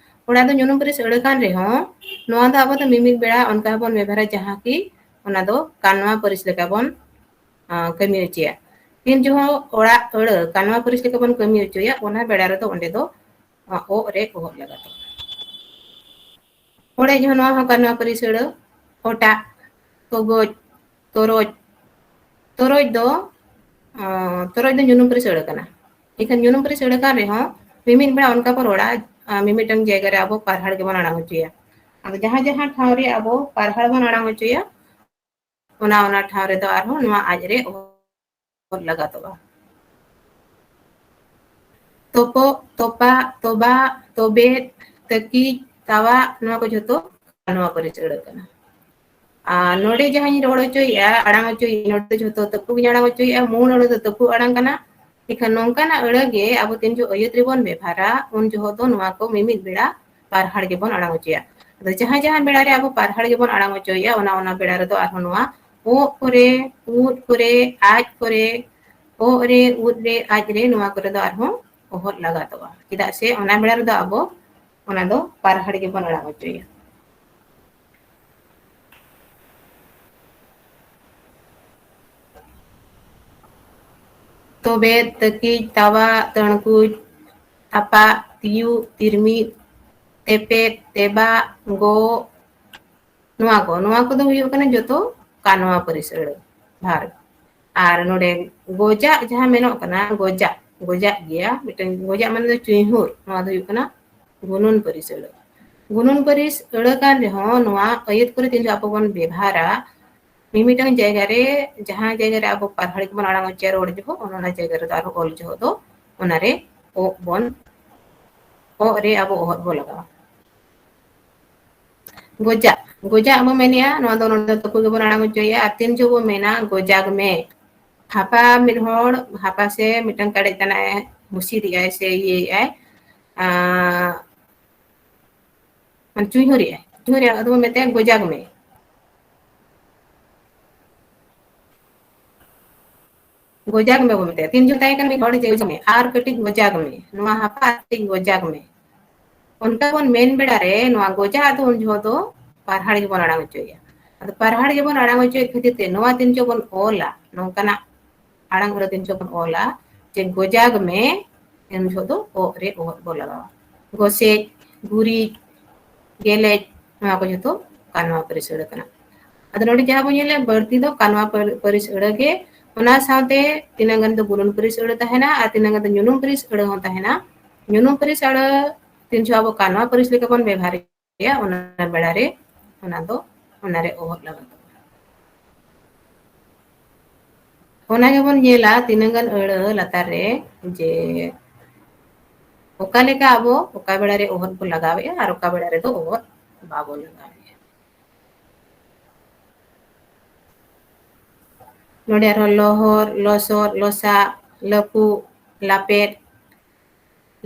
ᱚᱲᱟᱜ ᱫᱚ ᱧᱩᱱᱩᱢ ᱯᱟᱹᱨᱤᱥ ᱟᱹᱲᱟᱹ ᱠᱟᱱ ᱨᱮᱦᱚᱸ, ᱱᱚᱣᱟ ᱫᱚ ᱟᱵᱚ ᱫᱚ ᱢᱤᱢᱤᱫ ᱵᱮᱲᱟ ᱚᱱᱠᱟ ᱦᱚᱸᱵᱚᱱ ᱵᱮᱵᱷᱟᱨᱟ, ᱡᱟᱦᱟᱸ ᱠᱤ ᱚᱱᱟ ᱫᱚ ᱠᱟᱱᱣᱟ ᱯᱟᱹᱨᱤᱥ ᱞᱮᱠᱟ ᱵᱚᱱ ᱠᱟᱹᱢᱤ ᱦᱚᱪᱚᱭᱟ᱾ ᱛᱤᱱ ᱡᱚᱦᱚᱜ ᱚᱲᱟᱜ ᱟᱹᱲᱟᱹ ᱠᱟᱱᱣᱟ ᱯᱟᱹᱨᱤᱥ ᱞᱮᱠᱟ ᱵᱚᱱ ᱠᱟᱹᱢᱤ ᱦᱚᱪᱚᱭᱟ, ᱚᱱᱟ ᱵᱮᱲᱟ ᱨᱮᱫᱚ ᱚᱸᱰᱮ ᱫᱚ ᱚᱜ ᱨᱮ ᱚᱦᱚᱫ ᱞᱟᱜᱟᱛᱚᱜᱼᱟ᱾ ᱚᱲᱮᱡ ᱦᱚᱸ, ᱱᱚᱣᱟ ᱦᱚᱸ ᱠᱟᱱᱣᱟ ᱯᱟᱹᱨᱤᱥ ᱟᱹᱲᱟᱹ᱾ ᱚᱴᱟᱜ, ᱛᱚᱜᱚᱡ, ᱛᱚᱨᱚᱡ᱾ ᱛᱚᱨᱚᱡ ᱫᱚ, ᱛᱚᱨᱚᱡ ᱫᱚ ᱧᱩᱱᱩᱢ ᱯᱟᱹᱨᱤᱥ ᱟᱹᱲᱟᱹ ᱠᱟᱱᱟ᱾ ᱮᱱᱠᱷᱟᱱ ᱧᱩᱱᱩᱢ ᱯᱟᱹᱨᱤᱥ ᱟᱹᱲᱟᱹ ᱠᱟᱱ ᱨᱮᱦᱚᱸ, ᱢᱤᱢᱤᱫ ᱵᱮᱲᱟ ᱚᱱᱠᱟ ᱵᱚ ᱨᱚᱲᱟ, ᱢᱤᱢᱤᱫᱴᱟᱝ ᱡᱟᱭᱜᱟ ᱨᱮ ᱟᱵᱚ ᱯᱟᱨᱦᱟᱲ ᱜᱮᱵᱚᱱ ᱟᱲᱟᱝ ᱦᱚᱪᱚᱭᱟ᱾ ᱟᱫᱚ ᱡᱟᱦᱟᱸ ᱡᱟᱦᱟᱸ ᱴᱷᱟᱶ ᱨᱮ ᱟᱵᱚ ᱯᱟᱨᱦᱟᱲ ᱵᱚᱱ ᱟᱲᱟᱝ ᱦᱚᱪᱚᱭᱟ, ᱚᱱᱟ, ᱚᱱᱟ ᱴᱷᱟᱶ ᱨᱮᱫᱚ ᱟᱨᱦᱚᱸ ᱱᱚᱣᱟ ᱟᱡ ᱨᱮ ᱚᱦᱚᱫ ᱞᱟᱜᱟᱛᱚᱜᱼᱟ᱾ ᱛᱚᱯᱚᱜ, ᱛᱚᱯᱟᱜ, ᱛᱚᱵᱟᱜ, ᱛᱚᱵᱮᱫ, ᱛᱟᱹᱠᱤᱡ, ᱛᱟᱣᱟᱜ, ᱱᱚᱣᱟ ᱠᱚ ᱡᱷᱚᱛᱚ ᱠᱟᱱᱣᱟ ᱯᱟᱹᱨᱤᱥ ᱟᱹᱲᱟᱹ ᱠᱟᱱᱟ᱾ ᱟᱨ ᱱᱚᱰᱮ ᱡᱟᱦᱟᱸᱧ ᱨᱚᱲ ᱦᱚᱪᱚᱭᱮᱫᱼᱟ, ᱟᱲᱟᱝ ᱦᱚᱪᱚᱭᱮᱫᱼᱟ, ᱱᱚᱰᱮ ᱫᱚ ᱡᱷᱚᱛᱚ ᱛᱟᱹᱯᱩᱜ ᱜᱤᱧ ᱟᱲᱟᱝ ᱦᱚᱪᱚᱭᱮᱫᱼᱟ, ᱢᱩᱞ ᱟᱹᱲᱟᱹ ᱫᱚ ᱛᱟᱹᱯᱩᱜ ᱟᱲᱟᱝ ᱠᱟᱱᱟ᱾ ᱮᱱᱠᱷᱟᱱ ᱱᱚᱝᱠᱟᱱᱟᱜ ᱟᱹᱲᱟᱹ ᱜᱮ ᱟᱵᱚ ᱛᱤᱱ ᱡᱚᱦᱚᱜ ᱟᱹᱭᱟᱹᱛ ᱨᱮᱵᱚᱱ ᱵᱮᱵᱷᱟᱨᱟ, ᱩᱱ ᱡᱚᱦᱚᱜ ᱫᱚ ᱱᱚᱣᱟ ᱠᱚ ᱢᱤᱢᱤᱫ ᱵᱮᱲᱟ ᱯᱟᱨᱦᱟᱲ ᱜᱮᱵᱚᱱ ᱟᱲᱟᱝ ᱦᱚᱪᱚᱭᱟ᱾ ᱟᱫᱚ ᱡᱟᱦᱟᱸ ᱡᱟᱦᱟᱸ ᱵᱮᱲᱟ ᱨᱮ ᱟᱵᱚ ᱯᱟᱨᱦᱟᱲ ᱜᱮᱵᱚᱱ ᱟᱲᱟᱝ ᱦᱚᱪᱚᱭᱮᱫᱼᱟ, ᱚᱱᱟ, ᱚᱱᱟ ᱵᱮᱲᱟ ᱨᱮᱫᱚ ᱟᱨᱦᱚᱸ ᱱᱚᱣᱟ ᱚᱜ ᱠᱚᱨᱮ, ᱩᱫ ᱠᱚᱨᱮ, ᱟᱡ ᱠᱚᱨᱮ, ᱚᱜ ᱨᱮ, ᱩᱫ ᱨᱮ, ᱟᱡ ᱨᱮ, ᱱᱚᱣᱟ ᱠᱚᱨᱮ ᱫᱚ ᱟᱨᱦᱚᱸ ᱚᱦᱚᱫ ᱞᱟᱜᱟᱛᱚᱜᱼᱟ᱾ ᱪᱮᱫᱟᱜ ᱥᱮ ᱚᱱᱟ ᱵᱮᱲᱟ ᱨᱮᱫᱚ ᱟᱵᱚ ᱚᱱᱟ ᱫᱚ ᱯᱟᱨᱦᱟᱲ ᱜᱮᱵᱚᱱ ᱟᱲᱟᱝ ᱦᱚᱪᱚᱭᱟ᱾ ᱛᱚᱵᱮᱫ, ᱛᱟᱹᱠᱤᱡ, ᱛᱟᱣᱟᱜ, ᱛᱟᱹᱬᱠᱩᱡ, ᱛᱟᱯᱟᱜ, ᱛᱤᱭᱩᱜ, ᱛᱤᱨᱢᱤᱫ, ᱛᱮᱯᱮᱫ, ᱛᱮᱵᱟᱜ, ᱜᱚᱜ, ᱱᱚᱣᱟ ᱠᱚ, ᱱᱚᱣᱟ ᱠᱚᱫᱚ ᱦᱩᱭᱩᱜ ᱠᱟᱱᱟ ᱡᱚᱛᱚ ᱠᱟᱱᱣᱟ ᱯᱟᱹᱨᱤᱥ ᱟᱹᱲᱟᱹ, verb᱾ ᱟᱨ ᱱᱚᱰᱮ ᱜᱚᱡᱟᱜ ᱡᱟᱦᱟᱸ ᱢᱮᱱᱚᱜ ᱠᱟᱱᱟ, ᱜᱚᱡᱟᱜ, ᱜᱚᱡᱟᱜ ᱜᱮᱭᱟ, ᱢᱤᱫᱴᱟᱝ ᱜᱚᱡᱟᱜ ᱢᱟᱱᱮ ᱫᱚ ᱪᱩᱭᱦᱩᱨ, ᱱᱚᱣᱟ ᱫᱚ ᱦᱩᱭᱩᱜ ᱠᱟᱱᱟ ᱜᱩᱱᱩᱱ ᱯᱟᱹᱨᱤᱥ ᱟᱹᱲᱟᱹ᱾ ᱜᱩᱱᱩᱱ ᱯᱟᱹᱨᱤᱥ ᱟᱹᱲᱟᱹ ᱠᱟᱱ ᱨᱮᱦᱚᱸ ᱱᱚᱣᱟ ᱟᱹᱭᱟᱹᱛ ᱠᱚᱨᱮ ᱛᱤᱱ ᱡᱚᱦᱚᱜ ᱟᱵᱚ ᱵᱚᱱ ᱵᱮᱵᱷᱟᱨᱟ, ᱢᱤᱢᱤᱫᱴᱟᱝ ᱡᱟᱭᱜᱟ ᱨᱮ, ᱡᱟᱦᱟᱸ ᱡᱟᱭᱜᱟ ᱨᱮ ᱟᱵᱚ ᱯᱟᱨᱦᱟᱲ ᱜᱮᱵᱚᱱ ᱟᱲᱟᱝ ᱚᱪᱚᱭᱟ ᱨᱚᱲ ᱡᱚᱦᱚᱜ, ᱚᱱᱟ, ᱚᱱᱟ ᱡᱟᱭᱜᱟ ᱨᱮᱫᱚ ᱟᱨᱦᱚᱸ ᱚᱞ ᱡᱚᱦᱚᱜ ᱫᱚ ᱚᱱᱟᱨᱮ ᱚᱜ ᱵᱚᱱ, ᱚᱜ ᱨᱮ ᱟᱵᱚ ᱚᱦᱚᱫ ᱵᱚ ᱞᱟᱜᱟᱣᱟ᱾ ᱜᱚᱡᱟᱜ, ᱜᱚᱡᱟᱜ ᱵᱚ ᱢᱮᱱᱮᱜᱼᱟ, ᱱᱚᱣᱟ ᱫᱚ ᱱᱚᱰᱮ ᱫᱚ ᱛᱟᱹᱯᱩ ᱜᱮᱵᱚᱱ ᱟᱲᱟᱝ ᱚᱪᱚᱭᱮᱜᱼᱟ᱾ ᱟᱨ ᱛᱤᱱ ᱡᱚᱦᱚᱜ ᱵᱚ ᱢᱮᱱᱟ ᱜᱚᱡᱟᱜ ᱢᱮ, ᱦᱟᱯᱟ ᱢᱤᱫ ᱦᱚᱲ, ᱦᱟᱯᱟ ᱥᱮ ᱢᱤᱫᱴᱟᱝ ᱠᱟᱰᱮᱡ ᱛᱟᱱᱟᱜ ᱮ ᱦᱩᱥᱤᱫᱮᱜᱼᱟᱭ ᱥᱮ ᱤᱭᱟᱹᱭᱮᱜᱼᱟᱭ, ᱟᱸ, ᱢᱟᱱᱮ ᱪᱩᱭᱦᱩᱨᱮᱜᱼᱟᱭ, ᱪᱩᱭᱦᱩᱨᱮᱜᱼᱟᱭ, ᱟᱫᱚ ᱵᱚ ᱢᱮᱛᱟᱭᱟ ᱜᱚᱡᱟᱜ ᱢᱮ᱾ ᱜᱚᱡᱟᱜ ᱢᱮ ᱵᱚ ᱢᱮᱛᱟᱭᱟ᱾ ᱛᱤᱱ ᱡᱚᱦᱚᱜ ᱛᱟᱦᱮᱸ ᱠᱟᱱᱟ ᱢᱤᱫ ᱦᱚᱲ ᱡᱮ ᱜᱚᱡᱟᱜ ᱢᱮ, ᱟᱨ ᱠᱟᱹᱴᱤᱡ ᱜᱚᱡᱟᱜ ᱢᱮ, ᱱᱚᱣᱟ ᱦᱟᱯᱟ ᱟᱨ ᱠᱟᱹᱴᱤᱡ ᱜᱚᱡᱟᱜ ᱢᱮ᱾ ᱚᱱᱠᱟ ᱵᱚᱱ ᱢᱮᱱ ᱵᱮᱲᱟ ᱨᱮ ᱱᱚᱣᱟ ᱜᱚᱡᱟᱜ ᱫᱚ ᱩᱱ ᱡᱚᱦᱚᱜ ᱫᱚ ᱯᱟᱨᱦᱟᱲ ᱜᱮᱵᱚᱱ ᱟᱲᱟᱝ ᱚᱪᱚᱭᱮᱜᱼᱟ᱾ ᱟᱫᱚ ᱯᱟᱨᱦᱟᱲ ᱜᱮᱵᱚᱱ ᱟᱲᱟᱝ ᱚᱪᱚᱭᱮᱫ ᱠᱷᱟᱹᱛᱤᱨ ᱛᱮ ᱱᱚᱣᱟ ᱛᱤᱱ ᱡᱚᱦᱚᱜ ᱵᱚᱱ ᱚᱞᱟ, ᱱᱚᱝᱠᱟᱱᱟᱜ ᱟᱲᱟᱝ ᱟᱹᱲᱟᱹ ᱛᱤᱱ ᱡᱚᱦᱚᱜ ᱵᱚᱱ ᱚᱞᱟ ᱡᱮ ᱜᱚᱡᱟᱜ ᱢᱮ, ᱩᱱ ᱡᱚᱦᱚᱜ ᱫᱚ ᱚᱜ ᱨᱮ ᱚᱦᱚᱫ ᱵᱚ ᱞᱟᱜᱟᱣᱟ᱾ ᱜᱚᱥᱮᱡ, ᱜᱩᱨᱤᱡ, ᱜᱮᱞᱮᱡ, ᱱᱚᱣᱟ ᱠᱚ ᱡᱚᱛᱚ ᱠᱟᱱᱣᱟ ᱯᱟᱹᱨᱤᱥ ᱟᱹᱲᱟᱹ ᱠᱟᱱᱟ᱾ ᱟᱫᱚ ᱱᱚᱰᱮ ᱡᱟᱦᱟᱸ ᱵᱚᱱ ᱧᱮᱞᱮᱫ ᱵᱟᱹᱲᱛᱤ ᱫᱚ ᱠᱟᱱᱣᱟ ᱯᱟᱹᱨ-, ᱯᱟᱹᱨᱤᱥ ᱟᱹᱲᱟᱹ ᱜᱮ, ᱚᱱᱟ ᱥᱟᱶᱛᱮ ᱛᱤᱱᱟᱹᱜ ᱜᱟᱱ ᱫᱚ ᱜᱩᱱᱩᱱ ᱯᱟᱹᱨᱤᱥ ᱟᱹᱲᱟᱹ ᱛᱟᱦᱮᱱᱟ ᱟᱨ ᱛᱤᱱᱟᱹᱜ ᱜᱟᱱ ᱫᱚ ᱧᱩᱱᱩᱢ ᱯᱟᱹᱨᱤᱥ ᱟᱹᱲᱟᱹ ᱦᱚᱸ ᱛᱟᱦᱮᱱᱟ᱾ ᱧᱩᱱᱩᱢ ᱯᱟᱹᱨᱤᱥ ᱟᱹᱲᱟᱹ ᱛᱤᱱ ᱡᱚᱦᱚᱜ ᱟᱵᱚ ᱠᱟᱱᱣᱟ ᱯᱟᱹᱨᱤᱥ ᱞᱮᱠᱟ ᱵᱚᱱ ᱵᱮᱵᱷᱟᱨᱮᱜᱼᱟ, ᱚᱱᱟ ᱵᱮᱲᱟ ᱨᱮ ᱚᱱᱟ ᱫᱚ, ᱚᱱᱟ ᱨᱮ ᱚᱦᱚᱫ ᱞᱟᱜᱟᱜ ᱛᱟᱵᱚᱱᱟ᱾ ᱚᱱᱟ ᱜᱮᱵᱚᱱ ᱧᱮᱞᱟ ᱛᱤᱱᱟᱹᱜ ᱜᱟᱱ ᱟᱹᱲᱟᱹ ᱞᱟᱛᱟᱨ ᱨᱮ ᱡᱮ ᱚᱠᱟ ᱞᱮᱠᱟ ᱟᱵᱚ ᱚᱠᱟ ᱵᱮᱲᱟ ᱨᱮ ᱚᱦᱚᱫ ᱵᱚᱱ ᱞᱟᱜᱟᱣᱮᱜᱼᱟ ᱟᱨ ᱚᱠᱟ ᱵᱮᱲᱟ ᱨᱮᱫᱚ ᱚᱦᱚᱫ ᱵᱟᱵᱚᱱ ᱞᱟᱜᱟᱣᱮᱜᱼᱟ᱾ ᱱᱚᱰᱮ ᱟᱨᱦᱚᱸ ᱞᱚᱦᱚᱫ, ᱞᱚᱥᱚᱫ, ᱞᱚᱥᱟᱜ, ᱞᱟᱹᱯᱩᱜ, ᱞᱟᱯᱮᱫ,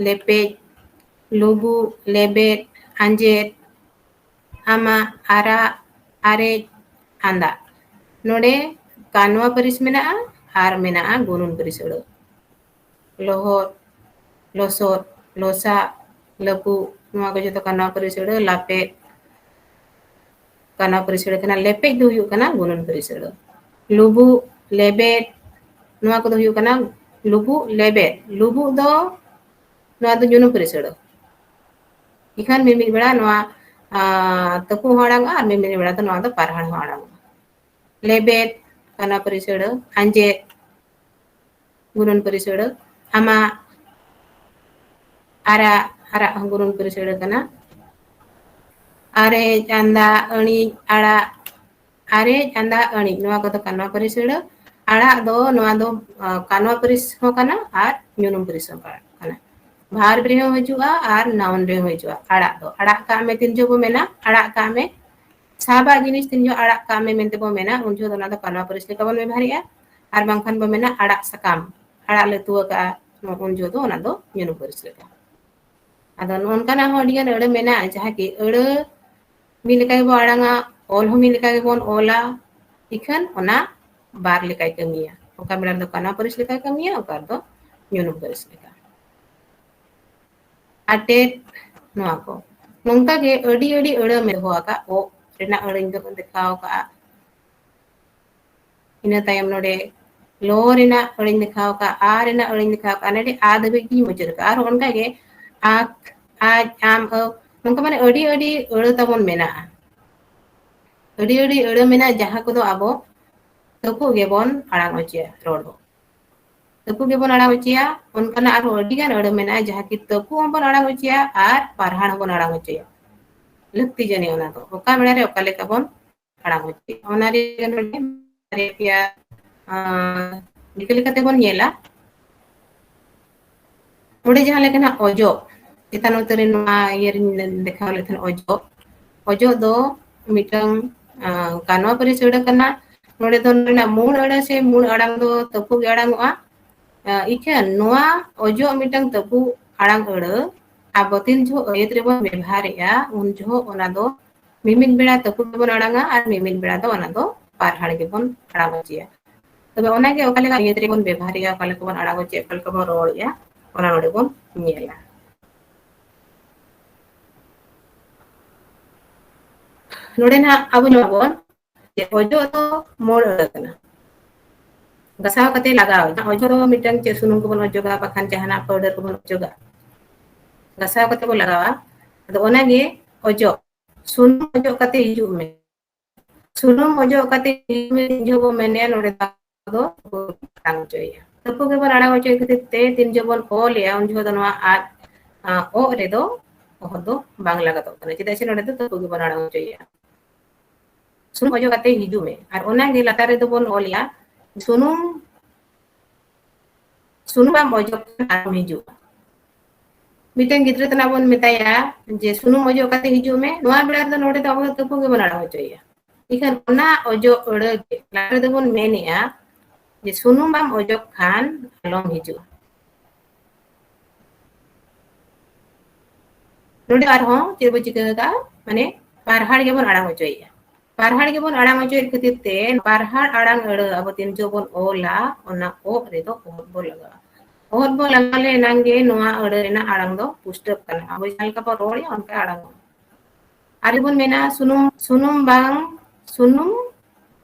ᱞᱮᱯᱮᱡ, ᱞᱩᱵᱩᱜ, ᱞᱮᱵᱮᱫ, ᱟᱸᱡᱮᱫ, ᱟᱢᱟᱜ, ᱟᱨᱟᱜ, ᱟᱨᱮᱡ, ᱟᱸᱫᱟᱜ᱾ ᱱᱚᱰᱮ ᱠᱟᱱᱣᱟ ᱯᱟᱹᱨᱤᱥ ᱢᱮᱱᱟᱜᱼᱟ ᱟᱨ ᱢᱮᱱᱟᱜᱼᱟ ᱜᱩᱱᱩᱱ ᱯᱟᱹᱨᱤᱥ ᱟᱹᱲᱟᱹ᱾ ᱞᱚᱦᱚᱫ, ᱞᱚᱥᱚᱫ, ᱞᱚᱥᱟᱜ, ᱞᱟᱹᱯᱩᱜ, ᱱᱚᱣᱟ ᱠᱚ ᱡᱚᱛᱚ ᱠᱟᱱᱣᱟ ᱯᱟᱹᱨᱤᱥ ᱟᱹᱲᱟᱹ᱾ ᱞᱟᱯᱮᱫ ᱠᱟᱱᱣᱟ ᱯᱟᱹᱨᱤᱥ ᱟᱹᱲᱟᱹ ᱠᱟᱱᱟ, ᱞᱮᱯᱮᱡ ᱫᱚ ᱦᱩᱭᱩᱜ ᱠᱟᱱᱟ ᱜᱩᱱᱩᱱ ᱯᱟᱹᱨᱤᱥ ᱟᱹᱲᱟᱹ᱾ ᱞᱩᱵᱩᱜ, ᱞᱮᱵᱮᱫ, ᱱᱚᱣᱟ ᱠᱚᱫᱚ ᱦᱩᱭᱩᱜ ᱠᱟᱱᱟ ᱞᱩᱵᱩᱜ, ᱞᱮᱵᱮᱫ᱾ ᱞᱩᱵᱩᱜ ᱫᱚ, ᱱᱚᱣᱟ ᱫᱚ ᱧᱩᱱᱩᱢ ᱯᱟᱹᱨᱤᱥ ᱟᱹᱲᱟᱹ᱾ ᱤᱠᱷᱟᱹᱱ ᱢᱤᱢᱤᱫ ᱵᱮᱲᱟ ᱱᱚᱣᱟ, ᱟᱸ, ᱛᱟᱹᱯᱩᱜ ᱦᱚᱸ ᱟᱲᱟᱝᱚᱜᱼᱟ ᱟᱨ ᱢᱤᱢᱤᱫ ᱵᱮᱲᱟ ᱫᱚ ᱱᱚᱣᱟ ᱫᱚ ᱯᱟᱨᱦᱟᱲ ᱦᱚᱸ ᱟᱲᱟᱝᱚᱜᱼᱟ᱾ ᱞᱮᱵᱮᱫ, ᱠᱟᱱᱣᱟ ᱯᱟᱹᱨᱤᱥ ᱟᱹᱲᱟᱹ, ᱟᱸᱡᱮᱫ, ᱜᱩᱱᱩᱱ ᱯᱟᱹᱨᱤᱥ ᱟᱹᱲᱟᱹ, ᱟᱢᱟᱜ, ᱟᱨᱟᱜ, ᱟᱨᱟᱜ ᱦᱚᱸ ᱜᱩᱱᱩᱱ ᱯᱟᱹᱨᱤᱥ ᱟᱹᱲᱟᱹ ᱠᱟᱱᱟ᱾ ᱟᱨᱮᱡ, ᱟᱸᱫᱟ, ᱟᱹᱬᱤᱡ, ᱟᱲᱟᱜ, ᱟᱨᱮᱡ, ᱟᱸᱫᱟ, ᱟᱹᱬᱤᱡ, ᱱᱚᱣᱟ ᱠᱚᱫᱚ ᱠᱟᱱᱣᱟ ᱯᱟᱹᱨᱤᱥ ᱟᱹᱲᱟᱹ᱾ ᱟᱲᱟᱜ ᱫᱚ, ᱱᱚᱣᱟ ᱫᱚ ᱟᱸ, ᱠᱟᱱᱣᱟ ᱯᱟᱹᱨᱤᱥ ᱦᱚᱸ ᱠᱟᱱᱟ ᱟᱨ ᱧᱩᱱᱩᱢ ᱯᱟᱹᱨᱤᱥ ᱦᱚᱸ ᱠᱟᱱᱟ᱾ ᱵᱷᱟᱨᱵ ᱨᱮᱦᱚᱸ ᱦᱤᱡᱩᱜᱼᱟ ᱟᱨ ᱱᱟᱣᱩᱱ ᱨᱮᱦᱚᱸ ᱦᱤᱡᱩᱜᱼᱟ᱾ ᱟᱲᱟᱜ ᱫᱚ, ᱟᱲᱟᱜ ᱠᱟᱜ ᱢᱮ, ᱛᱤᱱ ᱡᱚᱦᱚᱜ ᱵᱚ ᱢᱮᱱᱟ ᱟᱲᱟᱜ ᱠᱟᱜ ᱢᱮ, ᱥᱟᱵᱟᱜ ᱡᱤᱱᱤᱥ ᱛᱤᱱ ᱡᱚᱦᱚᱜ ᱟᱲᱟᱜ ᱠᱟᱜ ᱢᱮ ᱢᱮᱱᱛᱮ ᱵᱚ ᱢᱮᱱᱟ, ᱩᱱ ᱡᱚᱦᱚᱜ ᱫᱚ ᱚᱱᱟ ᱫᱚ ᱠᱟᱱᱣᱟ ᱯᱟᱹᱨᱤᱥ ᱞᱮᱠᱟ ᱵᱚᱱ ᱵᱮᱵᱷᱟᱨᱮᱜᱼᱟ᱾ ᱟᱨ ᱵᱟᱝᱠᱷᱟᱱ ᱵᱚ ᱢᱮᱱᱟ ᱟᱲᱟᱜ ᱥᱟᱠᱟᱢ, ᱟᱲᱟᱜ ᱞᱮ ᱩᱛᱩ ᱟᱠᱟᱜᱼᱟ, ᱩᱱ ᱡᱚᱦᱚᱜ ᱫᱚ ᱚᱱᱟ ᱫᱚ ᱧᱩᱱᱩᱢ ᱯᱟᱹᱨᱤᱥ ᱞᱮᱠᱟ᱾ ᱟᱫᱚ ᱱᱚᱜᱼᱚ ᱱᱚᱝᱠᱟᱱᱟᱜ ᱦᱚᱸ ᱟᱹᱰᱤᱜᱟᱱ ᱟᱹᱲᱟᱹ ᱢᱮᱱᱟᱜᱼᱟ, ᱡᱟᱦᱟᱸ ᱠᱤ ᱟᱹᱲᱟᱹ ᱢᱤᱫ ᱞᱮᱠᱟ ᱜᱮᱵᱚᱱ ᱟᱲᱟᱝᱟ, ᱚᱞ ᱦᱚᱸ ᱢᱤᱫ ᱞᱮᱠᱟ ᱜᱮᱵᱚᱱ ᱚᱞᱟ, ᱤᱠᱷᱟᱹᱱ ᱚᱱᱟ ᱵᱟᱨ ᱞᱮᱠᱟᱭ ᱠᱟᱹᱢᱤᱭᱟ᱾ ᱚᱠᱟ ᱵᱮᱲᱟ ᱨᱮᱫᱚ ᱠᱟᱱᱣᱟ ᱯᱟᱹᱨᱤᱥ ᱞᱮᱠᱟᱭ ᱠᱟᱹᱢᱤᱭᱟ, ᱚᱠᱟ ᱨᱮᱫᱚ ᱧᱩᱱᱩᱢ ᱯᱟᱹᱨᱤᱥ ᱞᱮᱠᱟ᱾ ᱟᱴᱮᱫ, ᱱᱚᱣᱟ ᱠᱚ᱾ ᱱᱚᱝᱠᱟ ᱜᱮ ᱟᱹᱰᱤ ᱟᱹᱰᱤ ᱟᱹᱲᱟᱹ ᱢᱮ ᱫᱚᱦᱚ ᱟᱠᱟᱫ, ᱚ ᱨᱮᱱᱟᱜ ᱟᱹᱲᱟᱹᱧ ᱫᱚ ᱫᱮᱠᱷᱟᱣ ᱟᱠᱟᱫᱼᱟ᱾ ᱤᱱᱟᱹ ᱛᱟᱭᱚᱢ ᱱᱚᱰᱮ ᱞᱚ ᱨᱮᱱᱟᱜ ᱟᱹᱲᱟᱹᱧ ᱫᱮᱠᱷᱟᱣ ᱟᱠᱟᱫᱼᱟ, ᱟ ᱨᱮᱱᱟᱜ ᱟᱹᱲᱟᱹᱧ ᱫᱮᱠᱷᱟᱣ ᱟᱠᱟᱫᱼᱟ᱾ ᱱᱚᱰᱮ ᱟ ᱫᱷᱟᱹᱵᱤᱡ ᱜᱤᱧ ᱢᱩᱪᱟᱹᱫ ᱟᱠᱟᱫᱼᱟ᱾ ᱟᱨ ᱚᱱᱠᱟ ᱜᱮ ᱟᱠ, ᱟᱡ, ᱟᱢ, ᱟᱹᱣ, ᱱᱚᱝᱠᱟ ᱢᱟᱱᱮ ᱟᱹᱰᱤ ᱟᱹᱰᱤ ᱟᱹᱲᱟᱹ ᱛᱟᱵᱚᱱ ᱢᱮᱱᱟᱜᱼᱟ᱾ ᱟᱹᱰᱤ ᱟᱹᱰᱤ ᱟᱹᱲᱟᱹ ᱢᱮᱱᱟᱜᱼᱟ, ᱡᱟᱦᱟᱸ ᱠᱚᱫᱚ ᱟᱵᱚ ᱛᱟᱹᱯᱩᱜ ᱜᱮᱵᱚᱱ ᱟᱲᱟᱝ ᱚᱪᱚᱭᱟ ᱨᱚᱲ ᱫᱚ᱾ ᱛᱟᱹᱯᱩᱜ ᱜᱮᱵᱚᱱ ᱟᱲᱟᱝ ᱚᱪᱚᱭᱟ᱾ ᱚᱱᱠᱟᱱᱟᱜ ᱟᱨᱦᱚᱸ ᱟᱹᱰᱤ ᱜᱟᱱ ᱟᱹᱲᱟᱹ ᱢᱮᱱᱟᱜᱼᱟ, ᱡᱟᱦᱟᱸ ᱠᱤ ᱛᱟᱹᱯᱩᱜ ᱦᱚᱸᱵᱚᱱ ᱟᱲᱟᱝ ᱚᱪᱚᱭᱟ ᱟᱨ ᱯᱟᱨᱦᱟᱲ ᱦᱚᱸᱵᱚᱱ ᱟᱲᱟᱝ ᱚᱪᱚᱭᱟ᱾ ᱞᱟᱹᱠᱛᱤ ᱡᱟᱹᱱᱤᱡ ᱚᱱᱟ ᱫᱚ, ᱚᱠᱟ ᱵᱮᱲᱟ ᱨᱮ ᱚᱠᱟ ᱞᱮᱠᱟ ᱵᱚᱱ ᱟᱲᱟᱝ ᱚᱪᱚᱭᱟ᱾ ᱚᱱᱟ ᱨᱮ ᱱᱚᱰᱮ ᱵᱟᱨᱭᱟ ᱯᱮᱭᱟ, ᱟᱸ, ᱨᱤᱠᱟᱹ ᱞᱮᱠᱟᱛᱮ ᱵᱚᱱ ᱧᱮᱞᱟ᱾ ᱱᱚᱰᱮ ᱡᱟᱦᱟᱸ ᱞᱮᱠᱟ ᱱᱟᱜ ᱚᱡᱚᱜ, ᱪᱮᱛᱟᱱ ᱩᱛᱟᱹᱨ ᱨᱮ ᱱᱚᱣᱟ ᱤᱭᱟᱹ ᱨᱤᱧ ᱫᱮᱠᱷᱟᱣ ᱞᱮᱫ ᱛᱟᱦᱮᱸᱱ ᱚᱡᱚᱜ᱾ ᱚᱡᱚᱜ ᱫᱚ ᱢᱤᱫᱴᱟᱝ, ᱟᱸ, ᱠᱟᱱᱣᱟ ᱯᱟᱹᱨᱤᱥ ᱟᱹᱲᱟᱹ ᱠᱟᱱᱟ᱾ ᱱᱚᱰᱮ ᱫᱚ ᱱᱚᱰᱮᱱᱟᱜ ᱢᱩᱞ ᱟᱹᱲᱟᱹ ᱥᱮ ᱢᱩᱞ ᱟᱲᱟᱝ ᱫᱚ ᱛᱟᱹᱯᱩᱜ ᱜᱮ ᱟᱲᱟᱝᱚᱜᱼᱟ᱾ ᱟᱸ, ᱤᱠᱷᱟᱹᱱ ᱱᱚᱣᱟ ᱚᱡᱚᱜ ᱢᱤᱫᱴᱟᱝ ᱛᱟᱹᱯᱩᱜ ᱟᱲᱟᱝ ᱟᱹᱲᱟᱹ ᱟᱵᱚ ᱛᱤᱱ ᱡᱚᱦᱚᱜ ᱟᱹᱭᱟᱹᱛ ᱨᱮᱵᱚᱱ ᱵᱮᱵᱷᱟᱨᱮᱜᱼᱟ, ᱩᱱ ᱡᱚᱦᱚᱜ ᱚᱱᱟ ᱫᱚ ᱢᱤᱢᱤᱫ ᱵᱮᱲᱟ ᱛᱟᱹᱯᱩᱜ ᱜᱮᱵᱚᱱ ᱟᱲᱟᱝᱟ ᱟᱨ ᱢᱤᱢᱤᱫ ᱵᱮᱲᱟ ᱫᱚ ᱚᱱᱟ ᱫᱚ ᱯᱟᱨᱦᱟᱲ ᱜᱮᱵᱚᱱ ᱟᱲᱟᱝ ᱚᱪᱚᱭᱟ᱾ ᱛᱚᱵᱮ ᱚᱱᱟᱜᱮ ᱚᱠᱟ ᱞᱮᱠᱟ ᱟᱹᱭᱟᱹᱛ ᱨᱮᱵᱚᱱ ᱵᱮᱵᱷᱟᱨᱮᱜᱼᱟ, ᱚᱠᱟ ᱞᱮᱠᱟ ᱵᱚᱱ ᱟᱲᱟᱝ ᱚᱪᱚᱭᱟ, ᱚᱠᱟ ᱞᱮᱠᱟ ᱵᱚᱱ ᱨᱚᱲᱮᱜᱼᱟ, ᱚᱱᱟ ᱱᱚᱰᱮ ᱵᱚᱱ ᱧᱮᱞᱟ᱾ ᱱᱚᱰᱮ ᱱᱟᱦᱟᱜ ᱟᱵᱚ ᱧᱮᱞᱟᱵᱚᱱ ᱡᱮ ᱚᱡᱚᱜ ᱫᱚ ᱢᱩᱲ ᱟᱹᱲᱟᱹ ᱠᱟᱱᱟ᱾ ᱜᱟᱥᱟᱣ ᱠᱟᱛᱮ ᱞᱟᱜᱟᱣ᱾ ᱚᱡᱚᱜ ᱫᱚ ᱢᱤᱫᱴᱟᱝ ᱪᱮᱫ ᱥᱩᱱᱩᱢ ᱠᱚᱵᱚᱱ ᱚᱡᱚᱜᱟ, ᱵᱟᱠᱷᱟᱱ ᱡᱟᱦᱟᱱᱟᱜ powder ᱠᱚᱵᱚᱱ ᱚᱡᱚᱜᱟ᱾ ᱜᱟᱥᱟᱣ ᱠᱟᱛᱮ ᱵᱚᱱ ᱞᱟᱜᱟᱣᱟ᱾ ᱟᱫᱚ ᱚᱱᱟᱜᱮ ᱚᱡᱚᱜ᱾ ᱥᱩᱱᱩᱢ ᱚᱡᱚᱜ ᱠᱟᱛᱮ ᱦᱤᱡᱩᱜ ᱢᱮ᱾ ᱥᱩᱱᱩᱢ ᱚᱡᱚᱜ ᱠᱟᱛᱮ ᱦᱤᱡᱩᱜ ᱢᱮ, ᱛᱤᱱ ᱡᱚᱦᱚᱜ ᱵᱚᱱ ᱢᱮᱱᱮᱜᱼᱟ, ᱱᱚᱰᱮ ᱫᱚ ᱟᱲᱟᱝ ᱚᱪᱚᱭᱮᱭᱟ᱾ ᱛᱟᱹᱯᱩ ᱜᱮᱵᱚᱱ ᱟᱲᱟᱝ ᱦᱚᱪᱚᱭ ᱠᱷᱟᱹᱛᱤᱨ ᱛᱮ ᱛᱤᱱ ᱡᱚᱠᱷᱚᱱ ᱵᱚᱱ ᱚᱞᱮᱜᱼᱟ, ᱩᱱ ᱡᱚᱠᱷᱚᱱ ᱫᱚ ᱱᱚᱣᱟ ᱟᱫ, ᱟ, ᱚᱜ ᱨᱮᱫᱚ ᱚᱦᱚᱫ ᱫᱚ ᱵᱟᱝ ᱞᱟᱜᱟᱛᱚᱜ ᱠᱟᱱᱟ, ᱪᱮᱫᱟᱜ ᱥᱮ ᱱᱚᱰᱮ ᱫᱚ ᱛᱟᱹᱯᱩ ᱜᱮᱵᱚᱱ ᱟᱲᱟᱝ ᱦᱚᱪᱚᱭᱮᱜᱼᱟ᱾ ᱥᱩᱱᱩᱢ ᱚᱡᱚᱜ ᱠᱟᱛᱮ ᱦᱤᱡᱩᱜ ᱢᱮ, ᱟᱨ ᱚᱱᱟᱜᱮ ᱞᱟᱛᱟᱨ ᱨᱮᱫᱚ ᱵᱚᱱ ᱚᱞᱮᱜᱼᱟ, ᱥᱩᱱᱩᱢ, ᱥᱩᱱᱩᱢ ᱵᱟᱢ ᱚᱡᱚᱜ ᱠᱷᱟᱱ ᱟᱞᱚᱢ ᱦᱤᱡᱩᱜᱼᱟ᱾ ᱢᱤᱫᱴᱮᱱ ᱜᱤᱫᱽᱨᱟᱹ ᱛᱟᱱᱟᱜ ᱵᱚᱱ ᱢᱮᱛᱟᱭᱟ ᱡᱮ ᱥᱩᱱᱩᱢ ᱚᱡᱚᱜ ᱠᱟᱛᱮ ᱦᱤᱡᱩᱜ ᱢᱮ, ᱱᱚᱣᱟ ᱵᱮᱲᱟ ᱨᱮᱫᱚ ᱱᱚᱰᱮ ᱫᱚ ᱟᱵᱚ ᱫᱚ ᱛᱟᱹᱯᱩ ᱜᱮᱵᱚᱱ ᱟᱲᱟᱝ ᱦᱚᱪᱚᱭᱮᱭᱟ᱾ ᱮᱱᱠᱷᱟᱱ ᱚᱱᱟ ᱚᱡᱚᱜ ᱟᱹᱲᱟᱹ ᱜᱮ ᱞᱟᱛᱟᱨ ᱨᱮᱫᱚ ᱵᱚᱱ ᱢᱮᱱᱮᱜᱼᱟ ᱡᱮ ᱥᱩᱱᱩᱢ ᱵᱟᱢ ᱚᱡᱚᱜ ᱠᱷᱟᱱ ᱟᱞᱚᱢ ᱦᱤᱡᱩᱜᱼᱟ᱾ ᱱᱚᱰᱮ ᱟᱨᱦᱚᱸ ᱪᱮᱫ ᱵᱚ ᱪᱤᱠᱟᱹ ᱟᱠᱟᱫᱼᱟ, ᱢᱟᱱᱮ ᱯᱟᱨᱦᱟᱲ ᱜᱮᱵᱚᱱ ᱟᱲᱟᱝ ᱦᱚᱪᱚᱭᱮᱫᱼᱟ᱾ ᱯᱟᱨᱦᱟᱲ ᱜᱮᱵᱚᱱ ᱟᱲᱟᱝ ᱦᱚᱪᱚᱭᱮᱫ ᱠᱷᱟᱹᱛᱤᱨ ᱛᱮ ᱯᱟᱨᱦᱟᱲ ᱟᱲᱟᱝ ᱟᱹᱲᱟᱹ ᱟᱵᱚ ᱛᱤᱱ ᱡᱚᱦᱚᱜ ᱵᱚᱱ ᱚᱞᱟ, ᱚᱱᱟ ᱚᱜ ᱨᱮᱫᱚ ᱚᱦᱚᱫ ᱵᱚ ᱞᱟᱜᱟᱣᱟ᱾ ᱚᱦᱚᱫ ᱵᱚ ᱞᱟᱜᱟᱣ ᱞᱮ ᱮᱱᱟᱝ ᱜᱮ ᱱᱚᱣᱟ ᱟᱹᱲᱟᱹ ᱨᱮᱱᱟᱜ ᱟᱲᱟᱝ ᱫᱚ ᱯᱩᱥᱴᱟᱹᱜ ᱠᱟᱱᱟ᱾ ᱟᱵᱚ ᱡᱟᱦᱟᱸ ᱞᱮᱠᱟ ᱵᱚᱱ ᱨᱚᱲᱮᱫᱼᱟ, ᱚᱱᱠᱟ ᱟᱲᱟᱝᱚᱜᱼᱟ᱾ ᱟᱨ ᱵᱚᱱ ᱢᱮᱱᱟ ᱥᱩᱱᱩᱢ, ᱥᱩᱱᱩᱢ ᱵᱟᱝ, ᱥᱩᱱᱩᱢ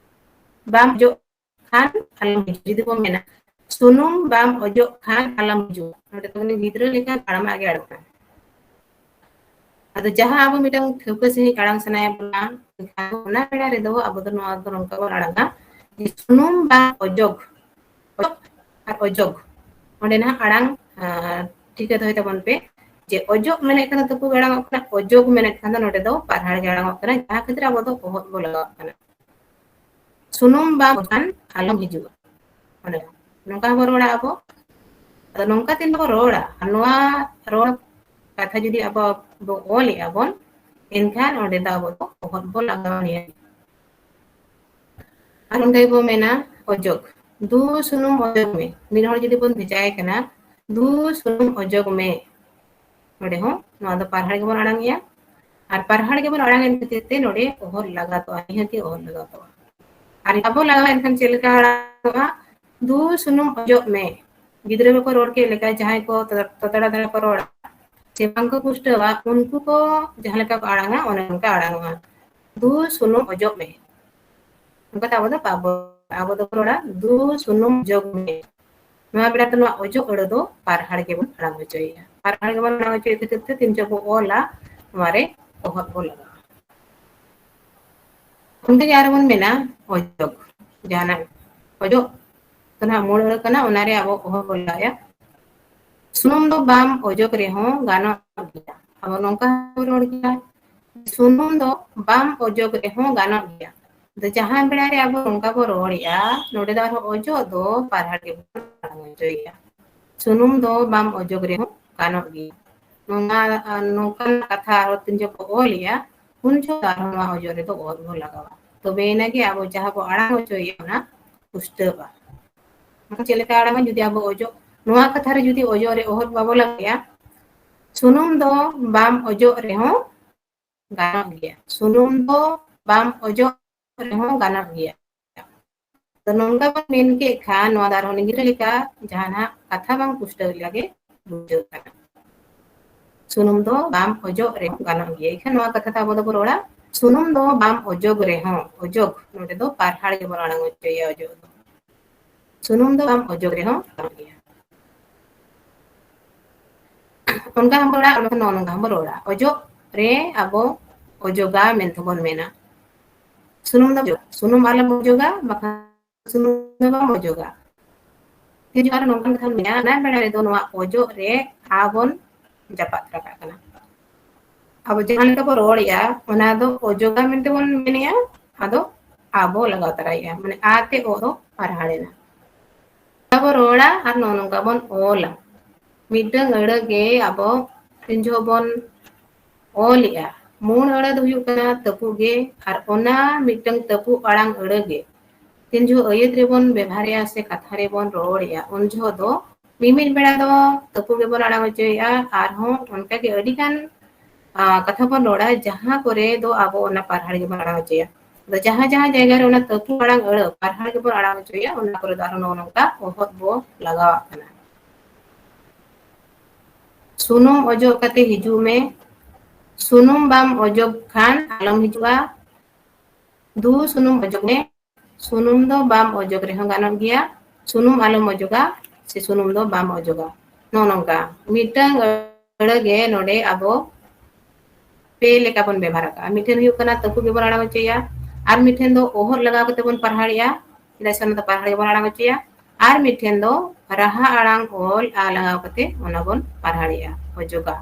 ᱵᱟᱢ ᱚᱡᱚᱜ ᱠᱷᱟᱱ ᱟᱞᱚᱢ ᱦᱤᱡᱩᱜᱼᱟ᱾ ᱡᱩᱫᱤ ᱵᱚᱱ ᱢᱮᱱᱟ ᱥᱩᱱᱩᱢ ᱵᱟᱢ ᱚᱡᱚᱜ ᱠᱷᱟᱱ ᱟᱞᱚᱢ ᱦᱤᱡᱩᱜᱼᱟ, ᱱᱚᱰᱮ ᱫᱚ ᱩᱱᱤ ᱜᱤᱫᱽᱨᱟᱹ ᱞᱮᱠᱟ ᱛᱟᱲᱟᱢᱟᱜ ᱜᱮ ᱟᱲᱟᱝ ᱠᱟᱱᱟ᱾ ᱟᱫᱚ ᱡᱟᱦᱟᱸ ᱟᱵᱚ ᱢᱤᱫᱴᱟᱝ ᱴᱷᱟᱹᱣᱠᱟᱹ ᱥᱟᱺᱦᱤᱡ ᱟᱲᱟᱝ ᱥᱟᱱᱟᱭᱮᱫ ᱵᱚᱱᱟ, ᱮᱱᱠᱷᱟᱱ ᱚᱱᱟ ᱵᱮᱲᱟ ᱨᱮᱫᱚ ᱟᱵᱚ ᱫᱚ ᱱᱚᱣᱟ ᱫᱚ ᱱᱚᱝᱠᱟ ᱵᱚᱱ ᱟᱲᱟᱝᱟ ᱡᱮ ᱥᱩᱱᱩᱢ ᱵᱟᱢ ᱚᱡᱚᱜ, ᱚᱡᱚᱜ ᱟᱨ ᱚᱡᱚᱜ, ᱚᱸᱰᱮ ᱱᱟᱦᱟᱜ ᱟᱲᱟᱝ, ᱟᱸ, ᱴᱷᱤᱠᱟᱹ ᱫᱚᱦᱚᱭ ᱛᱟᱵᱚᱱ ᱯᱮ ᱡᱮ ᱚᱡᱚᱜ ᱢᱮᱱᱮᱫ ᱠᱷᱟᱱ ᱫᱚ ᱛᱟᱹᱯᱩ ᱜᱮ ᱟᱲᱟᱝᱚᱜ ᱠᱟᱱᱟ, ᱚᱡᱚᱜ ᱢᱮᱱᱮᱫ ᱠᱷᱟᱱ ᱫᱚ ᱱᱚᱰᱮ ᱫᱚ ᱯᱟᱨᱦᱟᱲ ᱜᱮ ᱟᱲᱟᱝᱚᱜ ᱠᱟᱱᱟ, ᱡᱟᱦᱟᱸ ᱠᱷᱟᱹᱛᱤᱨ ᱟᱵᱚ ᱫᱚ ᱚᱦᱚᱫ ᱵᱚ ᱞᱟᱜᱟᱣᱟᱜ ᱠᱟᱱᱟ᱾ ᱥᱩᱱᱩᱢ ᱵᱟᱢ ᱚᱡᱚᱜ ᱠᱷᱟᱱ ᱟᱞᱚᱢ ᱦᱤᱡᱩᱜᱼᱟ᱾ ᱚᱱᱮ ᱱᱚᱝᱠᱟ ᱦᱚᱸᱵᱚ ᱨᱚᱲᱟ ᱟᱵᱚ᱾ ᱟᱫᱚ ᱱᱚᱝᱠᱟ ᱛᱤᱱ ᱵᱚ ᱨᱚᱲᱟ, ᱟᱨ ᱱᱚᱣᱟ ᱨᱚᱲ ᱠᱟᱛᱷᱟ ᱡᱩᱫᱤ ᱟᱵᱚ ᱵᱚ ᱚᱞᱮᱜᱼᱟ ᱵᱚᱱ, ᱮᱱᱠᱷᱟᱱ ᱚᱸᱰᱮ ᱫᱚ ᱟᱵᱚ ᱫᱚ ᱚᱦᱚᱫ ᱵᱚ ᱞᱟᱜᱟᱣ ᱱᱤᱭᱟ᱾ ᱟᱨ ᱚᱸᱰᱮ ᱵᱚ ᱢᱮᱱᱟ ᱚᱡᱚᱜ, ᱫᱩ ᱥᱩᱱᱩᱢ ᱚᱡᱚᱜ ᱢᱮ᱾ ᱢᱤᱫ ᱦᱚᱲ ᱡᱩᱫᱤ ᱵᱚᱱ ᱵᱷᱮᱡᱟᱭᱮ ᱠᱟᱱᱟ, ᱫᱩ ᱥᱩᱱᱩᱢ ᱚᱡᱚᱜ ᱢᱮ, ᱱᱚᱰᱮ ᱦᱚᱸ ᱱᱚᱣᱟ ᱫᱚ ᱯᱟᱨᱦᱟᱲ ᱜᱮᱵᱚᱱ ᱟᱲᱟᱝᱮᱜᱼᱟ᱾ ᱟᱨ ᱯᱟᱨᱦᱟᱲ ᱜᱮᱵᱚᱱ ᱟᱲᱟᱝᱮᱫ ᱠᱷᱟᱹᱛᱤᱨ ᱛᱮ ᱱᱚᱰᱮ ᱚᱦᱚᱫ ᱞᱟᱜᱟᱛᱚᱜᱼᱟ, ᱱᱤᱦᱟᱹᱛ ᱜᱮ ᱚᱦᱚᱫ ᱞᱟᱜᱟᱛᱚᱜᱼᱟ᱾ ᱟᱨ ᱵᱟᱵᱚ ᱞᱟᱜᱟᱣ ᱮᱱᱠᱷᱟᱱ ᱪᱮᱫ ᱞᱮᱠᱟ ᱟᱲᱟᱝᱚᱜᱼᱟ? ᱫᱩ ᱥᱩᱱᱩᱢ ᱚᱡᱚᱜ ᱢᱮ᱾ ᱜᱤᱫᱽᱨᱟᱹ ᱠᱚᱠᱚ ᱨᱚᱲ ᱠᱮᱫ ᱞᱮᱠᱟ, ᱡᱟᱦᱟᱸᱭ ᱠᱚ ᱛᱚ-, ᱛᱚᱛᱲᱟ ᱫᱷᱟᱨᱟ ᱠᱚ ᱨᱚᱲᱟ, ᱥᱮ ᱵᱟᱝ ᱠᱚ ᱯᱩᱥᱴᱟᱹᱣᱟ, ᱩᱱᱠᱩ ᱠᱚ ᱡᱟᱦᱟᱸ ᱞᱮᱠᱟ ᱠᱚ ᱟᱲᱟᱝᱟ, ᱚᱱᱮ ᱚᱱᱠᱟ ᱟᱲᱟᱝᱚᱜᱼᱟ᱾ ᱫᱩ ᱥᱩᱱᱩᱢ ᱚᱡᱚᱜ ᱢᱮ᱾ ᱚᱱᱠᱟᱛᱮ ᱟᱵᱚ ᱫᱚ ᱵᱟᱵᱚ, ᱟᱵᱚ ᱫᱚᱵᱚ ᱨᱚᱲᱟ, ᱫᱩ ᱥᱩᱱᱩᱢ ᱚᱡᱚᱜ ᱢᱮ᱾ ᱱᱚᱣᱟ ᱵᱮᱲᱟ ᱫᱚ ᱱᱚᱣᱟ ᱚᱡᱚᱜ ᱟᱹᱲᱟᱹ ᱫᱚ ᱯᱟᱨᱦᱟᱲ ᱜᱮᱵᱚᱱ ᱟᱲᱟᱝ ᱦᱚᱪᱚᱭᱮᱫᱼᱟ᱾ ᱯᱟᱨᱦᱟᱲ ᱜᱮᱵᱚᱱ ᱟᱲᱟᱝ ᱦᱚᱪᱚᱭᱮᱫ ᱠᱷᱟᱹᱛᱤᱨ ᱛᱮ ᱛᱤᱱ ᱡᱚᱦᱚᱜ ᱵᱚ ᱚᱞᱟ, ᱱᱚᱣᱟ ᱨᱮ ᱚᱦᱚᱫ ᱵᱚ ᱞᱟᱜᱟᱣᱟ᱾ ᱚᱱᱠᱟ ᱜᱮ ᱟᱨ ᱵᱚᱱ ᱢᱮᱱᱟ ᱚᱡᱚᱜ, ᱡᱟᱦᱟᱱᱟᱜ ᱚᱡᱚᱜ, ᱫᱚ ᱱᱟᱦᱟᱜ ᱢᱩᱞ ᱟᱹᱲᱟᱹ ᱠᱟᱱᱟ, ᱚᱱᱟᱨᱮ ᱟᱵᱚ ᱚᱦᱚᱫ ᱵᱚᱱ ᱞᱟᱜᱟᱣᱮᱫᱼᱟ᱾ ᱥᱩᱱᱩᱢ ᱫᱚ ᱵᱟᱢ ᱚᱡᱚᱜ ᱨᱮᱦᱚᱸ ᱜᱟᱱᱚᱜ ᱜᱮᱭᱟ᱾ ᱟᱵᱚ ᱱᱚᱝᱠᱟ ᱵᱚᱱ ᱨᱚᱲ ᱜᱮᱭᱟ, ᱥᱩᱱᱩᱢ ᱫᱚ ᱵᱟᱢ ᱚᱡᱚᱜ ᱨᱮᱦᱚᱸ ᱜᱟᱱᱚᱜ ᱜᱮᱭᱟ᱾ ᱟᱫᱚ ᱡᱟᱦᱟᱸ ᱵᱮᱲᱟ ᱨᱮ ᱟᱵᱚ ᱱᱚᱝᱠᱟ ᱵᱚᱱ ᱨᱚᱲᱮᱫᱼᱟ, ᱱᱚᱰᱮ ᱫᱚ ᱟᱨᱦᱚᱸ ᱚᱡᱚᱜ ᱫᱚ ᱯᱟᱨᱦᱟᱲ ᱜᱮᱵᱚᱱ ᱟᱲᱟᱝ ᱦᱚᱪᱚᱭᱮᱫᱼᱟ᱾ ᱥᱩᱱᱩᱢ ᱫᱚ ᱵᱟᱢ ᱚᱡᱚᱜ ᱨᱮᱦᱚᱸ ᱜᱟᱱᱚᱜ ᱜᱮᱭᱟ᱾ ᱱᱚᱣᱟ, ᱱᱚᱝᱠᱟᱱᱟᱜ ᱠᱟᱛᱷᱟ ᱟᱨᱦᱚᱸ ᱛᱤᱱ ᱡᱚᱠᱷᱚᱱ ᱵᱚ ᱚᱞᱮᱜᱼᱟ, ᱩᱱ ᱡᱚᱠᱷᱚᱱ ᱟᱨᱦᱚᱸ ᱱᱚᱣᱟ ᱚᱡᱚᱜ ᱨᱮᱫᱚ ᱚᱦᱚᱫ ᱵᱚ ᱞᱟᱜᱟᱣᱟ᱾ ᱛᱚᱵᱮ ᱮᱱᱟ ᱜᱮ ᱟᱵᱚ ᱡᱟᱦᱟᱸ ᱵᱚ ᱟᱲᱟᱝ ᱦᱚᱪᱚᱭᱮᱫᱼᱟ, ᱚᱱᱟ ᱯᱩᱥᱴᱟᱹᱜᱼᱟ᱾ ᱪᱮᱫ ᱞᱮᱠᱟ ᱟᱲᱟᱝ? ᱡᱩᱫᱤ ᱟᱵᱚ ᱚᱡᱚᱜ, ᱱᱚᱣᱟ ᱠᱟᱛᱷᱟ ᱨᱮ ᱡᱩᱫᱤ ᱚᱡᱚᱜ ᱨᱮ ᱚᱦᱚᱫ ᱵᱟᱵᱚ ᱞᱟᱜᱟᱣᱟ, ᱥᱩᱱᱩᱢ ᱫᱚ ᱵᱟᱢ ᱚᱡᱚᱜ ᱨᱮᱦᱚᱸ ᱜᱟᱱᱚᱜ ᱜᱮᱭᱟ᱾ ᱥᱩᱱᱩᱢ ᱫᱚ ᱵᱟᱢ ᱚᱡᱚᱜ ᱨᱮᱦᱚᱸ ᱜᱟᱱᱚᱜ ᱜᱮᱭᱟ᱾ ᱛᱚ ᱱᱚᱝᱠᱟ ᱵᱚᱱ ᱢᱮᱱ ᱠᱮᱫ ᱠᱷᱟᱱ, ᱱᱚᱣᱟ ᱫᱚ ᱟᱨᱦᱚᱸ ᱱᱤᱡᱮᱨ ᱞᱮᱠᱟ ᱡᱟᱦᱟᱱᱟᱜ ᱠᱟᱛᱷᱟ ᱵᱟᱝ ᱯᱩᱥᱴᱟᱹᱣ ᱞᱮᱠᱟ ᱜᱮ ᱵᱩᱡᱷᱟᱹᱜ ᱠᱟᱱᱟ᱾ ᱥᱩᱱᱩᱢ ᱫᱚ ᱵᱟᱢ ᱚᱡᱚᱜ ᱨᱮᱦᱚᱸ ᱜᱟᱱᱚᱜ ᱜᱮᱭᱟ᱾ ᱮᱱᱠᱷᱟᱱ ᱱᱚᱣᱟ ᱠᱟᱛᱷᱟ ᱫᱚ ᱟᱵᱚ ᱫᱚᱵᱚ ᱨᱚᱲᱟ, ᱥᱩᱱᱩᱢ ᱫᱚ ᱵᱟᱢ ᱚᱡᱚᱜ ᱨᱮᱦᱚᱸ, ᱚᱡᱚᱜ, ᱱᱚᱰᱮ ᱫᱚ ᱯᱟᱨᱦᱟᱲ ᱜᱮᱵᱚᱱ ᱟᱲᱟᱝ ᱦᱚᱪᱚᱭᱟ, ᱚᱡᱚᱜ ᱫᱚ᱾ ᱥᱩᱱᱩᱢ ᱫᱚ ᱵᱟᱢ ᱚᱡᱚᱜ ᱨᱮᱦᱚᱸ ᱜᱟᱱᱚᱜ ᱜᱮᱭᱟ᱾ ᱚᱱᱠᱟ ᱦᱚᱸᱵᱚ ᱨᱚᱲᱟ, ᱟᱨ ᱵᱟᱠᱷᱟᱱ ᱱᱚᱜᱼᱚ ᱱᱚᱝᱠᱟ ᱦᱚᱸᱵᱚ ᱨᱚᱲᱟ, ᱚᱡᱚᱜ ᱨᱮ ᱟᱵᱚ ᱚᱡᱚᱜᱟ ᱢᱮᱱᱛᱮ ᱵᱚᱱ ᱢᱮᱱᱟ᱾ ᱥᱩᱱᱩᱢ ᱫᱚ, ᱥᱩᱱᱩᱢ ᱟᱞᱚᱢ ᱚᱡᱚᱜᱟ, ᱵᱟᱠᱷᱟᱱ ᱥᱩᱱᱩᱢ ᱫᱚ ᱵᱟᱢ ᱚᱡᱚᱜᱟ᱾ ᱛᱤ ᱡᱚᱦᱟᱨ ᱱᱚᱝᱠᱟᱱ ᱠᱟᱛᱷᱟ ᱢᱮᱱᱟᱜᱼᱟ, ᱚᱱᱟ ᱵᱮᱲᱟ ᱨᱮᱫᱚ ᱱᱚᱣᱟ ᱚᱡᱚᱜ ᱨᱮ ᱟ ᱵᱚᱱ ᱡᱟᱯᱟᱜ ᱨᱟᱠᱟᱵ ᱠᱟᱱᱟ᱾ ᱟᱵᱚ ᱡᱟᱦᱟᱸ ᱞᱮᱠᱟ ᱵᱚ ᱨᱚᱲᱮᱜᱼᱟ, ᱚᱱᱟ ᱫᱚ ᱚᱡᱚᱜᱟ ᱢᱮᱱᱛᱮ ᱵᱚᱱ ᱢᱮᱱᱮᱜᱼᱟ, ᱟᱫᱚ ᱟ ᱵᱚ ᱞᱟᱜᱟᱣ ᱛᱚᱨᱟᱭᱮᱜᱼᱟ, ᱢᱟᱱᱮ ᱟ ᱛᱮ ᱚ ᱫᱚ ᱯᱟᱨᱦᱟᱲ ᱮᱱᱟ᱾ ᱟᱵᱚ ᱨᱚᱲᱟ ᱟᱨ ᱱᱚᱜᱼᱚ ᱱᱚᱝᱠᱟ ᱵᱚᱱ ᱚᱞᱟ᱾ ᱢᱤᱫᱴᱟᱝ ᱟᱹᱲᱟᱹ ᱜᱮ ᱟᱵᱚ ᱛᱤᱱ ᱡᱚᱦᱚᱜ ᱵᱚᱱ ᱚᱞᱮᱜᱼᱟ, ᱢᱩᱬ ᱟᱹᱲᱟᱹ ᱫᱚ ᱦᱩᱭᱩᱜ ᱠᱟᱱᱟ ᱛᱟᱹᱯᱩᱜ ᱜᱮ, ᱟᱨ ᱚᱱᱟ ᱢᱤᱫᱴᱟᱝ ᱛᱟᱹᱯᱩᱜ ᱟᱲᱟᱝ ᱟᱹᱲᱟᱹ ᱜᱮ ᱛᱤᱱ ᱡᱚᱦᱚᱜ ᱟᱹᱭᱟᱹᱛ ᱨᱮᱵᱚᱱ ᱵᱮᱵᱷᱟᱨᱮᱜᱼᱟ ᱥᱮ ᱠᱟᱛᱷᱟ ᱨᱮᱵᱚᱱ ᱨᱚᱲᱮᱜᱼᱟ, ᱩᱱ ᱡᱚᱦᱚᱜ ᱫᱚ ᱢᱤᱢᱤᱫ ᱵᱮᱲᱟ ᱫᱚ ᱛᱟᱹᱯᱩᱜ ᱜᱮᱵᱚᱱ ᱟᱲᱟᱝ ᱦᱚᱪᱚᱭᱮᱜᱼᱟ, ᱟᱨᱦᱚᱸ ᱚᱱᱠᱟᱜᱮ ᱟᱹᱰᱤᱜᱟᱱ, ᱟ, ᱠᱟᱛᱷᱟ ᱵᱚᱱ ᱨᱚᱲᱟ, ᱡᱟᱦᱟᱸ ᱠᱚᱨᱮ ᱫᱚ ᱟᱵᱚ ᱚᱱᱟ ᱯᱟᱨᱦᱟᱲ ᱜᱮᱵᱚᱱ ᱟᱲᱟᱝ ᱦᱚᱪᱚᱭᱟ᱾ ᱟᱫᱚ ᱡᱟᱦᱟᱸ ᱡᱟᱦᱟᱸ ᱡᱟᱭᱜᱟ ᱨᱮ ᱚᱱᱟ ᱛᱟᱹᱯᱩᱜ ᱟᱲᱟᱝ ᱟᱹᱲᱟᱹ ᱯᱟᱨᱦᱟᱲ ᱜᱮᱵᱚᱱ ᱟᱲᱟᱝ ᱦᱚᱪᱚᱭᱟ, ᱚᱱᱟ ᱠᱚᱨᱮ ᱫᱚ ᱟᱨᱦᱚᱸ ᱱᱚᱜᱼᱚ ᱱᱚᱝᱠᱟ ᱚᱦᱚᱫ ᱵᱚ ᱞᱟᱜᱟᱣᱟᱜ ᱠᱟᱱᱟ᱾ ᱥᱩᱱᱩᱢ ᱚᱡᱚᱜ ᱠᱟᱛᱮ ᱦᱤᱡᱩᱜ ᱢᱮ, ᱥᱩᱱᱩᱢ ᱵᱟᱢ ᱚᱡᱚᱜ ᱠᱷᱟᱱ ᱟᱞᱚᱢ ᱦᱤᱡᱩᱜᱼᱟ᱾ ᱫᱩ ᱥᱩᱱᱩᱢ ᱚᱡᱚᱜ ᱢᱮ, ᱥᱩᱱᱩᱢ ᱫᱚ ᱵᱟᱢ ᱚᱡᱚᱜ ᱨᱮᱦᱚᱸ ᱜᱟᱱᱚᱜ ᱜᱮᱭᱟ, ᱥᱩᱱᱩᱢ ᱟᱞᱚᱢ ᱚᱡᱚᱜᱟ, ᱥᱮ ᱥᱩᱱᱩᱢ ᱫᱚ ᱵᱟᱢ ᱚᱡᱚᱜᱟ᱾ ᱱᱚᱜᱼᱚ ᱱᱚᱝᱠᱟ ᱢᱤᱫᱴᱟᱝ ᱟᱹᱲᱟᱹ ᱜᱮ ᱱᱚᱰᱮ ᱟᱵᱚ ᱯᱮ ᱞᱮᱠᱟ ᱵᱚᱱ ᱵᱮᱵᱷᱟᱨ ᱟᱠᱟᱜᱼᱟ᱾ ᱢᱤᱫᱴᱷᱮᱱ ᱦᱩᱭᱩᱜ ᱠᱟᱱᱟ ᱛᱟᱹᱯᱩᱜ ᱜᱮᱵᱚᱱ ᱟᱲᱟᱝ ᱦᱚᱪᱚᱭᱟ, ᱟᱨ ᱢᱤᱫᱴᱷᱮᱱ ᱫᱚ ᱚᱦᱚᱫ ᱞᱟᱜᱟᱣ ᱠᱟᱛᱮ ᱵᱚᱱ ᱯᱟᱨᱦᱟᱲᱮᱜᱼᱟ, ᱪᱮᱫᱟᱜ ᱥᱮ ᱚᱱᱟ ᱫᱚ ᱯᱟᱨᱦᱟᱲ ᱜᱮᱵᱚᱱ ᱟᱲᱟᱝ ᱦᱚᱪᱚᱭᱟ᱾ ᱟᱨ ᱢᱤᱫᱴᱷᱮᱱ ᱫᱚ ᱨᱟᱦᱟ ᱟᱲᱟᱝ ᱚᱞ ᱟ ᱞᱟᱜᱟᱣ ᱠᱟᱛᱮ ᱚᱱᱟ ᱵᱚᱱ ᱯᱟᱨᱦᱟᱲᱮᱜᱼᱟ, ᱚᱡᱚᱜᱟ᱾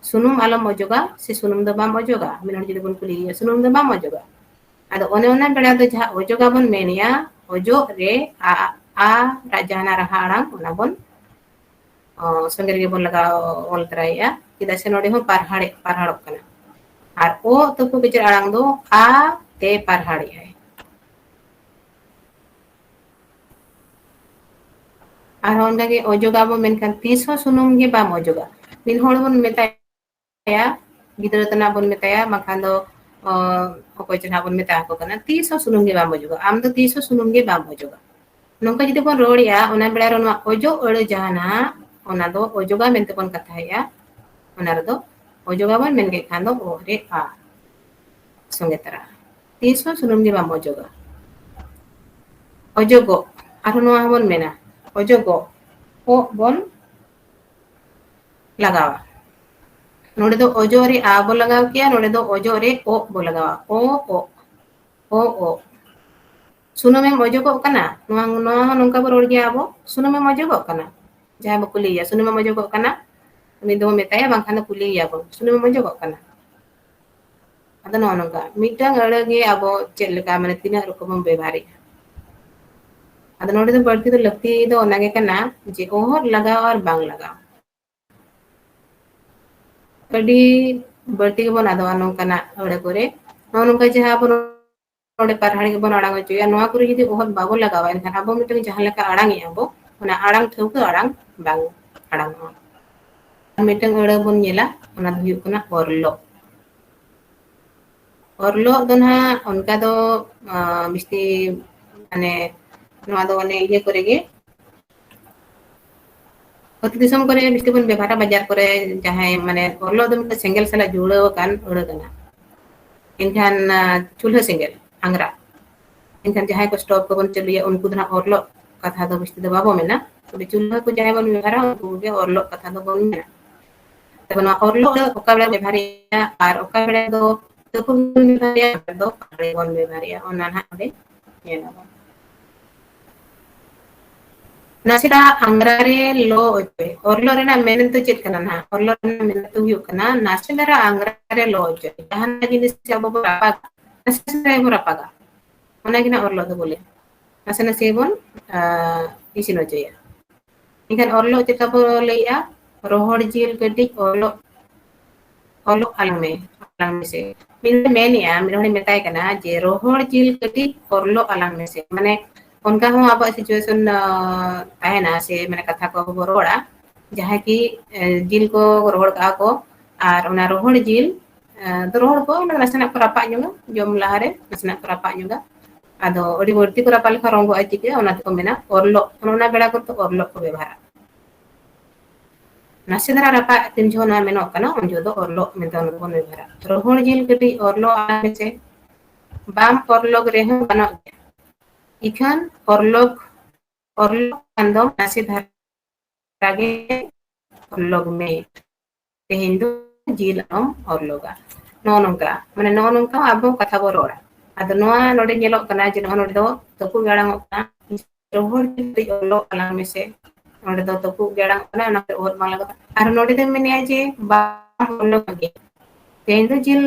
ᱥᱩᱱᱩᱢ ᱟᱞᱚᱢ ᱚᱡᱚᱜᱟ, ᱥᱮ ᱥᱩᱱᱩᱢ ᱫᱚ ᱵᱟᱢ ᱚᱡᱚᱜᱟ᱾ ᱢᱤᱫ ᱦᱚᱲ ᱡᱩᱫᱤ ᱵᱚᱱ ᱠᱩᱞᱤᱭᱮᱭᱟ, ᱥᱩᱱᱩᱢ ᱫᱚ ᱵᱟᱢ ᱚᱡᱚᱜᱟ᱾ ᱟᱫᱚ ᱚᱱᱮ ᱚᱱᱟ ᱵᱮᱲᱟ ᱫᱚ ᱡᱟᱦᱟᱸ ᱚᱡᱚᱜᱟ ᱵᱚᱱ ᱢᱮᱱᱮᱜᱼᱟ, ᱚᱡᱚᱜ ᱨᱮ ᱟ, ᱟ ᱨᱟᱜ ᱡᱟᱦᱟᱱᱟᱜ ᱨᱟᱦᱟ ᱟᱲᱟᱝ ᱚᱱᱟ ᱵᱚᱱ, ᱚ, ᱥᱚᱸᱜᱮ ᱨᱮᱜᱮ ᱵᱚᱱ ᱞᱟᱜᱟᱣ ᱚᱞ ᱛᱚᱨᱟᱭᱮᱜᱼᱟ, ᱪᱮᱫᱟᱜ ᱥᱮ ᱱᱚᱰᱮ ᱦᱚᱸ ᱯᱟᱨᱦᱟᱲᱮ, ᱯᱟᱨᱦᱟᱲᱚᱜ ᱠᱟᱱᱟ᱾ ᱟᱨ ᱚ ᱛᱩᱯᱩ ᱵᱤᱪᱟᱹᱨ ᱟᱲᱟᱝ ᱫᱚ ᱟ ᱛᱮ ᱯᱟᱨᱦᱟᱲᱮᱜᱼᱟᱭ᱾ ᱟᱨᱦᱚᱸ ᱚᱱᱠᱟᱜᱮ ᱚᱡᱚᱜᱟ ᱵᱚᱱ ᱢᱮᱱᱠᱷᱟᱱ ᱛᱤᱥ ᱦᱚᱸ ᱥᱩᱱᱩᱢ ᱜᱮ ᱵᱟᱢ ᱚᱡᱚᱜᱟ᱾ ᱢᱤᱫ ᱦᱚᱲ ᱵᱚᱱ ᱢᱮᱛᱟᱭᱟ, ᱜᱤᱫᱽᱨᱟᱹ ᱛᱟᱱᱟᱜ ᱵᱚᱱ ᱢᱮᱛᱟᱭᱟ, ᱵᱟᱝᱠᱷᱟᱱ ᱫᱚ, ᱚ, ᱚᱠᱚᱭ ᱪᱚ ᱱᱟᱜ ᱵᱚᱱ ᱢᱮᱛᱟ ᱟᱠᱚ ᱠᱟᱱᱟ, ᱛᱤᱥ ᱦᱚᱸ ᱥᱩᱱᱩᱢ ᱜᱮ ᱵᱟᱢ ᱚᱡᱚᱜᱟ, ᱟᱢ ᱫᱚ ᱛᱤᱥ ᱦᱚᱸ ᱥᱩᱱᱩᱢ ᱜᱮ ᱵᱟᱢ ᱚᱡᱚᱜᱟ᱾ ᱱᱚᱝᱠᱟ ᱡᱩᱫᱤ ᱵᱚᱱ ᱨᱚᱲᱮᱜᱼᱟ, ᱚᱱᱟ ᱵᱮᱲᱟ ᱨᱮ ᱱᱚᱣᱟ ᱚᱡᱚᱜ ᱟᱹᱲᱟᱹ ᱡᱟᱦᱟᱱᱟᱜ, ᱚᱱᱟ ᱫᱚ ᱚᱡᱚᱜᱟ ᱢᱮᱱᱛᱮ ᱵᱚᱱ ᱠᱟᱛᱷᱟᱭᱮᱜᱼᱟ᱾ ᱚᱱᱟ ᱨᱮᱫᱚ ᱚᱡᱚᱜᱟ ᱵᱚᱱ ᱢᱮᱱ ᱠᱮᱫ ᱠᱷᱟᱱ ᱫᱚ ᱚ ᱨᱮ ᱟ ᱥᱚᱸᱜᱮ ᱛᱟᱨᱟ᱾ ᱛᱤᱥ ᱦᱚᱸ ᱥᱩᱱᱩᱢ ᱜᱮ ᱵᱟᱢ ᱚᱡᱚᱜᱟ᱾ ᱚᱡᱚᱜᱚᱜ, ᱟᱨᱦᱚᱸ ᱱᱚᱣᱟ ᱦᱚᱸᱵᱚᱱ ᱢᱮᱱᱟ, ᱚᱡᱚᱜᱚᱜ, ᱚᱜ ᱵᱚᱱ ᱞᱟᱜᱟᱣᱟ᱾ ᱱᱚᱰᱮ ᱫᱚ ᱚᱡᱚᱜ ᱨᱮ ᱟ ᱵᱚ ᱞᱟᱜᱟᱣ ᱠᱮᱭᱟ, ᱱᱚᱰᱮ ᱫᱚ ᱚᱡᱚᱜ ᱨᱮ ᱚᱜ ᱵᱚ ᱞᱟᱜᱟᱣᱟ᱾ ᱚ, ᱚᱜ, ᱚ, ᱚᱜ᱾ ᱥᱩᱱᱩᱢᱮᱢ ᱚᱡᱚᱜᱚᱜ ᱠᱟᱱᱟ? ᱱᱚᱣᱟ, ᱱᱚᱣᱟ ᱦᱚᱸ ᱱᱚᱝᱠᱟ ᱵᱚ ᱨᱚᱲ ᱜᱮᱭᱟ ᱟᱵᱚ, ᱥᱩᱱᱩᱢᱮᱢ ᱚᱡᱚᱜᱚᱜ ᱠᱟᱱᱟ? ᱡᱟᱦᱟᱸᱭ ᱵᱚ ᱠᱩᱞᱤᱭᱮᱭᱟ, ᱥᱩᱱᱩᱢᱮᱢ ᱚᱡᱚᱜᱚᱜ ᱠᱟᱱᱟ? ᱩᱱᱤ ᱫᱚᱵᱚ ᱢᱮᱛᱟᱭᱟ, ᱵᱟᱝᱠᱷᱟᱱ ᱫᱚ ᱠᱩᱞᱤᱭᱮᱭᱟ ᱵᱚᱱ, ᱥᱩᱱᱩᱢᱮᱢ ᱚᱡᱚᱜᱚᱜ ᱠᱟᱱᱟ? ᱟᱫᱚ ᱱᱚᱜᱼᱚ ᱱᱚᱝᱠᱟ, ᱢᱤᱫᱴᱟᱝ ᱟᱹᱲᱟᱹ ᱜᱮ ᱟᱵᱚ ᱪᱮᱫ ᱞᱮᱠᱟ, ᱢᱟᱱᱮ ᱛᱤᱱᱟᱹᱜ ᱨᱚᱠᱚᱢ ᱵᱚᱱ ᱵᱮᱵᱷᱟᱨᱮᱜᱼᱟ᱾ ᱟᱫᱚ ᱱᱚᱰᱮ ᱫᱚ ᱵᱟᱹᱲᱛᱤ ᱫᱚ ᱞᱟᱹᱠᱛᱤ ᱫᱚ ᱚᱱᱟᱜᱮ ᱠᱟᱱᱟ ᱡᱮ ᱚᱦᱚᱫ ᱞᱟᱜᱟᱣ ᱟᱨ ᱵᱟᱝ ᱞᱟᱜᱟᱣ᱾ ᱟᱹᱰᱤ ᱵᱟᱹᱲᱛᱤ ᱜᱮᱵᱚᱱ ᱟᱫᱚᱜᱼᱟ ᱱᱚᱝᱠᱟᱱᱟᱜ ᱟᱹᱲᱟᱹ ᱠᱚᱨᱮ᱾ ᱱᱚᱜᱼᱚ ᱱᱚᱝᱠᱟ ᱡᱟᱦᱟᱸ ᱟᱵᱚ ᱱᱚᱰᱮ ᱯᱟᱨᱦᱟᱲ ᱜᱮᱵᱚᱱ ᱟᱲᱟᱝ ᱦᱚᱪᱚᱭᱟ, ᱱᱚᱣᱟ ᱠᱚᱨᱮ ᱡᱩᱫᱤ ᱚᱦᱚᱫ ᱵᱟᱵᱚ ᱞᱟᱜᱟᱣᱟ, ᱮᱱᱠᱷᱟᱱ ᱟᱵᱚ ᱢᱤᱫᱴᱟᱝ ᱡᱟᱦᱟᱸ ᱞᱮᱠᱟ ᱟᱲᱟᱝ ᱮᱜᱼᱟ ᱵᱚ, ᱚᱱᱟ ᱟᱲᱟᱝ ᱴᱷᱟᱹᱣᱠᱟᱹ ᱟᱲᱟᱝ ᱵᱟᱝ ᱟᱲᱟᱝᱚᱜᱼᱟ᱾ ᱟᱨ ᱢᱤᱫᱴᱟᱝ ᱟᱹᱲᱟᱹ ᱵᱚᱱ ᱧᱮᱞᱟ, ᱚᱱᱟ ᱫᱚ ᱦᱩᱭᱩᱜ ᱠᱟᱱᱟ ᱚᱨᱞᱚᱜ᱾ ᱚᱨᱞᱚᱜ ᱫᱚ ᱱᱟᱦᱟᱜ ᱚᱱᱠᱟ ᱫᱚ, ᱟᱸ, ᱵᱤᱥᱛᱤ, ᱢᱟᱱᱮ, ᱱᱚᱣᱟ ᱫᱚ ᱚᱱᱮ ᱤᱭᱟᱹ ᱠᱚᱨᱮ ᱜᱮ, ᱟᱹᱛᱩ ᱫᱤᱥᱚᱢ ᱠᱚᱨᱮ ᱵᱤᱥᱛᱤ ᱵᱚᱱ ᱵᱮᱵᱷᱟᱨᱟ, ᱵᱟᱡᱟᱨ ᱠᱚᱨᱮ ᱡᱟᱦᱟᱸᱭ, ᱢᱟᱱᱮ, ᱚᱨᱞᱚᱜ ᱫᱚ ᱢᱤᱫᱴᱟᱝ ᱥᱮᱸᱜᱮᱞ ᱥᱟᱞᱟᱜ ᱡᱩᱲᱟᱹᱣ ᱟᱠᱟᱱ ᱟᱹᱲᱟᱹ ᱠᱟᱱᱟ᱾ ᱮᱱᱠᱷᱟᱱ, ᱟᱸ, ᱪᱩᱞᱦᱟᱹ ᱥᱮᱸᱜᱮᱞ, ᱟᱝᱜᱽᱨᱟ᱾ ᱮᱱᱠᱷᱟᱱ ᱡᱟᱦᱟᱸᱭ ᱠᱚ stove ᱠᱚᱵᱚᱱ ᱪᱟᱹᱞᱩᱭᱟ, ᱩᱱᱠᱩ ᱫᱚ ᱱᱟᱦᱟᱜ ᱚᱨᱞᱚᱜ ᱠᱟᱛᱷᱟ ᱫᱚ ᱵᱤᱥᱛᱤ ᱫᱚ ᱵᱟᱵᱚ ᱢᱮᱱᱟ, ᱛᱚᱵᱮ ᱪᱩᱞᱦᱟᱹ ᱠᱚ ᱡᱟᱦᱟᱸᱭ ᱵᱚᱱ ᱵᱮᱵᱷᱟᱨᱟ, ᱩᱱᱠᱩ ᱠᱚᱜᱮ ᱚᱨᱞᱚᱜ ᱠᱟᱛᱷᱟ ᱫᱚᱵᱚᱱ ᱢᱮᱱᱟ᱾ ᱛᱚᱵᱮ ᱱᱚᱣᱟ ᱚᱨᱞᱚᱜ ᱫᱚ ᱚᱠᱟ ᱵᱮᱲᱟ ᱵᱮᱵᱷᱟᱨᱮᱜᱼᱟ ᱟᱨ ᱚᱠᱟ ᱵᱮᱲᱟ ᱫᱚ ᱛᱟᱹᱠᱩ ᱵᱚᱱ ᱵᱮᱵᱷᱟᱨᱮᱜᱼᱟ, ᱚᱠᱟ ᱵᱮᱲᱟ ᱫᱚ ᱯᱟᱦᱟᱲᱤ ᱵᱚᱱ ᱵᱮᱵᱷᱟᱨᱮᱜᱼᱟ, ᱚᱱᱟ ᱱᱟᱦᱟᱜ ᱚᱸᱰᱮ ᱧᱮᱞ ᱟᱵᱚᱱ᱾ ᱱᱟᱥᱮ ᱫᱷᱟᱨᱟ ᱟᱝᱜᱽᱨᱟ ᱨᱮ ᱞᱚ ᱚᱪᱚᱭ᱾ ᱚᱨᱞᱚᱜ ᱨᱮᱱᱟᱜ ᱢᱮᱱᱮᱛ ᱫᱚ ᱪᱮᱫ ᱠᱟᱱᱟ ᱱᱟᱦᱟᱜ? ᱚᱨᱞᱚᱜ ᱨᱮᱱᱟᱜ ᱢᱮᱱᱮᱛ ᱫᱚ ᱦᱩᱭᱩᱜ ᱠᱟᱱᱟ ᱱᱟᱥᱮ ᱫᱷᱟᱨᱟ ᱟᱝᱜᱽᱨᱟ ᱨᱮ ᱞᱚ ᱚᱪᱚᱭ᱾ ᱡᱟᱦᱟᱱᱟᱜ ᱡᱤᱱᱤᱥ ᱟᱵᱚ ᱵᱚᱱ ᱨᱟᱯᱟᱜᱟ, ᱱᱟᱥᱮ ᱱᱟᱥᱮ ᱵᱚᱱ ᱨᱟᱯᱟᱜᱟ, ᱚᱱᱟ ᱜᱮ ᱱᱟᱦᱟᱜ ᱚᱨᱞᱚᱜ ᱫᱚ ᱵᱚᱞᱮ᱾ ᱱᱟᱥᱮ ᱱᱟᱥᱮ ᱵᱚᱱ, ᱟ, ᱤᱥᱤᱱ ᱚᱪᱚᱭᱟ᱾ ᱮᱱᱠᱷᱟᱱ ᱚᱨᱞᱚᱜ ᱪᱮᱫ ᱞᱮᱠᱟ ᱵᱚ ᱞᱟᱹᱭᱮᱜᱼᱟ? ᱨᱚᱦᱚᱲ ᱡᱤᱞ ᱠᱟᱹᱴᱤᱡ ᱚᱨᱞᱚᱜ, ᱚᱨᱞᱚᱜ ᱟᱞᱟᱝ ᱢᱮ, ᱟᱞᱟᱝ ᱢᱮᱥᱮ᱾ ᱢᱤᱫ ᱦᱚᱲᱮ ᱢᱮᱱᱮᱜᱼᱟ, ᱢᱤᱫ ᱦᱚᱲᱮ ᱢᱮᱛᱟᱭ ᱠᱟᱱᱟ ᱡᱮ, "ᱨᱚᱦᱚᱲ ᱡᱤᱞ ᱠᱟᱹᱴᱤᱡ ᱚᱨᱞᱚᱜ ᱟᱞᱟᱝ ᱢᱮᱥᱮ᱾" ᱢᱟᱱᱮ ᱚᱱᱠᱟ ᱦᱚᱸ ᱟᱵᱚᱣᱟᱜ situation, ᱟ, ᱛᱟᱦᱮᱱᱟ ᱥᱮ ᱢᱟᱱᱮ ᱠᱟᱛᱷᱟ ᱠᱚ ᱟᱵᱚ ᱵᱚ ᱨᱚᱲᱟ, ᱡᱟᱦᱟᱸᱭ ᱠᱤ, ᱮ, ᱡᱤᱞ ᱠᱚ ᱨᱚᱦᱚᱲ ᱠᱟᱜᱼᱟ ᱠᱚ, ᱟᱨ ᱚᱱᱟ ᱨᱚᱦᱚᱲ ᱡᱤᱞ, ᱮ, ᱫᱚ ᱨᱚᱦᱚᱲ ᱠᱚ ᱢᱟᱱᱮ ᱱᱟᱥᱮᱱᱟᱜ ᱠᱚ ᱨᱟᱯᱟᱜ ᱧᱚᱜᱟ, ᱡᱚᱢ ᱞᱟᱦᱟᱨᱮ ᱱᱟᱥᱮᱱᱟᱜ ᱠᱚ ᱨᱟᱯᱟᱜ ᱧᱚᱜᱟ᱾ ᱟᱫᱚ ᱟᱹᱰᱤ ᱵᱟᱹᱲᱛᱤ ᱠᱚ ᱨᱟᱯᱟᱜ ᱞᱮᱠᱷᱟᱱ ᱨᱚᱝᱜᱚᱜᱼᱟ, ᱪᱤᱠᱟᱹᱜᱼᱟ? ᱚᱱᱟ ᱛᱮᱠᱚ ᱢᱮᱱᱟ ᱚᱨᱞᱚᱜ᱾ ᱚᱱᱟ ᱵᱮᱲᱟ ᱠᱚᱨᱮ ᱫᱚ ᱚᱨᱞᱚᱜ ᱠᱚ ᱵᱮᱵᱚᱦᱟᱨᱟ᱾ ᱱᱟᱥᱮ ᱫᱷᱟᱨᱟ ᱨᱟᱯᱟᱜ ᱛᱤᱱ ᱡᱚᱦᱚᱜ ᱱᱚᱣᱟ ᱢᱮᱱᱚᱜ ᱠᱟᱱᱟ, ᱩᱱ ᱡᱚᱦᱚᱜ ᱫᱚ ᱚᱨᱞᱚᱜ ᱢᱮᱱᱛᱮ ᱚᱱᱟ ᱫᱚᱵᱚᱱ ᱵᱮᱵᱚᱦᱟᱨᱟ᱾ ᱨᱚᱦᱚᱲ ᱡᱤᱞ ᱠᱟᱹᱴᱤᱡ ᱚᱨᱞᱚᱜ ᱟᱞᱟᱝ ᱢᱮᱥᱮ, ᱵᱟᱢ ᱚᱨᱞᱚᱜ ᱨᱮᱦᱚᱸ ᱜᱟᱱᱚᱜ ᱜᱮᱭᱟ, ᱤᱠᱷᱟᱹᱱ ᱚᱨᱞᱚᱜ, ᱚᱨᱞᱚᱜ ᱠᱷᱟᱱ ᱫᱚ ᱱᱟᱥᱮ ᱫᱷᱟᱨᱟ ᱜᱮ ᱚᱨᱞᱚᱜ ᱢᱮ, ᱛᱮᱦᱮᱧ ᱫᱚ ᱡᱤᱞ ᱟᱞᱚᱢ ᱚᱨᱞᱚᱜᱟ᱾ ᱱᱚᱜᱼᱚ ᱱᱚᱝᱠᱟ, ᱢᱟᱱᱮ ᱱᱚᱜᱼᱚ ᱱᱚᱝᱠᱟ ᱟᱵᱚ ᱠᱟᱛᱷᱟ ᱵᱚ ᱨᱚᱲᱟ᱾ ᱟᱫᱚ ᱱᱚᱣᱟ ᱱᱚᱰᱮ ᱧᱮᱞᱚᱜ ᱠᱟᱱᱟ ᱡᱮ ᱱᱚᱜᱼᱚ ᱱᱚᱰᱮ ᱫᱚ ᱛᱟᱹᱯᱩᱜ ᱜᱮ ᱟᱲᱟᱝᱚᱜ ᱠᱟᱱᱟ, ᱨᱚᱦᱚᱲ ᱡᱤᱞ ᱠᱟᱹᱴᱤᱡ ᱚᱨᱞᱚᱜ ᱟᱞᱟᱝ ᱢᱮᱥᱮ᱾ ᱱᱚᱰᱮ ᱫᱚ ᱛᱟᱹᱯᱩᱜ ᱜᱮ ᱟᱲᱟᱝᱚᱜ ᱠᱟᱱᱟ, ᱚᱱᱟᱛᱮ ᱚᱨ ᱵᱟᱝ ᱞᱟᱜᱟᱜᱼᱟ᱾ ᱟᱨ ᱱᱚᱰᱮ ᱫᱚ ᱢᱮᱱᱮᱜᱼᱟ ᱡᱮ ᱵᱟᱢ ᱚᱨᱞᱚᱜ ᱜᱮᱭᱟ, ᱛᱮᱦᱮᱧ ᱫᱚ ᱡᱤᱞ,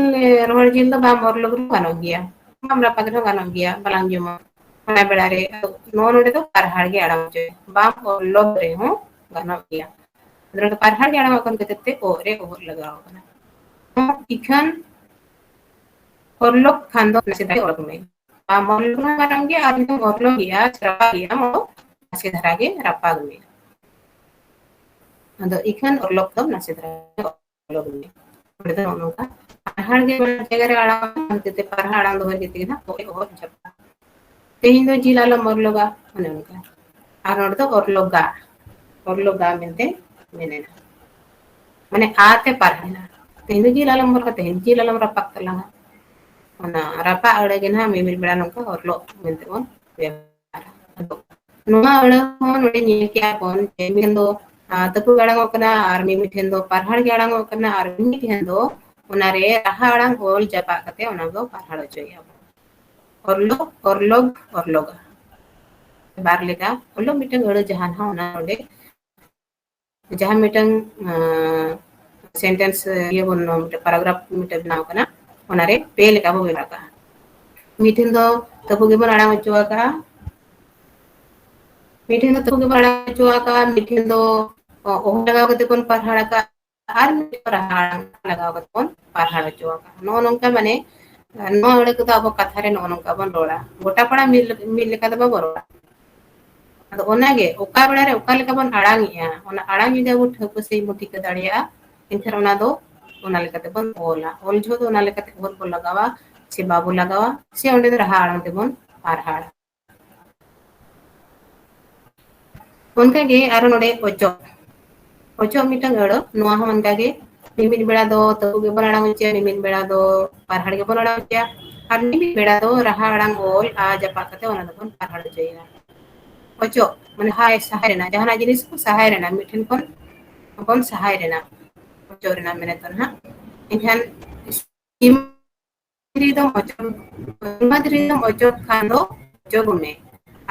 ᱨᱚᱦᱚᱲ ᱡᱤᱞ ᱫᱚ ᱵᱟᱢ ᱚᱨᱞᱚᱜ ᱨᱮᱦᱚᱸ ᱜᱟᱱᱚᱜ ᱜᱮᱭᱟ, ᱵᱟᱢ ᱨᱟᱯᱟᱜ ᱨᱮᱦᱚᱸ ᱜᱟᱱᱚᱜ ᱜᱮᱭᱟ, ᱵᱟᱞᱟᱝ ᱡᱚᱢᱟ᱾ ᱚᱱᱟ ᱵᱮᱲᱟ ᱨᱮ ᱱᱚᱜᱼᱚ ᱱᱚᱰᱮ ᱫᱚ ᱯᱟᱨᱦᱟᱲ ᱜᱮ ᱟᱲᱟᱝ ᱦᱚᱪᱚᱭ, ᱵᱟᱢ ᱚᱨᱞᱚᱜ ᱨᱮᱦᱚᱸ ᱜᱟᱱᱚᱜ ᱜᱮᱭᱟ᱾ ᱟᱫᱚ ᱱᱚᱰᱮ ᱯᱟᱨᱦᱟᱲ ᱜᱮ ᱟᱲᱟᱝᱚᱜ ᱠᱟᱱ ᱠᱷᱟᱹᱛᱤᱨ ᱛᱮ ᱚ ᱨᱮ ᱚᱦᱚᱫ ᱞᱟᱜᱟᱣ ᱠᱟᱱᱟ᱾ ᱤᱠᱷᱟᱹᱱ ᱚᱨᱞᱚᱜ ᱠᱷᱟᱱ ᱫᱚ ᱱᱟᱥᱮ ᱫᱷᱟᱨᱟ ᱚᱨᱞᱚᱜ ᱢᱮ᱾ ᱵᱟᱢ ᱚᱨᱞᱚᱜ ᱨᱮᱦᱚᱸ ᱜᱟᱱᱚᱜ ᱜᱮᱭᱟ, ᱟᱨ ᱡᱩᱫᱤᱢ ᱚᱨᱞᱚᱜ ᱜᱮᱭᱟ, ᱨᱟᱯᱟᱜ ᱜᱮᱭᱟᱢ, ᱚᱱᱟ ᱫᱚ ᱱᱟᱥᱮ ᱫᱷᱟᱨᱟ ᱜᱮ ᱨᱟᱯᱟᱜ ᱢᱮ᱾ ᱟᱫᱚ ᱤᱠᱷᱟᱹᱱ ᱚᱨᱞᱚᱜ ᱫᱚ ᱱᱟᱥᱮ ᱫᱷᱟᱨᱟ ᱜᱮ ᱚᱨᱞᱚᱜ ᱢᱮ᱾ ᱚᱸᱰᱮ ᱫᱚ ᱱᱚᱜᱼᱚ ᱱᱚᱝᱠᱟ ᱯᱟᱨᱦᱟᱲ ᱜᱮ ᱚᱱᱟ ᱡᱟᱭᱜᱟ ᱨᱮ ᱟᱲᱟᱝ ᱚᱜᱼᱟ, ᱚᱱᱟ ᱠᱷᱟᱹᱛᱤᱨ ᱛᱮ ᱯᱟᱨᱦᱟᱲ ᱟᱲᱟᱝ ᱫᱚᱦᱚᱭ ᱠᱷᱟᱹᱛᱤᱨ ᱛᱮᱜᱮ ᱱᱟᱦᱟᱜ ᱚᱦᱚᱫ ᱡᱟᱯᱟᱜ᱾ ᱛᱮᱦᱮᱧ ᱫᱚ ᱡᱤᱞ ᱟᱞᱚᱢ ᱚᱨᱞᱚᱜᱟ, ᱚᱱᱮ ᱚᱱᱠᱟ᱾ ᱟᱨ ᱱᱚᱰᱮ ᱫᱚ ᱚᱨᱞᱚᱜᱟ, ᱚᱨᱞᱚᱜᱟ ᱢᱮᱱᱛᱮ ᱢᱮᱱᱮᱱᱟ᱾ ᱢᱟᱱᱮ ᱟ ᱛᱮ ᱯᱟᱨᱦᱟᱲ ᱮᱱᱟ᱾ ᱛᱮᱦᱮᱧ ᱫᱚ ᱡᱤᱞ ᱟᱞᱚᱢ ᱚᱨᱞᱚᱜᱟ, ᱛᱮᱦᱮᱧ ᱡᱤᱞ ᱟᱞᱚᱢ ᱨᱟᱯᱟᱜ ᱛᱟᱞᱟᱝᱟ᱾ ᱚᱱᱟ ᱨᱟᱯᱟᱜ ᱟᱹᱲᱟᱹ ᱜᱮ ᱱᱟᱦᱟᱜ ᱢᱤᱢᱤᱫ ᱵᱮᱲᱟ ᱱᱚᱝᱠᱟ ᱚᱨᱞᱚᱜ ᱢᱮᱱᱛᱮ ᱵᱚᱱ ᱵᱮᱵᱚᱦᱟᱨᱟ᱾ ᱟᱫᱚ ᱱᱚᱣᱟ ᱟᱹᱲᱟᱹ ᱦᱚᱸ ᱱᱚᱰᱮ ᱧᱮᱞ ᱠᱮᱜᱼᱟ ᱵᱚᱱ ᱡᱮ ᱢᱤᱫ ᱴᱷᱮᱱ ᱫᱚ, ᱟ, ᱛᱟᱹᱯᱩᱜ ᱟᱲᱟᱝᱚᱜ ᱠᱟᱱᱟ ᱟᱨ ᱢᱤᱢᱤᱫ ᱴᱷᱮᱱ ᱫᱚ ᱯᱟᱨᱦᱟᱲ ᱜᱮ ᱟᱲᱟᱝᱚᱜ ᱠᱟᱱᱟ ᱟᱨ ᱢᱤᱢᱤᱫ ᱴᱷᱮᱱ ᱫᱚ ᱚᱱᱟᱨᱮ ᱨᱟᱦᱟ ᱟᱲᱟᱝ ᱚᱞ ᱡᱟᱯᱟᱜ ᱠᱟᱛᱮ ᱚᱱᱟ ᱫᱚ ᱯᱟᱨᱦᱟᱲ ᱦᱚᱪᱚᱭᱮᱜᱼᱟ ᱵᱚᱱ᱾ ᱚᱨᱞᱚᱜ, ᱚᱨᱞᱚᱜ, ᱚᱨᱞᱚᱜᱟ᱾ ᱵᱟᱨ ᱞᱮᱠᱟ, ᱚᱞᱚᱜ ᱢᱤᱫᱴᱟᱝ ᱟᱹᱲᱟᱹ ᱡᱟᱦᱟᱸ ᱱᱟᱦᱟᱜ ᱚᱱᱟ ᱱᱚᱰᱮ ᱡᱟᱦᱟᱸ ᱢᱤᱫᱴᱟᱝ, ᱟᱸ, sentence, ᱤᱭᱟᱹ ᱵᱚᱱ, ᱢᱤᱫᱴᱟᱝ paragraph ᱢᱤᱫᱴᱟᱝ ᱵᱮᱱᱟᱣ ᱠᱟᱱᱟ, ᱚᱱᱟᱨᱮ ᱯᱮ ᱞᱮᱠᱟ ᱵᱚᱱ ᱵᱮᱱᱟᱣ ᱠᱟᱜᱼᱟ᱾ ᱢᱤᱫ ᱴᱷᱮᱱ ᱫᱚ ᱛᱟᱹᱵᱩ ᱜᱮᱵᱚᱱ ᱟᱲᱟᱝ ᱦᱚᱪᱚ ᱟᱠᱟᱜᱼᱟ, ᱢᱤᱫ ᱴᱷᱮᱱ ᱫᱚ ᱛᱟᱹᱵᱩ ᱜᱮᱵᱚᱱ ᱟᱲᱟᱝ ᱦᱚᱪᱚ ᱟᱠᱟᱜᱼᱟ, ᱢᱤᱫ ᱴᱷᱮᱱ ᱫᱚ ᱚ-, ᱚᱦᱚ ᱞᱟᱜᱟᱣ ᱠᱟᱛᱮ ᱵᱚᱱ ᱯᱟᱲᱦᱟᱲ ᱟᱠᱟᱜᱼᱟ, ᱟᱨ ᱢᱤᱫ ᱴᱷᱮᱱ ᱫᱚ ᱨᱟᱦᱟ ᱟᱲᱟᱝ ᱞᱟᱜᱟᱣ ᱠᱟᱛᱮ ᱵᱚᱱ ᱯᱟᱲᱦᱟᱲ ᱦᱚᱪᱚ ᱟᱠᱟᱜᱼᱟ᱾ ᱱᱚᱜᱼᱚ ᱱᱚᱝᱠᱟ ᱢᱟᱱᱮ, ᱱᱚᱣᱟ ᱟᱹᱲᱟᱹ ᱠᱚᱫᱚ ᱟᱵᱚ ᱠᱟᱛᱷᱟ ᱨᱮ ᱱᱚᱜᱼᱚ ᱱᱚᱝᱠᱟ ᱵᱚᱱ ᱨᱚᱲᱟ, ᱜᱚᱴᱟ ᱯᱟᱲᱟ ᱢᱤᱫ ᱞᱮ-, ᱢᱤᱫ ᱞᱮᱠᱟ ᱫᱚ ᱵᱟᱵᱚ ᱨᱚᱲᱟ᱾ ᱟᱫᱚ ᱚᱱᱟᱜᱮ ᱚᱠᱟ ᱵᱮᱲᱟ ᱨᱮ ᱚᱠᱟ ᱞᱮᱠᱟ ᱵᱚᱱ ᱟᱲᱟᱝ ᱮᱜᱼᱟ, ᱚᱱᱟ ᱟᱲᱟᱝ ᱡᱩᱫᱤ ᱟᱵᱚ ᱴᱷᱟᱹᱣᱠᱟᱹ ᱥᱟᱺᱦᱤᱡ ᱵᱚᱱ ᱴᱷᱤᱠᱟᱹ ᱫᱟᱲᱮᱭᱟᱜᱼᱟ, ᱮᱱᱠᱷᱟᱱ ᱚᱱᱟ ᱫᱚ ᱚᱱᱟ ᱞᱮᱠᱟᱛᱮ ᱵᱚᱱ ᱚᱞᱟ᱾ ᱚᱞ ᱡᱚᱦᱚᱜ ᱫᱚ ᱚᱱᱟ ᱞᱮᱠᱟᱛᱮ ᱚᱦᱚᱫ ᱵᱚᱱ ᱞᱟᱜᱟᱣᱟ ᱥᱮ ᱵᱟᱵᱚ ᱞᱟᱜᱟᱣᱟ, ᱥᱮ ᱚᱸᱰᱮ ᱫᱚ ᱨᱟᱦᱟ ᱟᱲᱟᱝ ᱛᱮᱵᱚᱱ ᱯᱟᱨᱦᱟᱲᱟ᱾ ᱚᱱᱠᱟᱜᱮ ᱟᱨᱚ ᱱᱚᱰᱮ ᱚᱪᱚᱜ, ᱚᱪᱚᱜ ᱢᱤᱫᱴᱟᱝ ᱟᱹᱲᱟᱹ, ᱱᱚᱣᱟ ᱦᱚᱸ ᱚᱱᱠᱟᱜᱮ ᱢᱤᱢᱤᱫ ᱵᱮᱲᱟ ᱫᱚ ᱛᱟᱹᱵᱩ ᱜᱮᱵᱚᱱ ᱟᱲᱟᱝ ᱦᱚᱪᱚᱭᱟ, ᱢᱤᱢᱤᱫ ᱵᱮᱲᱟ ᱫᱚ ᱯᱟᱨᱦᱟᱲ ᱜᱮᱵᱚᱱ ᱟᱲᱟᱝ ᱦᱚᱪᱚᱭᱟ, ᱟᱨ ᱢᱤᱢᱤᱫ ᱵᱮᱲᱟ ᱫᱚ ᱨᱟᱦᱟ ᱟᱲᱟᱝ ᱚᱞ ᱟ ᱡᱟᱯᱟᱜ ᱠᱟᱛᱮ ᱚᱱᱟ ᱫᱚᱵᱚᱱ ᱯᱟᱨᱦᱟᱲ ᱦᱚᱪᱚᱭᱟ᱾ ᱚᱪᱚᱜ ᱢᱟᱱᱮ ᱦᱟᱭ ᱥᱟᱦᱟᱭ ᱨᱮᱱᱟᱜ, ᱡᱟᱦᱟᱱᱟᱜ ᱡᱤᱱᱤᱥ ᱠᱚ ᱥᱟᱦᱟᱭ ᱨᱮᱱᱟᱜ, ᱢᱤᱫ ᱴᱷᱮᱱ ᱠᱷᱚᱱ ᱵᱚᱱ ᱥᱟᱦᱟᱭ ᱨᱮᱱᱟᱜ, ᱚᱪᱚᱜ ᱨᱮᱱᱟᱜ ᱢᱮᱱᱮᱫ ᱫᱚ ᱱᱟᱦᱟᱜ᱾ ᱮᱱᱠᱷᱟᱱ ᱫᱷᱤᱨᱤ ᱫᱚᱢ ᱚᱪᱚᱜ, ᱦᱚᱲᱢᱚ ᱫᱷᱤᱨᱤ ᱫᱚᱢ ᱚᱪᱚᱜ ᱠᱷᱟᱱ ᱫᱚ ᱚᱪᱚᱜ ᱢᱮ,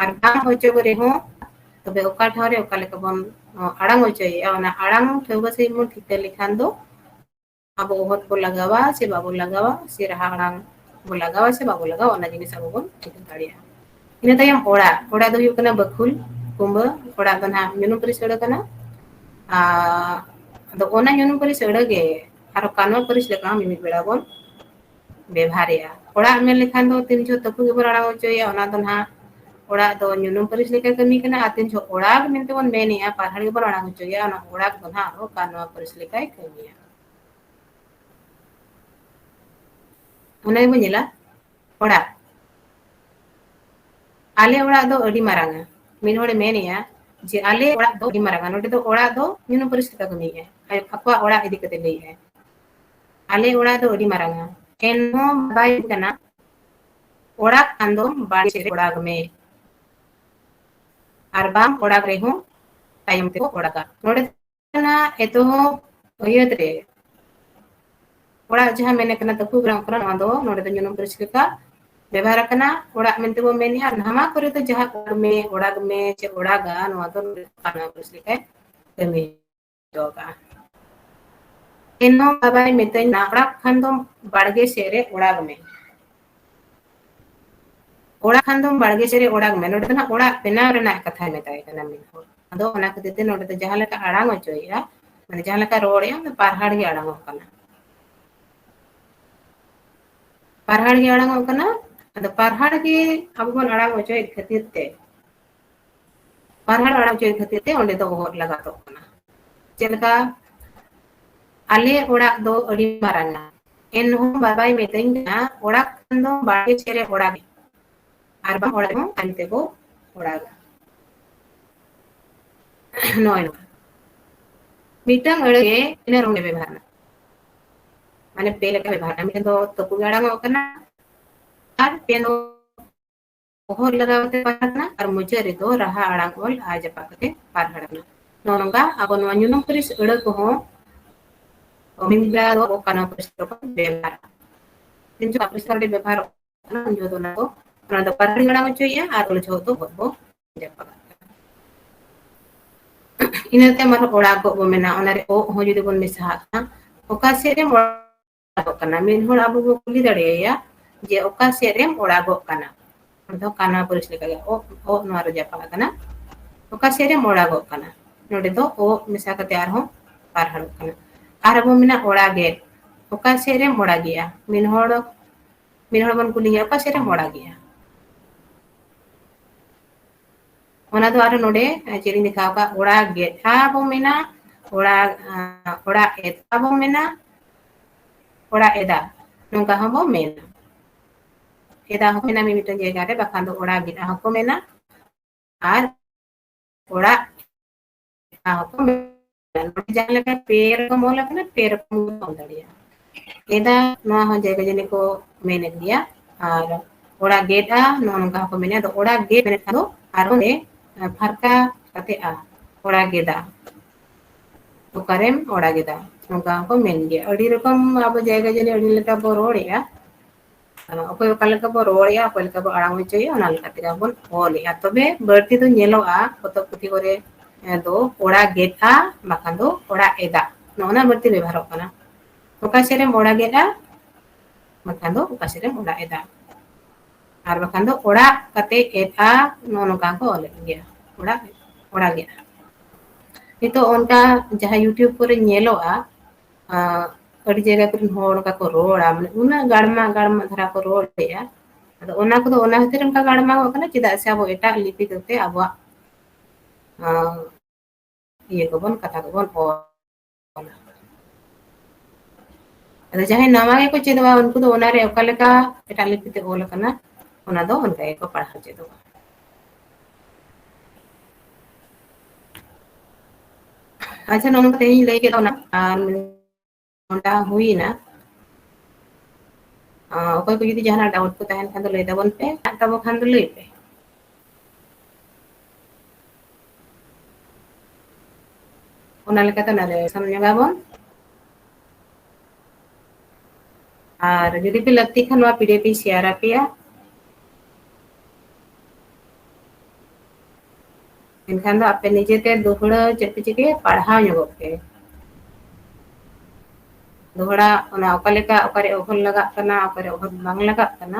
ᱟᱨ ᱵᱟᱝ ᱚᱪᱚᱜ ᱨᱮᱦᱚᱸ ᱛᱚᱵᱮ ᱚᱠᱟ ᱴᱷᱟᱶ ᱨᱮ ᱚᱠᱟ ᱞᱮᱠᱟ ᱵᱚᱱ, ᱚ, ᱟᱲᱟᱝ ᱚᱪᱚᱭᱮᱫᱼᱟ, ᱚᱱᱟ ᱟᱲᱟᱝ ᱴᱷᱟᱹᱣᱠᱟᱹ ᱥᱟᱺᱦᱤᱡ ᱵᱚᱱ ᱴᱷᱤᱠᱟᱹ ᱞᱮᱠᱷᱟᱱ ᱫᱚ ᱟᱵᱚ ᱚᱦᱚᱫ ᱵᱚ ᱞᱟᱜᱟᱣᱟ ᱥᱮ ᱵᱟᱵᱚ ᱞᱟᱜᱟᱣᱟ, ᱥᱮ ᱨᱟᱦᱟ ᱟᱲᱟᱝ ᱵᱚ ᱞᱟᱜᱟᱣᱟ ᱥᱮ ᱵᱟᱵᱚ ᱞᱟᱜᱟᱣᱟ, ᱚᱱᱟ ᱡᱤᱱᱤᱥ ᱟᱵᱚ ᱵᱚᱱ ᱴᱷᱤᱠᱟᱹ ᱫᱟᱲᱮᱭᱟᱜᱼᱟ᱾ ᱤᱱᱟᱹ ᱛᱟᱭᱚᱢ ᱚᱲᱟᱜ, ᱚᱲᱟᱜ ᱫᱚ ᱦᱩᱭᱩᱜ ᱠᱟᱱᱟ ᱵᱟᱹᱠᱷᱩᱞ, ᱠᱩᱢᱵᱟᱹ, ᱚᱲᱟᱜ ᱫᱚ ᱱᱟᱦᱟᱜ ᱧᱩᱱᱩᱢ ᱯᱟᱹᱨᱤᱥ ᱟᱹᱲᱟᱹ ᱠᱟᱱᱟ᱾ ᱟᱨ ᱟᱫᱚ ᱚᱱᱟ ᱧᱩᱱᱩᱢ ᱯᱟᱹᱨᱤᱥ ᱟᱹᱲᱟᱹ ᱜᱮ ᱟᱨᱚ ᱠᱟᱱᱣᱟ ᱯᱟᱹᱨᱤᱥ ᱞᱮᱠᱟ ᱦᱚᱸ ᱢᱤᱢᱤᱫ ᱵᱮᱲᱟ ᱵᱚᱱ ᱵᱮᱵᱷᱟᱨᱮᱜᱼᱟ᱾ ᱚᱲᱟᱜ ᱢᱮᱱ ᱞᱮᱠᱷᱟᱱ ᱫᱚ ᱛᱤᱱ ᱡᱚᱦᱚᱜ ᱛᱟᱹᱠᱩ ᱜᱮᱵᱚᱱ ᱟᱲᱟᱝ ᱦᱚᱪᱚᱭᱟ, ᱚᱱᱟ ᱫᱚ ᱱᱟᱦᱟᱜ ᱚᱲᱟᱜ ᱫᱚ ᱧᱩᱱᱩᱢ ᱯᱟᱹᱨᱤᱥ ᱞᱮᱠᱟ ᱠᱟᱹᱢᱤ ᱠᱟᱱᱟ, ᱟᱨ ᱛᱤᱱ ᱡᱚᱦᱚᱜ ᱚᱲᱟᱜ ᱢᱮᱱᱛᱮ ᱵᱚᱱ ᱢᱮᱱᱮᱜᱼᱟ, ᱯᱟᱨᱦᱟᱲ ᱜᱮᱵᱚᱱ ᱟᱲᱟᱝ ᱦᱚᱪᱚᱭᱟ, ᱚᱱᱟ ᱚᱲᱟᱜ ᱫᱚ ᱱᱟᱦᱟᱜ ᱟᱨᱦᱚᱸ ᱠᱟᱱᱣᱟ ᱯᱟᱹᱨᱤᱥ ᱞᱮᱠᱟᱭ ᱠᱟᱹᱢᱤᱭᱟ᱾ ᱚᱱᱟ ᱜᱮᱵᱚᱱ ᱧᱮᱞᱟ, ᱚᱲᱟᱜ᱾ ᱟᱞᱮ ᱚᱲᱟᱜ ᱫᱚ ᱟᱹᱰᱤ ᱢᱟᱨᱟᱝᱟ᱾ ᱢᱤᱫ ᱦᱚᱲᱮ ᱢᱮᱱᱮᱜᱼᱟ ᱡᱮ, "ᱟᱞᱮ ᱚᱲᱟᱜ ᱫᱚ ᱟᱹᱰᱤ ᱢᱟᱨᱟᱝᱟ᱾" ᱱᱚᱰᱮ ᱫᱚ ᱚᱲᱟᱜ ᱫᱚ ᱧᱩᱱᱩᱢ ᱯᱟᱹᱨᱤᱥ ᱞᱮᱠᱟ ᱠᱟᱹᱢᱤᱭᱮᱜᱼᱟᱭ, ᱟᱡ ᱟᱠᱚᱣᱟᱜ ᱚᱲᱟᱜ ᱤᱫᱤ ᱠᱟᱛᱮ ᱞᱟᱹᱭᱮᱜᱼᱟᱭ, "ᱟᱞᱮ ᱚᱲᱟᱜ ᱫᱚ ᱟᱹᱰᱤ ᱢᱟᱨᱟᱝᱟ, ᱮᱱᱦᱚᱸ ᱵᱟᱭ ᱠᱟᱱᱟ, ᱚᱲᱟᱜ ᱠᱷᱟᱱ ᱫᱚ ᱵᱟᱲᱜᱮ ᱥᱮᱫ ᱨᱮ ᱚᱲᱟᱜ ᱢᱮ, ᱟᱨ ᱵᱟᱢ ᱚᱲᱟᱜ ᱨᱮᱦᱚᱸ ᱛᱟᱭᱚᱢ ᱛᱮᱠᱚ ᱚᱲᱟᱜᱟ᱾" ᱱᱚᱰᱮ ᱚᱱᱟ ᱮᱛᱚᱦᱚᱵ ᱟᱹᱭᱟᱹᱛ ᱨᱮ ᱚᱲᱟᱜ ᱡᱟᱦᱟᱸ ᱢᱮᱱᱮ ᱠᱟᱱᱟ, ᱛᱟᱹᱠᱩ ᱜᱟᱱᱚᱜ ᱠᱟᱱᱟ, ᱱᱚᱣᱟ ᱫᱚ ᱱᱚᱰᱮ ᱫᱚ ᱧᱩᱱᱩᱢ ᱯᱟᱹᱨᱤᱥ ᱞᱮᱠᱟ ᱵᱮᱵᱷᱟᱨ ᱟᱠᱟᱱᱟ ᱚᱲᱟᱜ ᱢᱮᱱᱛᱮ ᱵᱚ ᱢᱮᱱᱮᱜᱼᱟ᱾ ᱱᱟᱣᱟ ᱠᱚᱨᱮ ᱫᱚ ᱡᱟᱦᱟᱸ ᱚᱲᱟᱜ ᱢᱮ, ᱚᱲᱟᱜ ᱢᱮ ᱪᱮ ᱚᱲᱟᱜᱟ, ᱱᱚᱣᱟ ᱫᱚ ᱱᱚᱰᱮ ᱫᱚ ᱠᱟᱱᱟ ᱯᱩᱨᱩᱥ ᱞᱮᱠᱟᱭ ᱠᱟᱹᱢᱤ ᱦᱚᱴᱚ ᱠᱟᱜᱼᱟ᱾ ᱮᱱᱦᱚᱸ ᱵᱟᱵᱟᱭ ᱢᱮᱛᱟᱹᱧ ᱠᱟᱱᱟ, ᱚᱲᱟᱜ ᱠᱷᱟᱱ ᱫᱚᱢ ᱵᱟᱲᱜᱮ ᱥᱮᱫ ᱨᱮ ᱚᱲᱟᱜ ᱢᱮ᱾ ᱚᱲᱟᱜ ᱠᱷᱟᱱ ᱫᱚᱢ ᱵᱟᱲᱜᱮ ᱥᱮᱫ ᱨᱮ ᱚᱲᱟᱜ ᱢᱮ᱾ ᱱᱚᱰᱮ ᱫᱚ ᱱᱟᱜ ᱚᱲᱟᱜ ᱵᱮᱱᱟᱣ ᱨᱮᱱᱟᱜ ᱠᱟᱛᱷᱟᱭ ᱢᱮᱛᱟᱭ ᱠᱟᱱᱟ ᱢᱤᱫ ᱦᱚᱲ᱾ ᱟᱫᱚ ᱚᱱᱟ ᱠᱷᱟᱹᱛᱤᱨ ᱛᱮ ᱱᱚᱰᱮ ᱫᱚ ᱡᱟᱦᱟᱸ ᱞᱮᱠᱟ ᱟᱲᱟᱝ ᱚᱪᱚᱭᱮᱜᱼᱟ, ᱢᱟᱱᱮ ᱡᱟᱦᱟᱸ ᱞᱮᱠᱟ ᱨᱚᱲᱮᱜᱼᱟ, ᱚᱱᱟ ᱯᱟᱨᱦᱟᱲ ᱜᱮ ᱟᱲᱟᱝᱚᱜ ᱠᱟᱱᱟ᱾ ᱯᱟᱨᱦᱟᱲ ᱜᱮ ᱟᱲᱟᱝᱚᱜ ᱠᱟᱱᱟ᱾ ᱟᱫᱚ ᱯᱟᱨᱦᱟᱲ ᱜᱮ ᱟᱵᱚ ᱵᱚᱱ ᱟᱲᱟᱝ ᱚᱪᱚᱭᱮᱫ ᱠᱷᱟᱹᱛᱤᱨ ᱛᱮ, ᱯᱟᱨᱦᱟᱲ ᱟᱲᱟᱝ ᱚᱪᱚᱭᱮᱫ ᱠᱷᱟᱹᱛᱤᱨ ᱛᱮ ᱚᱸᱰᱮ ᱫᱚ ᱚᱦᱚᱫ ᱞᱟᱜᱟᱛᱚᱜ ᱠᱟᱱᱟ᱾ ᱪᱮᱫ ᱞᱮᱠᱟ, ᱟᱞᱮ ᱚᱲᱟᱜ ᱫᱚ ᱟᱹᱰᱤ ᱢᱟᱨᱟᱝᱟ, ᱮᱱᱦᱚᱸ ᱵᱟᱵᱟᱭ ᱢᱮᱛᱟᱹᱧ ᱠᱟᱱᱟ, ᱚᱲᱟᱜ ᱠᱷᱟᱱ ᱫᱚ ᱵᱟᱲᱜᱮ ᱥᱮᱫ ᱨᱮ ᱚᱲᱟᱜ ᱢᱮ, ᱟᱨ ᱵᱟᱝ ᱚᱲᱟᱜ ᱦᱚᱸ ᱟᱭᱳ ᱛᱮᱠᱚ ᱚᱲᱟᱜᱟ᱾ ᱱᱚᱜᱼᱚᱭ ᱱᱚᱝᱠᱟ᱾ ᱢᱤᱫᱴᱟᱝ ᱟᱹᱲᱟᱹ ᱜᱮ ᱛᱤᱱᱟᱹᱜ ᱨᱚᱠᱚᱢ ᱵᱮᱵᱷᱟᱨ ᱢᱮᱱᱟᱜᱼᱟ᱾ ᱢᱟᱱᱮ ᱯᱮ ᱞᱮᱠᱟ ᱵᱮᱵᱷᱟᱨ ᱢᱮᱱᱟᱜᱼᱟ᱾ ᱢᱤᱫᱴᱟᱝ ᱫᱚ ᱛᱩᱯᱩ ᱜᱮ ᱟᱲᱟᱝᱚᱜ ᱠᱟᱱᱟ, ᱟᱨ ᱯᱮ ᱫᱚ ᱚᱦᱚᱫ ᱞᱟᱜᱟᱣ ᱠᱟᱛᱮ ᱯᱟᱨᱦᱟᱲ ᱠᱟᱱᱟ, ᱟᱨ ᱢᱩᱪᱟᱹᱫ ᱨᱮᱫᱚ ᱨᱟᱦᱟ ᱟᱲᱟᱝ ᱚᱞ ᱟ ᱡᱟᱯᱟᱜ ᱠᱟᱛᱮ ᱯᱟᱨᱦᱟᱲ ᱠᱟᱱᱟ᱾ ᱱᱚᱜᱼᱚ ᱱᱚᱝᱠᱟ ᱟᱵᱚ ᱱᱚᱣᱟ ᱧᱩᱱᱩᱢ ᱯᱟᱹᱨᱤᱥ ᱟᱹᱲᱟᱹ ᱠᱚᱦᱚᱸ ᱢᱤᱫ ᱵᱮᱲᱟ ᱫᱚ ᱠᱟᱱᱟ ᱯᱟᱹᱨᱤᱥ ᱫᱚᱠᱚ ᱵᱮᱵᱷᱟᱨᱟ᱾ ᱠᱤᱱᱛᱩ ᱟᱯᱮ ᱥᱟᱶ ᱵᱮᱵᱷᱟᱨᱚᱜ ᱠᱟᱱᱟ, ᱩᱱ ᱡᱚᱦᱚᱜ ᱫᱚ ᱚᱱᱟ ᱫᱚ, ᱚᱱᱟ ᱫᱚ ᱯᱟᱨᱦᱟᱲ ᱟᱲᱟᱝ ᱚᱪᱚᱭᱮᱜᱼᱟ ᱟᱨ ᱩᱱ ᱡᱚᱦᱚᱜ ᱫᱚ ᱚᱦᱚᱫ ᱵᱚ ᱡᱟᱯᱟᱜ ᱠᱟᱜ ᱠᱟᱱᱟ᱾ ᱤᱱᱟᱹ ᱛᱟᱭᱚᱢ ᱟᱨᱦᱚᱸ ᱚᱲᱟᱜᱚᱜ ᱵᱚ ᱢᱮᱱᱟ, ᱚᱱᱟᱨᱮ ᱚᱜ ᱦᱚᱸ ᱡᱩᱫᱤ ᱵᱚᱱ ᱢᱮᱥᱟᱦᱟᱜ ᱠᱷᱟᱱ, ᱚᱠᱟ ᱥᱮᱫ ᱨᱮᱢ ᱚᱲᱟᱜᱚᱜ ᱠᱟᱱᱟ? ᱢᱤᱫ ᱦᱚᱲ ᱟᱵᱚ ᱵᱚ ᱠᱩᱞᱤ ᱫᱟᱲᱮᱭᱟᱭᱟ ᱡᱮ, ᱚᱠᱟ ᱥᱮᱫ ᱨᱮᱢ ᱚᱲᱟᱜᱚᱜ ᱠᱟᱱᱟ? ᱚᱱᱟ ᱫᱚ ᱠᱟᱱᱟ ᱯᱟᱹᱨᱤᱥ ᱞᱮᱠᱟᱜᱮ, ᱚᱜ, ᱚᱜ ᱱᱚᱣᱟ ᱨᱮ ᱡᱟᱯᱟᱜ ᱟᱠᱟᱱᱟ᱾ ᱚᱠᱟ ᱥᱮᱫ ᱨᱮᱢ ᱚᱲᱟᱜᱚᱜ ᱠᱟᱱᱟ? ᱱᱚᱰᱮ ᱫᱚ ᱚᱜ ᱢᱮᱥᱟ ᱠᱟᱛᱮ ᱟᱨᱦᱚᱸ ᱯᱟᱨᱦᱟᱲᱚᱜ ᱠᱟᱱᱟ᱾ ᱟᱨᱦᱚᱸ ᱵᱚ ᱢᱮᱱᱟ ᱚᱲᱟᱜᱮᱫ᱾ ᱚᱠᱟ ᱥᱮᱫ ᱨᱮᱢ ᱚᱲᱟᱜᱮᱜᱼᱟ? ᱢᱤᱫ ᱦᱚᱲ, ᱢᱤᱫ ᱦᱚᱲ ᱵᱚᱱ ᱠᱩᱞᱤᱭᱮᱭᱟ, "ᱚᱠᱟ ᱥᱮᱫ ᱨᱮᱢ ᱚᱲᱟᱜᱮᱜᱼᱟ?" ᱚᱱᱟ ᱫᱚ ᱟᱨᱦᱚᱸ ᱱᱚᱰᱮ ᱪᱮᱫ ᱤᱧ ᱫᱮᱠᱷᱟᱣ ᱟᱠᱟᱫ, ᱚᱲᱟᱜᱮᱫᱼᱟ ᱵᱚ ᱢᱮᱱᱟ, ᱚᱲᱟᱜ, ᱚᱲᱟᱜ ᱮᱫᱼᱟ ᱵᱚ ᱢᱮᱱᱟ, ᱚᱲᱟᱜ ᱮᱫᱟ, ᱱᱚᱝᱠᱟ ᱦᱚᱸᱵᱚ ᱢᱮᱱᱟ᱾ ᱮᱫᱟ ᱦᱚᱸᱠᱚ ᱢᱮᱱᱟ ᱢᱤᱢᱤᱫᱴᱟᱝ ᱡᱟᱭᱜᱟ ᱨᱮ, ᱵᱟᱠᱷᱟᱱ ᱫᱚ ᱚᱲᱟᱜᱮᱫᱼᱟ ᱦᱚᱸᱠᱚ ᱢᱮᱱᱟ᱾ ᱟᱨ ᱚᱲᱟᱜ ᱮᱫᱼᱟ ᱦᱚᱸᱠᱚ ᱢᱮᱱᱟ᱾ ᱱᱚᱰᱮ ᱡᱟᱦᱟᱸ ᱞᱮᱠᱟ ᱯᱮ ᱨᱚᱠᱚᱢ ᱚᱞ ᱟᱠᱟᱱᱟ, ᱯᱮ ᱨᱚᱠᱚᱢ ᱜᱮ ᱚᱞ ᱫᱟᱲᱮᱭᱟᱜᱼᱟ᱾ ᱮᱫᱟ, ᱱᱚᱣᱟ ᱦᱚᱸ ᱡᱟᱭᱜᱟ ᱡᱟᱹᱱᱤ ᱠᱚ ᱢᱮᱱᱮᱫ ᱜᱮᱭᱟ᱾ ᱟᱨ ᱚᱲᱟᱜᱮᱫᱼᱟ, ᱱᱚᱜᱼᱚ ᱱᱚᱝᱠᱟ ᱦᱚᱸᱠᱚ ᱢᱮᱱᱟ᱾ ᱟᱫᱚ ᱚᱲᱟᱜᱮᱫ ᱢᱮᱱᱮᱫ ᱠᱷᱟᱱ ᱫᱚ ᱟᱨᱦᱚᱸ ᱚᱸᱰᱮ ᱯᱷᱟᱨᱠᱟ ᱠᱟᱛᱮ ᱟ, ᱚᱲᱟᱜᱮᱫᱟ, ᱚᱠᱟᱨᱮᱢ ᱚᱲᱟᱜᱮᱫᱟ, ᱱᱚᱝᱠᱟ ᱦᱚᱸᱠᱚ ᱢᱮᱱ ᱜᱮᱭᱟ᱾ ᱟᱹᱰᱤ ᱨᱚᱠᱚᱢ ᱟᱵᱚ ᱡᱟᱭᱜᱟ ᱡᱟᱹᱱᱤ ᱟᱹᱰᱤ ᱞᱮᱠᱟ ᱵᱚ ᱨᱚᱲᱮᱫᱼᱟ᱾ ᱚᱠᱚᱭ ᱚᱠᱟ ᱞᱮᱠᱟ ᱵᱚ ᱨᱚᱲᱮᱜᱼᱟ, ᱚᱠᱚᱭ ᱞᱮᱠᱟ ᱵᱚ ᱟᱲᱟᱝ ᱦᱚᱪᱚᱭᱮᱜᱼᱟ, ᱚᱱᱟ ᱞᱮᱠᱟ ᱛᱮᱜᱮ ᱵᱚᱱ ᱚᱞᱮᱜᱼᱟ᱾ ᱛᱚᱵᱮ ᱵᱟᱹᱲᱛᱤ ᱫᱚ ᱧᱮᱞᱚᱜᱼᱟ ᱯᱚᱛᱚᱵ ᱯᱩᱛᱷᱤ ᱠᱚᱨᱮ ᱫᱚ ᱚᱲᱟᱜ ᱮᱫᱼᱟ, ᱵᱟᱠᱷᱟᱱ ᱫᱚ ᱚᱲᱟᱜ ᱮᱫᱟ, ᱱᱚᱜᱼᱚ ᱱᱟ ᱵᱟᱹᱲᱛᱤ ᱵᱮᱵᱚᱦᱟᱨᱚᱜ ᱠᱟᱱᱟ᱾ ᱚᱠᱟ ᱥᱮᱫ ᱨᱮᱢ ᱚᱲᱟᱜ ᱮᱫᱼᱟ, ᱵᱟᱠᱷᱟᱱ ᱫᱚ ᱚᱠᱟ ᱥᱮᱫ ᱨᱮᱢ ᱚᱲᱟᱜ ᱮᱫᱟ, ᱟᱨ ᱵᱟᱠᱷᱟᱱ ᱫᱚ ᱚᱲᱟᱜ ᱠᱟᱛᱮ ᱮᱫᱼᱟ, ᱱᱚᱜᱼᱚ ᱱᱚᱝᱠᱟ ᱠᱚ ᱚᱞᱮᱫ ᱜᱮᱭᱟ, ᱚᱲᱟᱜ, ᱚᱲᱟᱜ ᱮᱫᱼᱟ᱾ ᱱᱤᱛᱚᱜ ᱚᱱᱠᱟ ᱡᱟᱦᱟᱸ YouTube ᱠᱚᱨᱮ ᱧᱮᱞᱚᱜᱼᱟ, ᱟᱸ, ᱟᱹᱰᱤ ᱡᱟᱭᱜᱟ ᱠᱚᱨᱮᱱ ᱦᱚᱲ ᱚᱱᱠᱟ ᱠᱚ ᱨᱚᱲᱟ, ᱢᱟᱱᱮ ᱩᱱᱟᱹᱜ ᱜᱟᱲᱢᱟ ᱜᱟᱲᱢᱟ ᱫᱷᱟᱨᱟ ᱠᱚ ᱨᱚᱲᱮᱜᱼᱟ᱾ ᱟᱫᱚ ᱚᱱᱟ ᱠᱚᱫᱚ ᱚᱱᱟ ᱠᱷᱟᱹᱛᱤᱨ ᱚᱱᱠᱟ ᱜᱟᱲᱢᱟᱣᱚᱜ ᱠᱟᱱᱟ, ᱪᱮᱫᱟᱜ ᱥᱮ ᱟᱵᱚ ᱮᱴᱟᱜ ᱞᱤᱯᱤ ᱠᱚᱛᱮ ᱟᱵᱚᱣᱟᱜ, ᱟᱸ, ᱤᱭᱟᱹ ᱠᱚᱵᱚᱱ, ᱠᱟᱛᱷᱟ ᱠᱚᱵᱚᱱ ᱚᱞ᱾ ᱟᱫᱚ ᱡᱟᱦᱟᱸᱭ ᱱᱟᱣᱟ ᱜᱮᱠᱚ ᱪᱮᱫᱚᱜᱼᱟ, ᱩᱱᱠᱩ ᱫᱚ ᱚᱱᱟᱨᱮ ᱚᱠᱟ ᱞᱮᱠᱟ ᱮᱴᱟᱜ ᱞᱤᱯᱤ ᱛᱮ ᱚᱞ ᱟᱠᱟᱱᱟ, ᱚᱱᱟ ᱫᱚ ᱚᱱᱠᱟ ᱜᱮᱠᱚ ᱯᱟᱲᱦᱟᱣ ᱪᱮᱫᱚᱜᱼᱟ᱾ ᱟᱪᱪᱷᱟ, ᱱᱚᱜᱼᱚ ᱱᱚᱝᱠᱟ ᱛᱮᱦᱮᱧ ᱞᱟᱹᱭ ᱠᱮᱫ ᱚᱱᱟ, ᱟᱨ ᱱᱚᱰᱟ ᱦᱩᱭᱱᱟ᱾ ᱟᱸ, ᱚᱠᱚᱭ ᱠᱚ ᱡᱩᱫᱤ ᱡᱟᱦᱟᱱᱟᱜ doubt ᱠᱚ ᱛᱟᱦᱮᱱ ᱠᱷᱟᱱ ᱫᱚ ᱞᱟᱹᱭ ᱛᱟᱵᱚᱱ ᱯᱮ, ᱢᱮᱱᱟᱜ ᱛᱟᱵᱚ ᱠᱷᱟᱱ ᱫᱚ ᱞᱟᱹᱭ ᱯᱮ᱾ ᱚᱱᱟ ᱞᱮᱠᱟᱛᱮ ᱚᱱᱟ ᱨᱮ ᱥᱟᱢ ᱧᱚᱜᱟᱵᱚᱱ᱾ ᱟᱨ ᱡᱩᱫᱤ ᱯᱮ ᱞᱟᱹᱠᱛᱤ ᱠᱷᱟᱱ, ᱱᱚᱣᱟ PDF ᱤᱧ share ᱟᱯᱮᱭᱟ᱾ ᱮᱱᱠᱷᱟᱱ ᱫᱚ ᱟᱯᱮ ᱱᱤᱡᱮᱛᱮ ᱫᱚᱦᱲᱟᱹ ᱪᱮᱫ ᱯᱮ ᱪᱤᱠᱟᱹᱭᱟ, ᱯᱟᱲᱦᱟᱣ ᱧᱚᱜᱚᱜ ᱯᱮ᱾ ᱫᱚᱦᱲᱟ ᱚᱱᱟ ᱚᱠᱟ ᱞᱮᱠᱟ, ᱚᱠᱟᱨᱮ ᱚᱦᱚᱞ ᱞᱟᱜᱟᱜ ᱠᱟᱱᱟ, ᱚᱠᱟᱨᱮ ᱚᱦᱚᱞ ᱵᱟᱝ ᱞᱟᱜᱟᱜ ᱠᱟᱱᱟ,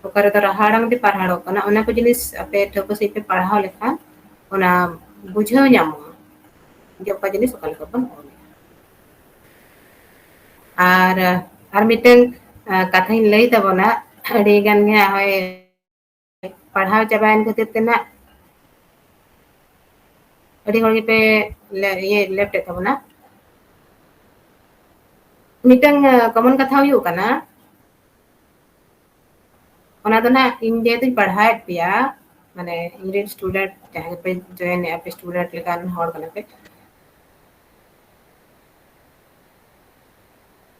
ᱚᱠᱟ ᱨᱮᱫᱚ ᱨᱟᱦᱟ ᱟᱲᱟᱝ ᱛᱮ ᱯᱟᱲᱦᱟᱲᱚᱜ ᱠᱟᱱᱟ, ᱚᱱᱟ ᱠᱚ ᱡᱤᱱᱤᱥ ᱟᱯᱮ ᱴᱷᱟᱹᱣᱠᱟᱹ ᱥᱟᱺᱦᱤᱡ ᱯᱮ ᱯᱟᱲᱦᱟᱣ ᱞᱮᱠᱷᱟᱱ ᱚᱱᱟ ᱵᱩᱡᱷᱟᱹᱣ ᱧᱟᱢᱚᱜᱼᱟ ᱡᱮ ᱚᱠᱟ ᱡᱤᱱᱤᱥ ᱚᱠᱟ ᱞᱮᱠᱟ ᱵᱚᱱ ᱚᱞᱟ᱾ ᱟᱨ, ᱟᱨ ᱢᱤᱫᱴᱟᱝ, ᱟ, ᱠᱟᱛᱷᱟᱧ ᱞᱟᱹᱭ ᱛᱟᱵᱚᱱᱟ, ᱟᱹᱰᱤ ᱜᱟᱱ ᱜᱮ ᱦᱟᱸᱜ ᱦᱚᱸᱜᱼᱚᱭ ᱯᱟᱲᱦᱟᱣ ᱪᱟᱵᱟᱭᱮᱱ ᱠᱷᱟᱹᱛᱤᱨ ᱛᱮ ᱱᱟᱜ ᱟᱹᱰᱤ ᱦᱚᱲ ᱜᱮᱯᱮ ᱞᱮ-, ᱤᱭᱟᱹ, left ᱮᱫ ᱛᱟᱵᱚᱱᱟ᱾ ᱢᱤᱫᱴᱟᱝ, ᱟ, common ᱠᱟᱛᱷᱟ ᱦᱩᱭᱩᱜ ᱠᱟᱱᱟ, ᱚᱱᱟ ᱫᱚ ᱱᱟᱜ ᱤᱧ ᱡᱮᱦᱮᱛᱩᱧ ᱯᱟᱲᱦᱟᱣᱮᱫ ᱯᱮᱭᱟ, ᱢᱟᱱᱮ ᱤᱧ ᱨᱮᱱ student ᱡᱟᱦᱟᱸᱭ ᱯᱮ join ᱮᱫᱼᱟ ᱯᱮ, student ᱞᱮᱠᱟᱱ ᱦᱚᱲ ᱠᱟᱱᱟ ᱯᱮ᱾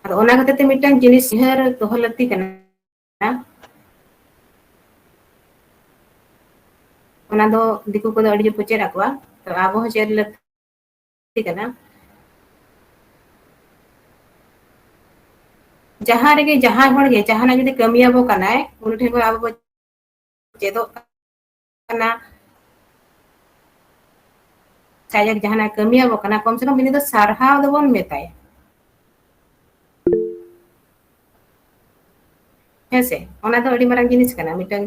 ᱟᱫᱚ ᱚᱱᱟ ᱠᱷᱟᱹᱛᱤᱨ ᱛᱮ ᱢᱤᱫᱴᱟᱝ ᱡᱤᱱᱤᱥ ᱩᱭᱦᱟᱹᱨ ᱫᱚᱦᱚ ᱞᱟᱹᱠᱛᱤ ᱠᱟᱱᱟ᱾ ᱚᱱᱟ ᱫᱚ ᱫᱤᱠᱩ ᱠᱚᱫᱚ ᱟᱹᱰᱤ ᱡᱳᱨ ᱠᱚ ᱪᱮᱫ ᱟᱠᱚᱣᱟ, ᱛᱚ ᱟᱵᱚ ᱦᱚᱸ ᱪᱮᱫ ᱞᱟᱹᱠᱛᱤ ᱠᱟᱱᱟ᱾ ᱡᱟᱦᱟᱸ ᱨᱮᱜᱮ ᱡᱟᱦᱟᱸᱭ ᱦᱚᱲ ᱜᱮ ᱡᱟᱦᱟᱱᱟᱜ ᱡᱩᱫᱤ ᱠᱟᱹᱢᱤᱭᱟᱵᱚ ᱠᱟᱱᱟᱭ, ᱩᱱᱤ ᱴᱷᱮᱱ ᱠᱷᱚᱱ ᱟᱵᱚ ᱵᱚ ᱪᱮᱫᱚᱜ ᱠᱟᱱᱟ, ᱥᱟᱡᱟᱠ ᱡᱟᱦᱟᱱᱟᱜ ᱠᱟᱹᱢᱤᱭᱟᱵᱚ ᱠᱟᱱᱟ, ᱠᱚᱢ ᱥᱮ ᱠᱚᱢ ᱩᱱᱤ ᱫᱚ ᱥᱟᱨᱦᱟᱣ ᱫᱚᱵᱚᱱ ᱢᱮᱛᱟᱭᱟ᱾ ᱦᱮᱸ ᱥᱮ? ᱚᱱᱟ ᱫᱚ ᱟᱹᱰᱤ ᱢᱟᱨᱟᱝ ᱡᱤᱱᱤᱥ ᱠᱟᱱᱟ, ᱢᱤᱫᱴᱟᱝ,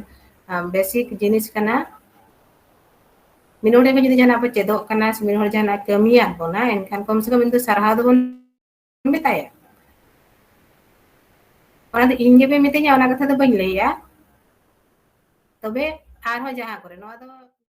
ᱟᱢ, basic ᱡᱤᱱᱤᱥ ᱠᱟᱱᱟ᱾ ᱢᱤᱫ ᱦᱚᱲ ᱜᱮ ᱡᱩᱫᱤ ᱡᱟᱦᱟᱱᱟᱜ ᱵᱚ ᱪᱮᱫᱚᱜ ᱠᱟᱱᱟ, ᱥᱮ ᱢᱤᱫ ᱦᱚᱲ ᱡᱟᱦᱟᱱᱟᱜ ᱠᱟᱹᱢᱤᱭᱟᱫ ᱵᱚᱱᱟ, ᱮᱱᱠᱷᱟᱱ ᱠᱚᱢ ᱥᱮ ᱠᱚᱢ ᱩᱱᱤ ᱫᱚ ᱥᱟᱨᱦᱟᱣ ᱫᱚᱵᱚᱱ ᱢᱮᱛᱟᱭᱟ᱾ ᱚᱱᱟ ᱫᱚ ᱤᱧ ᱜᱮᱯᱮ ᱢᱤᱛᱟᱹᱧᱟ, ᱚᱱᱟ ᱠᱟᱛᱷᱟ ᱫᱚ ᱵᱟᱹᱧ ᱞᱟᱹᱭᱟ᱾ ᱛᱚᱵᱮ ᱟᱨᱦᱚᱸ ᱡᱟᱦᱟᱸ ᱠᱚᱨᱮ, ᱱᱚᱣᱟ ᱫᱚ